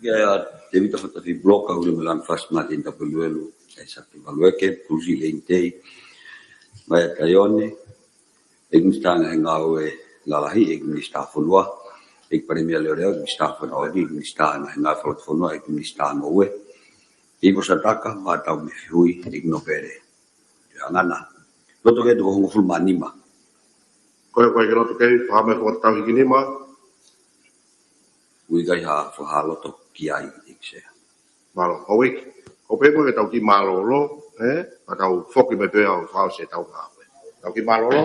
Kia Tēvita Fatafi Puloka, Uli Melani Fasi Martin Tapueluelu, ʻAisake Malueke, Pulusi Leinitei, Maia Taione, ʻEiki Minisitā Ngaahi Ngāue Lalahi, ʻEiki Minisitā Fonua, ʻEiki Palēmia Leoleo, ʻEiki Minisitā Fakaʻosi, ʻEiki Minisitā Ngaahi Ngāue Fakalotofonua, ʻEiki Minisitā Ngoue, ʻEiki Posataka, Maʻatau Mefihui, ʻEiki Nōpele Tuʻiʻangana. Loto ke tuku hongofulu mā nima. Ko e, ko e ke loto ke, fakaʻamu e fakatatau hiki nima. ʻOku ʻikai ha fakahā loto ki ai. Mālō, Houʻeiki. Ko pē mo ke tau kiʻi mālōlō, ē? Ka tau foki mai pē ʻo fakaʻosi ʻetau ngāue. Tau kiʻi mālōlō.